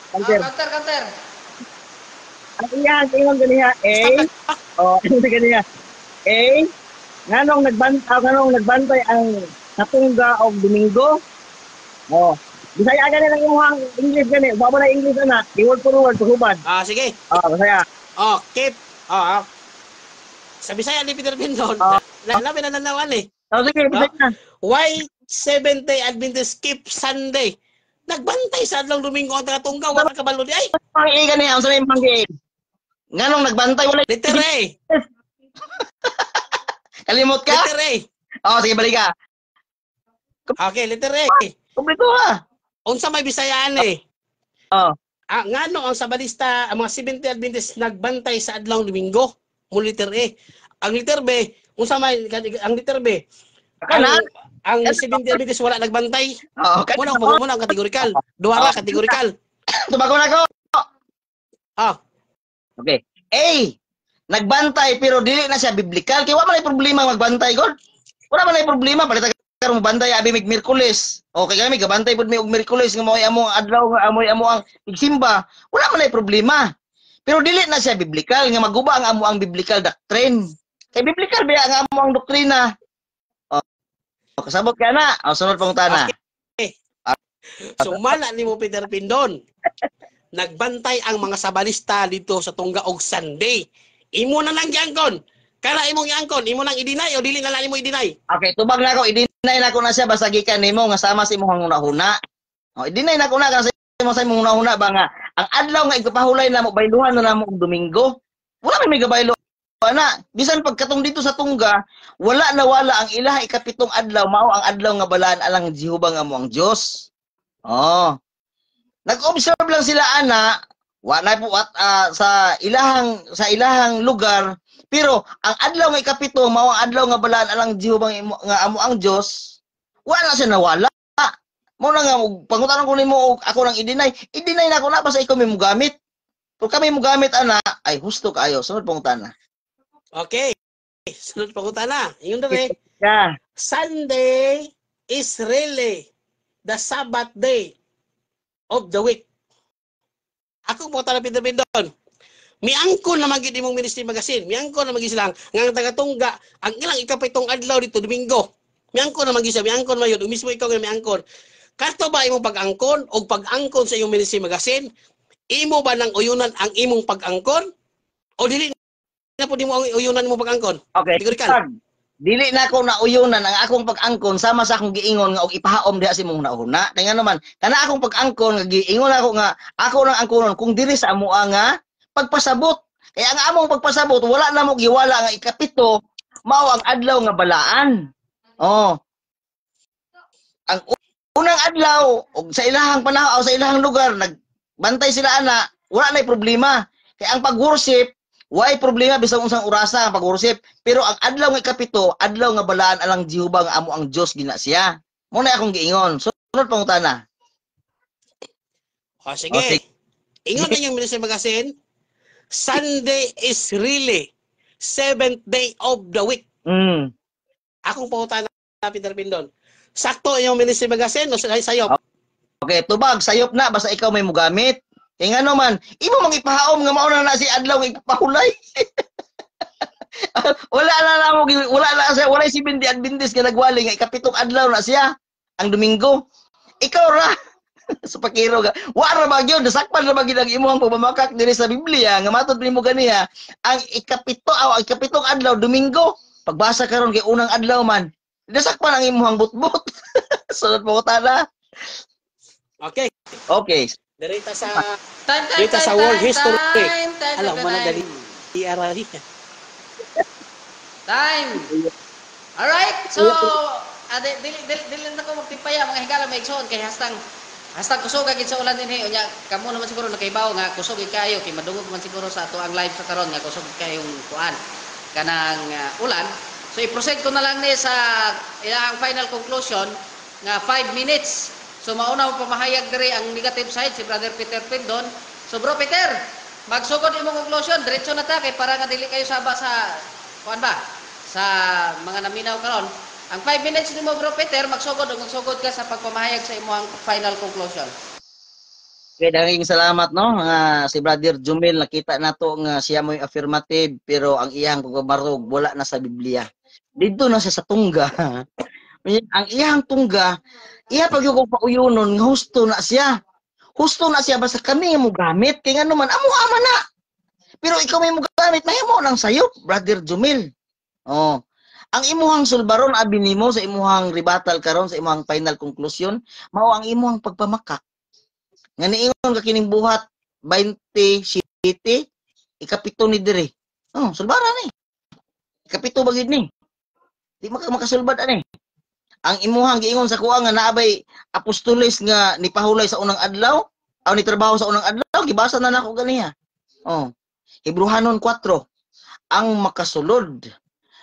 Counter. Counter, counter. Ang iya, ang ingon ganiya, A. Oh, ang ganiya. A. Nganong nagbantay, nganong nagbantay ang Katungga og Domingo? Oh. Bisaya gani lang imong English gani. Baba na English ana. Word for word tuhubad. Ah, sige. Ah, Bisaya. Oh, keep. Ah. Sa Bisaya ni Peter Pindon. Labi na nanawan eh. Oh, sige, Bisaya. Why Seventh-day Adventist keep Sunday? Nagbantay sa adlaw Domingo ang taga-Tungga, wala kabalo di ay. Ang i gani, ang sa imong gi. Nganong nagbantay wala Letter A. Kalimot ka? Letter A. Oh, sige, balik ka. Okay, letter A. Kumpleto ha. Unsa may Bisayaan eh. Oh. Ah, ngano ang Sabalista, ang mga Seventh-day Adventist nagbantay sa adlaw Domingo? Mo letter A. Ang letter B, unsa may ang letter B? Ang Seventh-day Adventist wala nagbantay. Oo, muna mo muna ang kategorikal. Duha ra kategorikal. Tubago na ko. Ah. Okay. A. Nagbantay pero dili na siya biblical. Kay wa man ay problema magbantay god. Wala man ay problema palit karon mobantay abi mig Miyerkules. Okay kami gabantay pud mi og Miyerkules nga mo'y among adlaw nga amoy amo ang igsimba. Wala man ay problema. Pero dili na siya biblical nga maguba ang amo ang biblical doctrine. Kay biblical biya ang amo ang doktrina. Oh, kasabot ka na. O, sunod pangutana. Okay. So mala nimo Peter Pindon. Nagbantay ang mga Sabalista dito sa Tungga og Sunday. Imo na lang giangkon. Kana imong giangkon, imo nang i-deny o dili na lang nimo i-deny. Okay, tubag na ako, i-deny na ko na siya basta gikan nimo nga sama sa imong hunahuna. O, i-deny na ko na sa imong hunahuna ba nga Ang adlaw nga igpapahulay namo, bayluhan na namo og Domingo. Wala may gabaylo ana. Bisan pagkatong dito sa tungga, wala na wala ang ilaha ikapitong adlaw mao ang adlaw nga balaan alang Jehova nga mo ang Dios. Oh. Nag-observe lang sila ana, wa na po at sa ilahang lugar, pero ang adlaw nga ikapito mao ang adlaw nga balaan alang Jehova nga amo ang Dios. Wala siya nawala. Mo na nga pangutanon ko nimo og ako nang i-deny, i-deny na ako na basta ikaw may mugamit. Kung kami mugamit ana, ay husto kaayo. Sunod pangutana. Okay. Sunod pangutana. Ingon dere. Yeah. Sunday is really the Sabbath day of the week. Ako po tala Peter Pindon. Miangkon naman gid imong ministry magazine. Miangkon naman gid silang nga ang taga-tungga ang ilang ikapitong adlaw dito Domingo. Miangkon naman gid siya, miangkon man yun. Mismo ikaw nga miangkon. Kato ba imong pag-angkon o pag-angkon sa imong ministry magazine? Imo ba nang uyunan ang imong pag-angkon? O dili na po nimo ang uyunan mo pag-angkon? Okay. Categorical. Dili na ako nauyunan ang akong pag-angkon sama sa akong giingon nga og ipahaom diha sa imong hunahuna. Kay nga naman, kana akong pag-angkon nga giingon ako nga ako nang angkonon kung diri sa amoa nga pagpasabot. Kaya ang among pagpasabot wala na mo giwala nga ikapito mao ang adlaw nga balaan. Oh. Ang unang adlaw og sa ilahang panahon o sa ilahang lugar nagbantay sila ana, wala nay problema. Kaya ang pag-worship, way problema bisan unsang orasa ang pag-worship, pero ang adlaw nga ikapito, adlaw nga balaan alang Jehova nga amo ang Dios gina siya. Mo na akong giingon. Sunod pangutana. O sige. O, sige. Ingon na yung ministry magazine, Sunday is really seventh day of the week. Akong pangutana, Peter Pindon. Sakto yung ministry magazine o sayop? Okay, tubag sayop na basta ikaw may mugamit. Kay ngano man, imo mang ipahaom nga mao na na si adlaw nga ipahulay. Wala na na mo, wala na siya, wala si Bindi Adventist nga nagwali nga ikapitong adlaw na siya ang Domingo. Ikaw ra sa pakiro ga. Wa ra ba gyud, nasakpan ra ba gyud ang imong pagmamakak diri sa Biblia nga matod nimo ganiha ang ikapito aw ang ikapitong adlaw Domingo. Pagbasa karon kay unang adlaw man. Nasakpan ang imong butbut. Sunod pangutana. Okay. Okay. Dirita sa Time, time, Dito time, sa world time, history. time, time, Alam time, mo na time. dali. Arali. Time. Alright. So, dili dili dili na ko magtimpaya, mga higala, mga igsoon, kay hastang hastang kusog gid sa ulan dinhi. Unya kamo naman siguro nakaibaw nga kusog gid kayo kay madungog man siguro sa ato ang live sa karon nga kusog gid kayong kuan kanang ulan. So i-proceed ko na lang ni sa ilang final conclusion nga 5 minutes. So mauna mo pamahayag diri ang negative side, si Brother Peter Pindon. So Bro Peter, magsugod imong conclusion, diretso na ta kay para nga dili kayo saba sa kuan ba sa mga naminaw karon. Ang 5 minutes nimo, Bro Peter, magsugod ug magsugod ka sa pagpamahayag sa imong final conclusion. Okay, daghang salamat, no, nga si Brother Jumil, nakita nato nga siya mo'y affirmative pero ang iyang pagbabarog wala na sa Biblia. Didto na siya sa tungga. Ang iyang tungga, iya pag yung pauyunon nga husto na siya. Husto na siya basta kami mo gamit kay ngano man amo ama na. Pero ikaw may mo gamit, mahimo nang sayop, Brother Jumil. Oh. Ang imuhang sulbaron abi nimo sa imuhang rebuttal karon, sa imuhang final conclusion, mao ang imuhang pagpamakak. Nga niingon ka kining Buhat 27, ikapito ni dire. Oh, sulbara ni. Ikapito ba gid ni? Di maka makasulbad ani. Ang imuhang giingon sa kuha nga naabay apostoles nga nipahulay sa unang adlaw, aw ni trabaho sa unang adlaw, gibasa na nako ganiha. Oh. Hebrehanon 4. Ang makasulod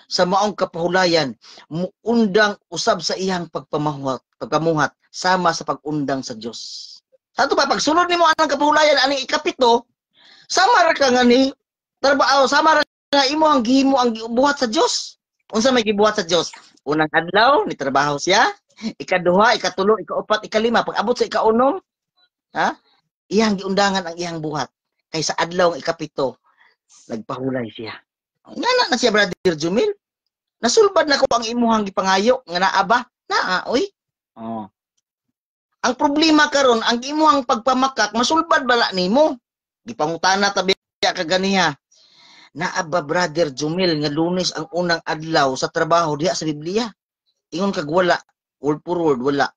sa maong kapahulayan muundang usab sa iyang pagpamuhat sama sa pag-undang sa Dios. Sa ato ba pagsulod nimo anang kapahulayan aning ikapito, sama ra ka nga ni trabaho, sama ra nga imo ang gihimo ang gibuhat sa Dios. Unsa may gibuhat sa Dios? Unang adlaw ni trabaho siya, ikaduha, ikatulo, ikaupat, ikalima, pag abot sa ikaunom, ha? Iyang giundangan ang iyang buhat. Kay sa adlaw ang ikapito, nagpahulay siya. Nga na na siya, Brother Jumil. Nasulbad na ko ang imuhang gipangayo nga naa ba? Naa, oy. Oh. Ang problema karon, ang imuhang pagpamakak masulbad bala nimo. Gipangutana tabi ka ganiha. Naa ba, Brother Jumil, nga Lunes ang unang adlaw sa trabaho diha sa Biblia? Ingon kag wala, word for word wala.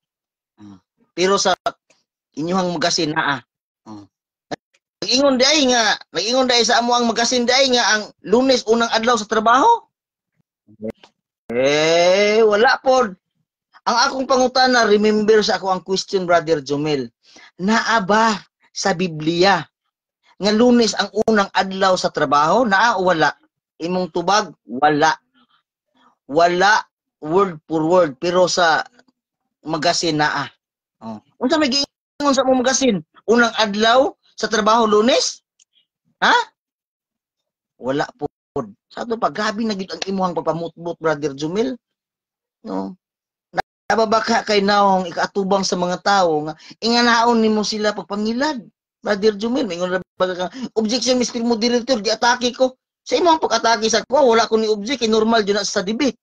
Pero sa inyuhang magasin naa. Nag-ingon di ay nga, nag-ingon di ay sa amo ang magasin di ay nga ang Lunes unang adlaw sa trabaho. Eh, wala pod. Ang akong pangutana, remember sa ako ang question, Brother Jomel. Naa ba sa Biblia nga Lunes ang unang adlaw sa trabaho? Naa o wala? Imong tubag, wala. Wala word for word, pero sa magasin naa. Oh. Unsa may giingon sa among magasin? Unang adlaw sa trabaho Lunes? Ha? Wala pod. Sa ato pa, gabi na gid ang imuhang pagpamutbot, Brother Jumil. No. Nababaka kay naong ikaatubang sa mga tao nga inganaon nimo sila pagpangilad. Brother Jumil, maingon ra ba ka objection Mr. Moderator, giatake ko. Sa imong pag-atake sa ko, wala ko ni object, kay normal jud na sa debate.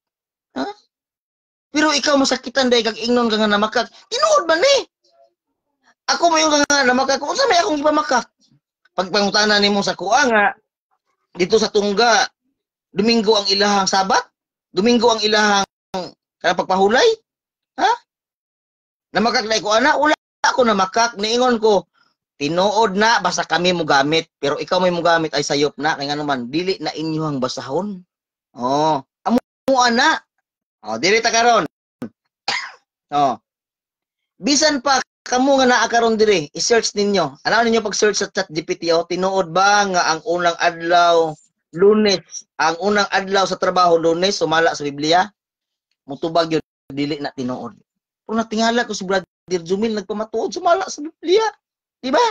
Ha? Pero ikaw masakitan dahil kag ingnon ka nga namakak. Tinuod ba ni? Ako mo yung nga namakak. Unsa may akong ipamakak? Pagpangutana nimo sa kuha nga dito sa Tungga, Domingo ang ilahang Sabat? Domingo ang ilahang kanang pagpahulay? Ha? Namakak na ko ana? Wala ako namakak. Niingon ko, tinuod na basta kami mo gamit, pero ikaw may mo gamit ay sayop na kay ngano man dili na inyohang basahon. Oh, amo ana. Oh, dili ta karon. Oh. Bisan pa kamo nga naa karon diri, i-search ninyo. Ano ninyo pag-search sa ChatGPT, oh, tinuod ba nga ang unang adlaw Lunes, ang unang adlaw sa trabaho Lunes sumala sa Biblia? Mutubag yun, dili na tinuod. Pero natingala ko si Brother Jumil nagpamatuod sumala sa Biblia. Di ba?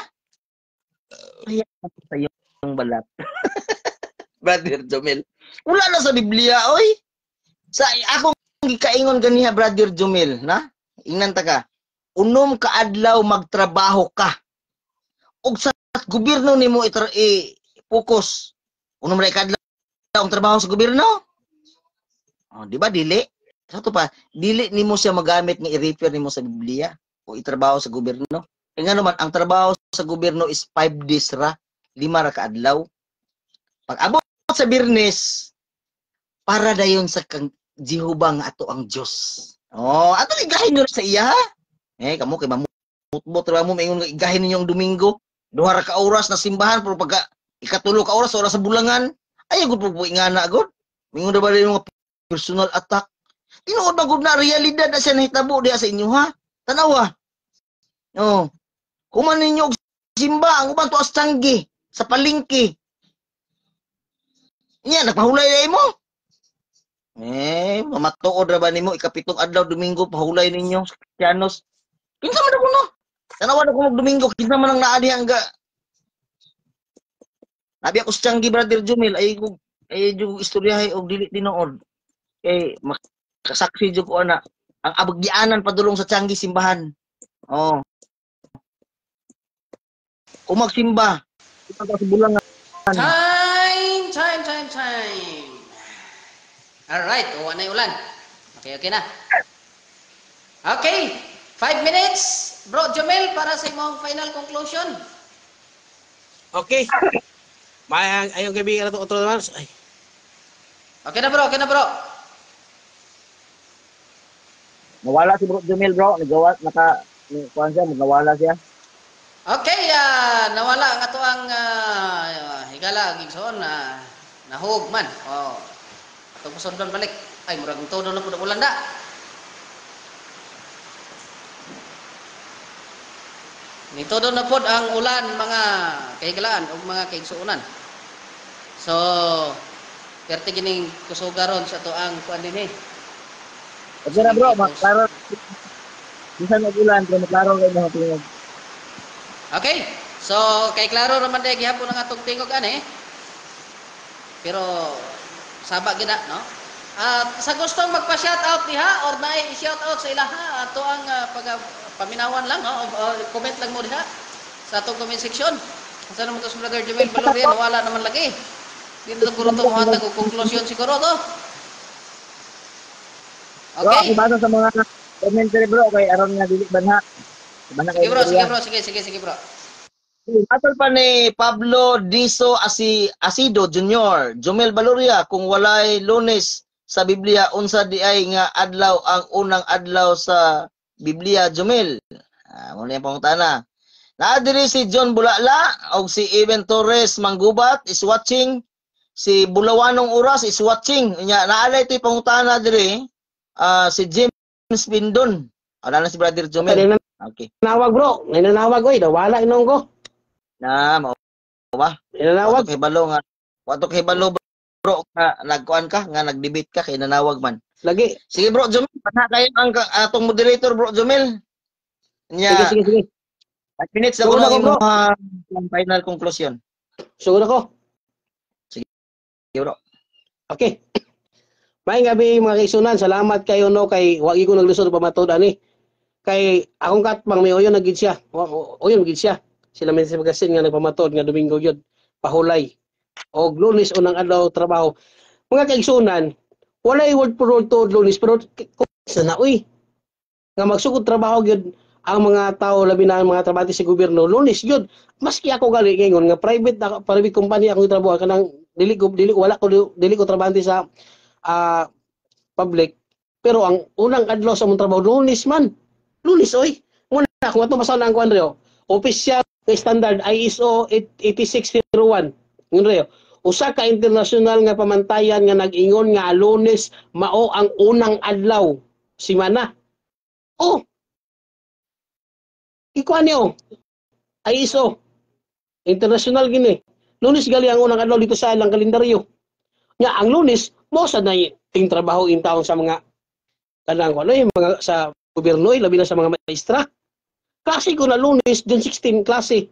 Kaya sa iyong balat. Brother Jumil. Wala na sa Biblia, oy. Sa akong gikaingon ganiha, Brother Jumil, na? Ingnan ta ka. Unom ka adlaw magtrabaho ka. Ug sa gobyerno nimo i-focus. Unom ra ka adlaw ang trabaho sa gobyerno. Oh, di ba dili? Sa to pa, dili nimo siya magamit nga i-refer nimo sa Biblia o itrabaho sa gobyerno. Kaya nga naman, ang trabaho sa gobyerno is 5 days ra, 5 ra ka adlaw. Pag abot sa Biyernes, para dayon sa kang Jehova nga ato ang Dios. Oh, ato igahin nyo sa iya ha. Eh, kamo kay mamutbot ra mo maingon nga igahin ninyo ang Domingo. Duha ra ka oras na simbahan pero pagka ikatulo ka oras oras sa bulangan, ay gud po ingana gud. Mingon ra ba mga personal attack? Tinuod ba gud na realidad na siya nahitabo diha sa inyo ha? Tanawa. Oh. Kuman ninyo og simba ang uban tuas tanggi sa palengke. Nya nagpahulay dai mo. Eh, mamatuod ra ba nimo ikapitong adlaw Domingo pahulay ninyo sa Kristiyanos? Kinsa man ako no? Tanawa na ko og Domingo, kinsa man ang naa diha nga. Nabi ako sa Tianggi, Brother Jumil, ay ko ay jud istoryahe og dili tinuod. Kay makasaksi jud ko ana ang abagyanan padulong sa Tianggi simbahan. Oh. Kung magsimba, Ito sa bulangan. Time, time, time, time. Alright, uwa na yung ulan. Okay, okay na. Okay, 5 minutes, Bro Jomel, para sa imong final conclusion. Okay. May ayong gabi na to otro naman. Ay, Okay na bro, okay na bro. Nawala si Bro Jomel, bro. Nagawa, naka, kuhan siya, nawala siya. Okay, nawala ang ato ang higala ang igsoon na nahug man. Oh. Atong pasundon balik. Ay murag todo na pud ang ulan da. Nitodo na pod ang ulan mga kahigalaan ug mga kaigsuonan. So, perti gining kusugaron sa ato ang kuan dinhi. Okay na bro, maklaro. Bisan og ulan, pero maklaro kay mga tingog. Okay. So, kay klaro ra man day gihapon ang atong tingog ani. Pero saba gid na, no? At sa gustong magpa-shout out diha or naay i-shout out sa ilaha ato ang pag paminawan lang, no? O comment lang mo diha sa atong comment section. Asa naman to si Brother Jomel Baloria, nawala naman lagi. Di na to guro to mohatag og konklusyon siguro to. Bro, Okay. ako basa sa mga commentary bro kay aron nga dili banha. Banha Sige bro, sige istorya. bro, sige sige sige bro. Atol pa ni Pablo Diso Asido Jr., Jomel Baloria, kung walay Lunes sa Biblia, unsa di ay nga adlaw ang unang adlaw sa Biblia, Jomel? Ah, muna yung pangutana. Naa diri si John Bulala og si Evan Torres Manggubat is watching. Si Bulawanong Oras is watching. Nya naa lay to'y pangutana diri. Si James Pindon. Wala na si Brother Jomel. Okay. Nanawag, bro. Nanawag oy, nawala inong ko. Na mao ba? Nanawag. Wato kay balo, bro, nga nagkuan ka, nga nag-debate ka kay nanawag man. Lagi. Sige, Bro Jomel, pana kayo ang atong moderator, Bro Jomel. Nya. Sige, sige, sige. 5 minutes na kuno ang imong final conclusion. Sugod ako. Sige, bro. Okay. Maayong gabi, mga kaigsuonan, salamat kayo, no, kay wa ko naglisod pamatod ani. Kay akong katbang may uyon na gid siya. Uyon gid siya. Sila men sa magasin nga nagpamatod nga Domingo gyud pahulay. Og Lunes unang adlaw trabaho. Mga kaigsuonan, walay word for word tuod Lunes, pero sa na uy nga magsugod trabaho gyud ang mga tao, labi na ang mga trabahante sa gobyerno, Lunes gyud. Maski ako gali ngayon nga private private company akong trabaho, kanang dili ko wala ko dili ko trabahante sa public, pero ang unang adlaw sa among trabaho Lunes man. Lunes oy. Muna kung ato basa na ang kuan reo, official standard ISO 8601 ngun reo, usa ka international nga pamantayan nga nag-ingon nga Lunes mao ang unang adlaw simana. Oh, ikuan niyo, ISO international gini. Lunes gali ang unang adlaw dito sa ilang kalendaryo. Nga ang Lunes mo sa na ting trabaho in taon sa mga kanang ano yung mga sa gobyerno, labi na sa mga maestra. Klase ko na Lunes, June 16 klase.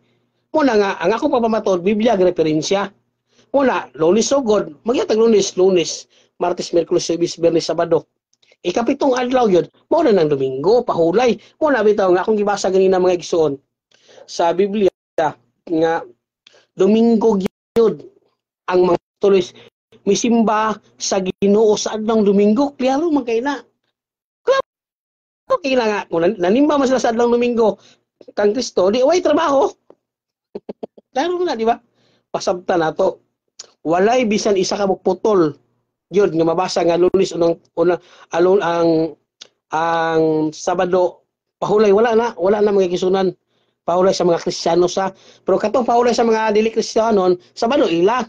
Muna nga ang ako papamatod Biblia ang referensya. Muna Lunes sugod, magyatag Lunes, Lunes, Martes, Miyerkules, Huwebes, Biyernes, Sabado. Ikapitong adlaw yun, mao na ng Domingo, pahulay. Muna bitaw nga akong gibasa ganina, mga igsoon, sa Biblia nga Domingo gyud ang mga tuloy misimba sa Ginoo sa adlawng Domingo. Klaro man kay na. Klaro kay na nga kung nanimba man sila sa adlawng Domingo kang Kristo, di way trabaho. Klaro na, di ba? Pasabta nato. Walay bisan isa ka putol yun nga mabasa nga Lunes unang unang alon ang Sabado pahulay. Wala na, wala na, mga kisunan, pahulay sa mga Kristiyano sa, pero katong pahulay sa mga dili Kristiyanon, Sabado ila.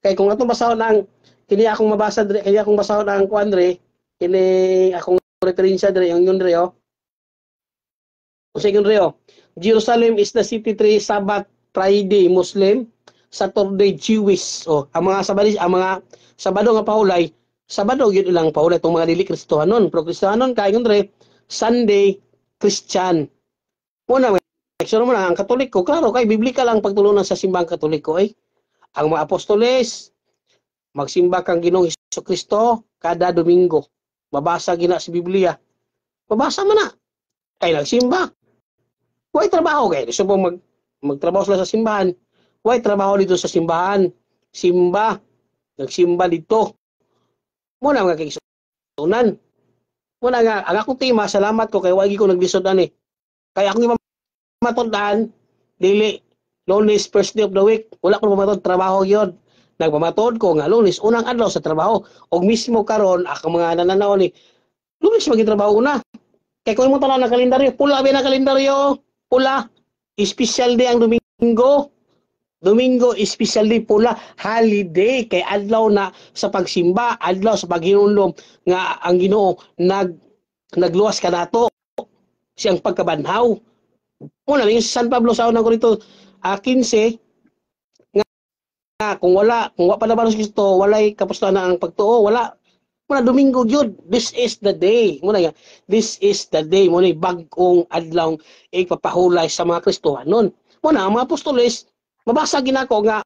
Kay kung atong basahon ang kini akong mabasa diri, kini akong basahon ang kuan diri, kini akong referensya diri, ang yun diri oh. Usa yun diri oh. Jerusalem is the city tree, Sabbath Friday Muslim, Saturday Jewish. Oh, ang mga Sabado, ang mga Sabado nga pahulay, Sabado gyud ilang pahulay tong mga dili Kristohanon. Pero Kristohanon kay yun diri, Sunday Christian. Muna sure mo na ang Katoliko, klaro kay biblical ang pagtulunan sa simbang Katoliko eh. Ang mga apostoles magsimba kang Ginoong Kristo kada Domingo. Mabasa gina sa Biblia. Mabasa man na. Kay nagsimba. Way trabaho kay gusto mo magtrabaho sila sa simbahan. Way trabaho dito sa simbahan. Simba. Nagsimba dito. Muna mga kaigsuonan. Muna nga, ang akong tema, salamat ko kay wagi ko naglisod ani. Kaya akong matud-an, dili Lunes first day of the week, wala ko mamatod trabaho yun. Nagpamatod ko nga Lunes unang adlaw sa trabaho. Og mismo karon akong mga nananaw ni Lunes maging trabaho una. Kay kung imong tan-aw ng kalendaryo, pula ba na kalendaryo? Pula. Special day ang Domingo. Domingo special day, pula, holiday kay adlaw na sa pagsimba, adlaw sa paghinulom nga ang Ginoo nagluwas kanato siyang pagkabanhaw. Muna yung San Pablo sa unang Korinto 15 nga kung wa pa na si Kristo, walay kapuslanan na ang pagtuo, wala. Muna Domingo gyud, this is the day. Muna nga, this is the day mo ni bag-ong adlaw ipapahulay sa mga Kristohanon. Muna ang mga apostoles mabasa ginako nga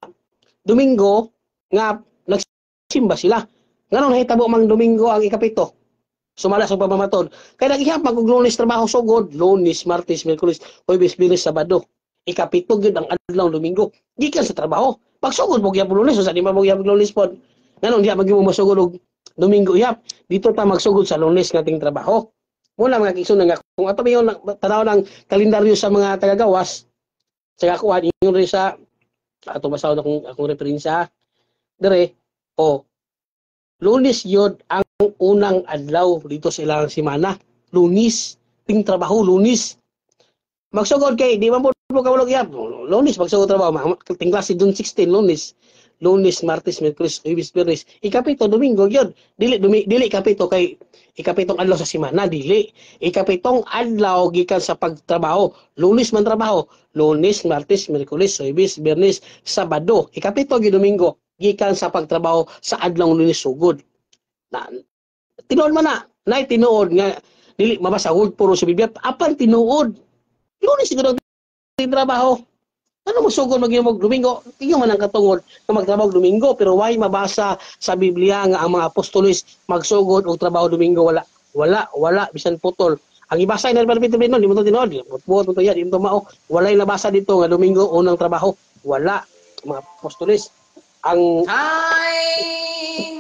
Domingo nga nagsimba sila. Nganong nahitabo mang Domingo ang ikapito? Sumala sa pamamatod. Kaya nag-ihap mag Lunes trabaho sugod, Lunes, Martes, Miyerkules, Huwebes, Biyernes, Sabado. Ikapito gyud ang adlaw Domingo. Gikan sa trabaho. Pagsugod mo gyapon Lunes, sa di man mo gyapon Lunes pod. Nganong diha magyud mo masugod og Domingo ihap? Dito ta magsugod sa Lunes nga ting trabaho. Muna mga kaigsoon nga kung ato mayon tanaw ng kalendaryo sa mga tagagawas sa kakuan ingon rin sa ato basahon akong akong referensya dire o Lunes yun ang unang adlaw dito sa ilang simana. Lunes, ting trabaho, Lunes. Magsugod kay di man po mo kabalo gyud. Lunes magsugod trabaho, tingklase June 16, Lunes. Lunes, Martes, Miyerkules, Huwebes, Biyernes. Ikapito, Domingo gyud. Dili ikapito kay ikapitong adlaw sa semana, dili. Ikapitong adlaw gikan sa pagtrabaho. Lunes man trabaho. Lunes, Martes, Miyerkules, Huwebes, Biyernes, Sabado. Ikapito gyud Domingo gikan sa pagtrabaho sa adlaw Lunes sugod. Na tinuod man na, nay tinuod nga dili mabasa word puro sa Biblia, apan tinuod. Lunes siguro ang trabaho. Ano mo sugod mag Domingo? Iyo man ang katungod nga magtrabaho Domingo, pero why mabasa sa Biblia nga ang mga apostoles magsugod og trabaho Domingo? Wala. Wala, wala bisan putol. Ang ibasa ni Brother Peter Pindon, di mo to tinuod. Buot mo to yan, di mo to mao. Walay nabasa dito nga Domingo unang trabaho. Wala, mga apostoles. Ang Time!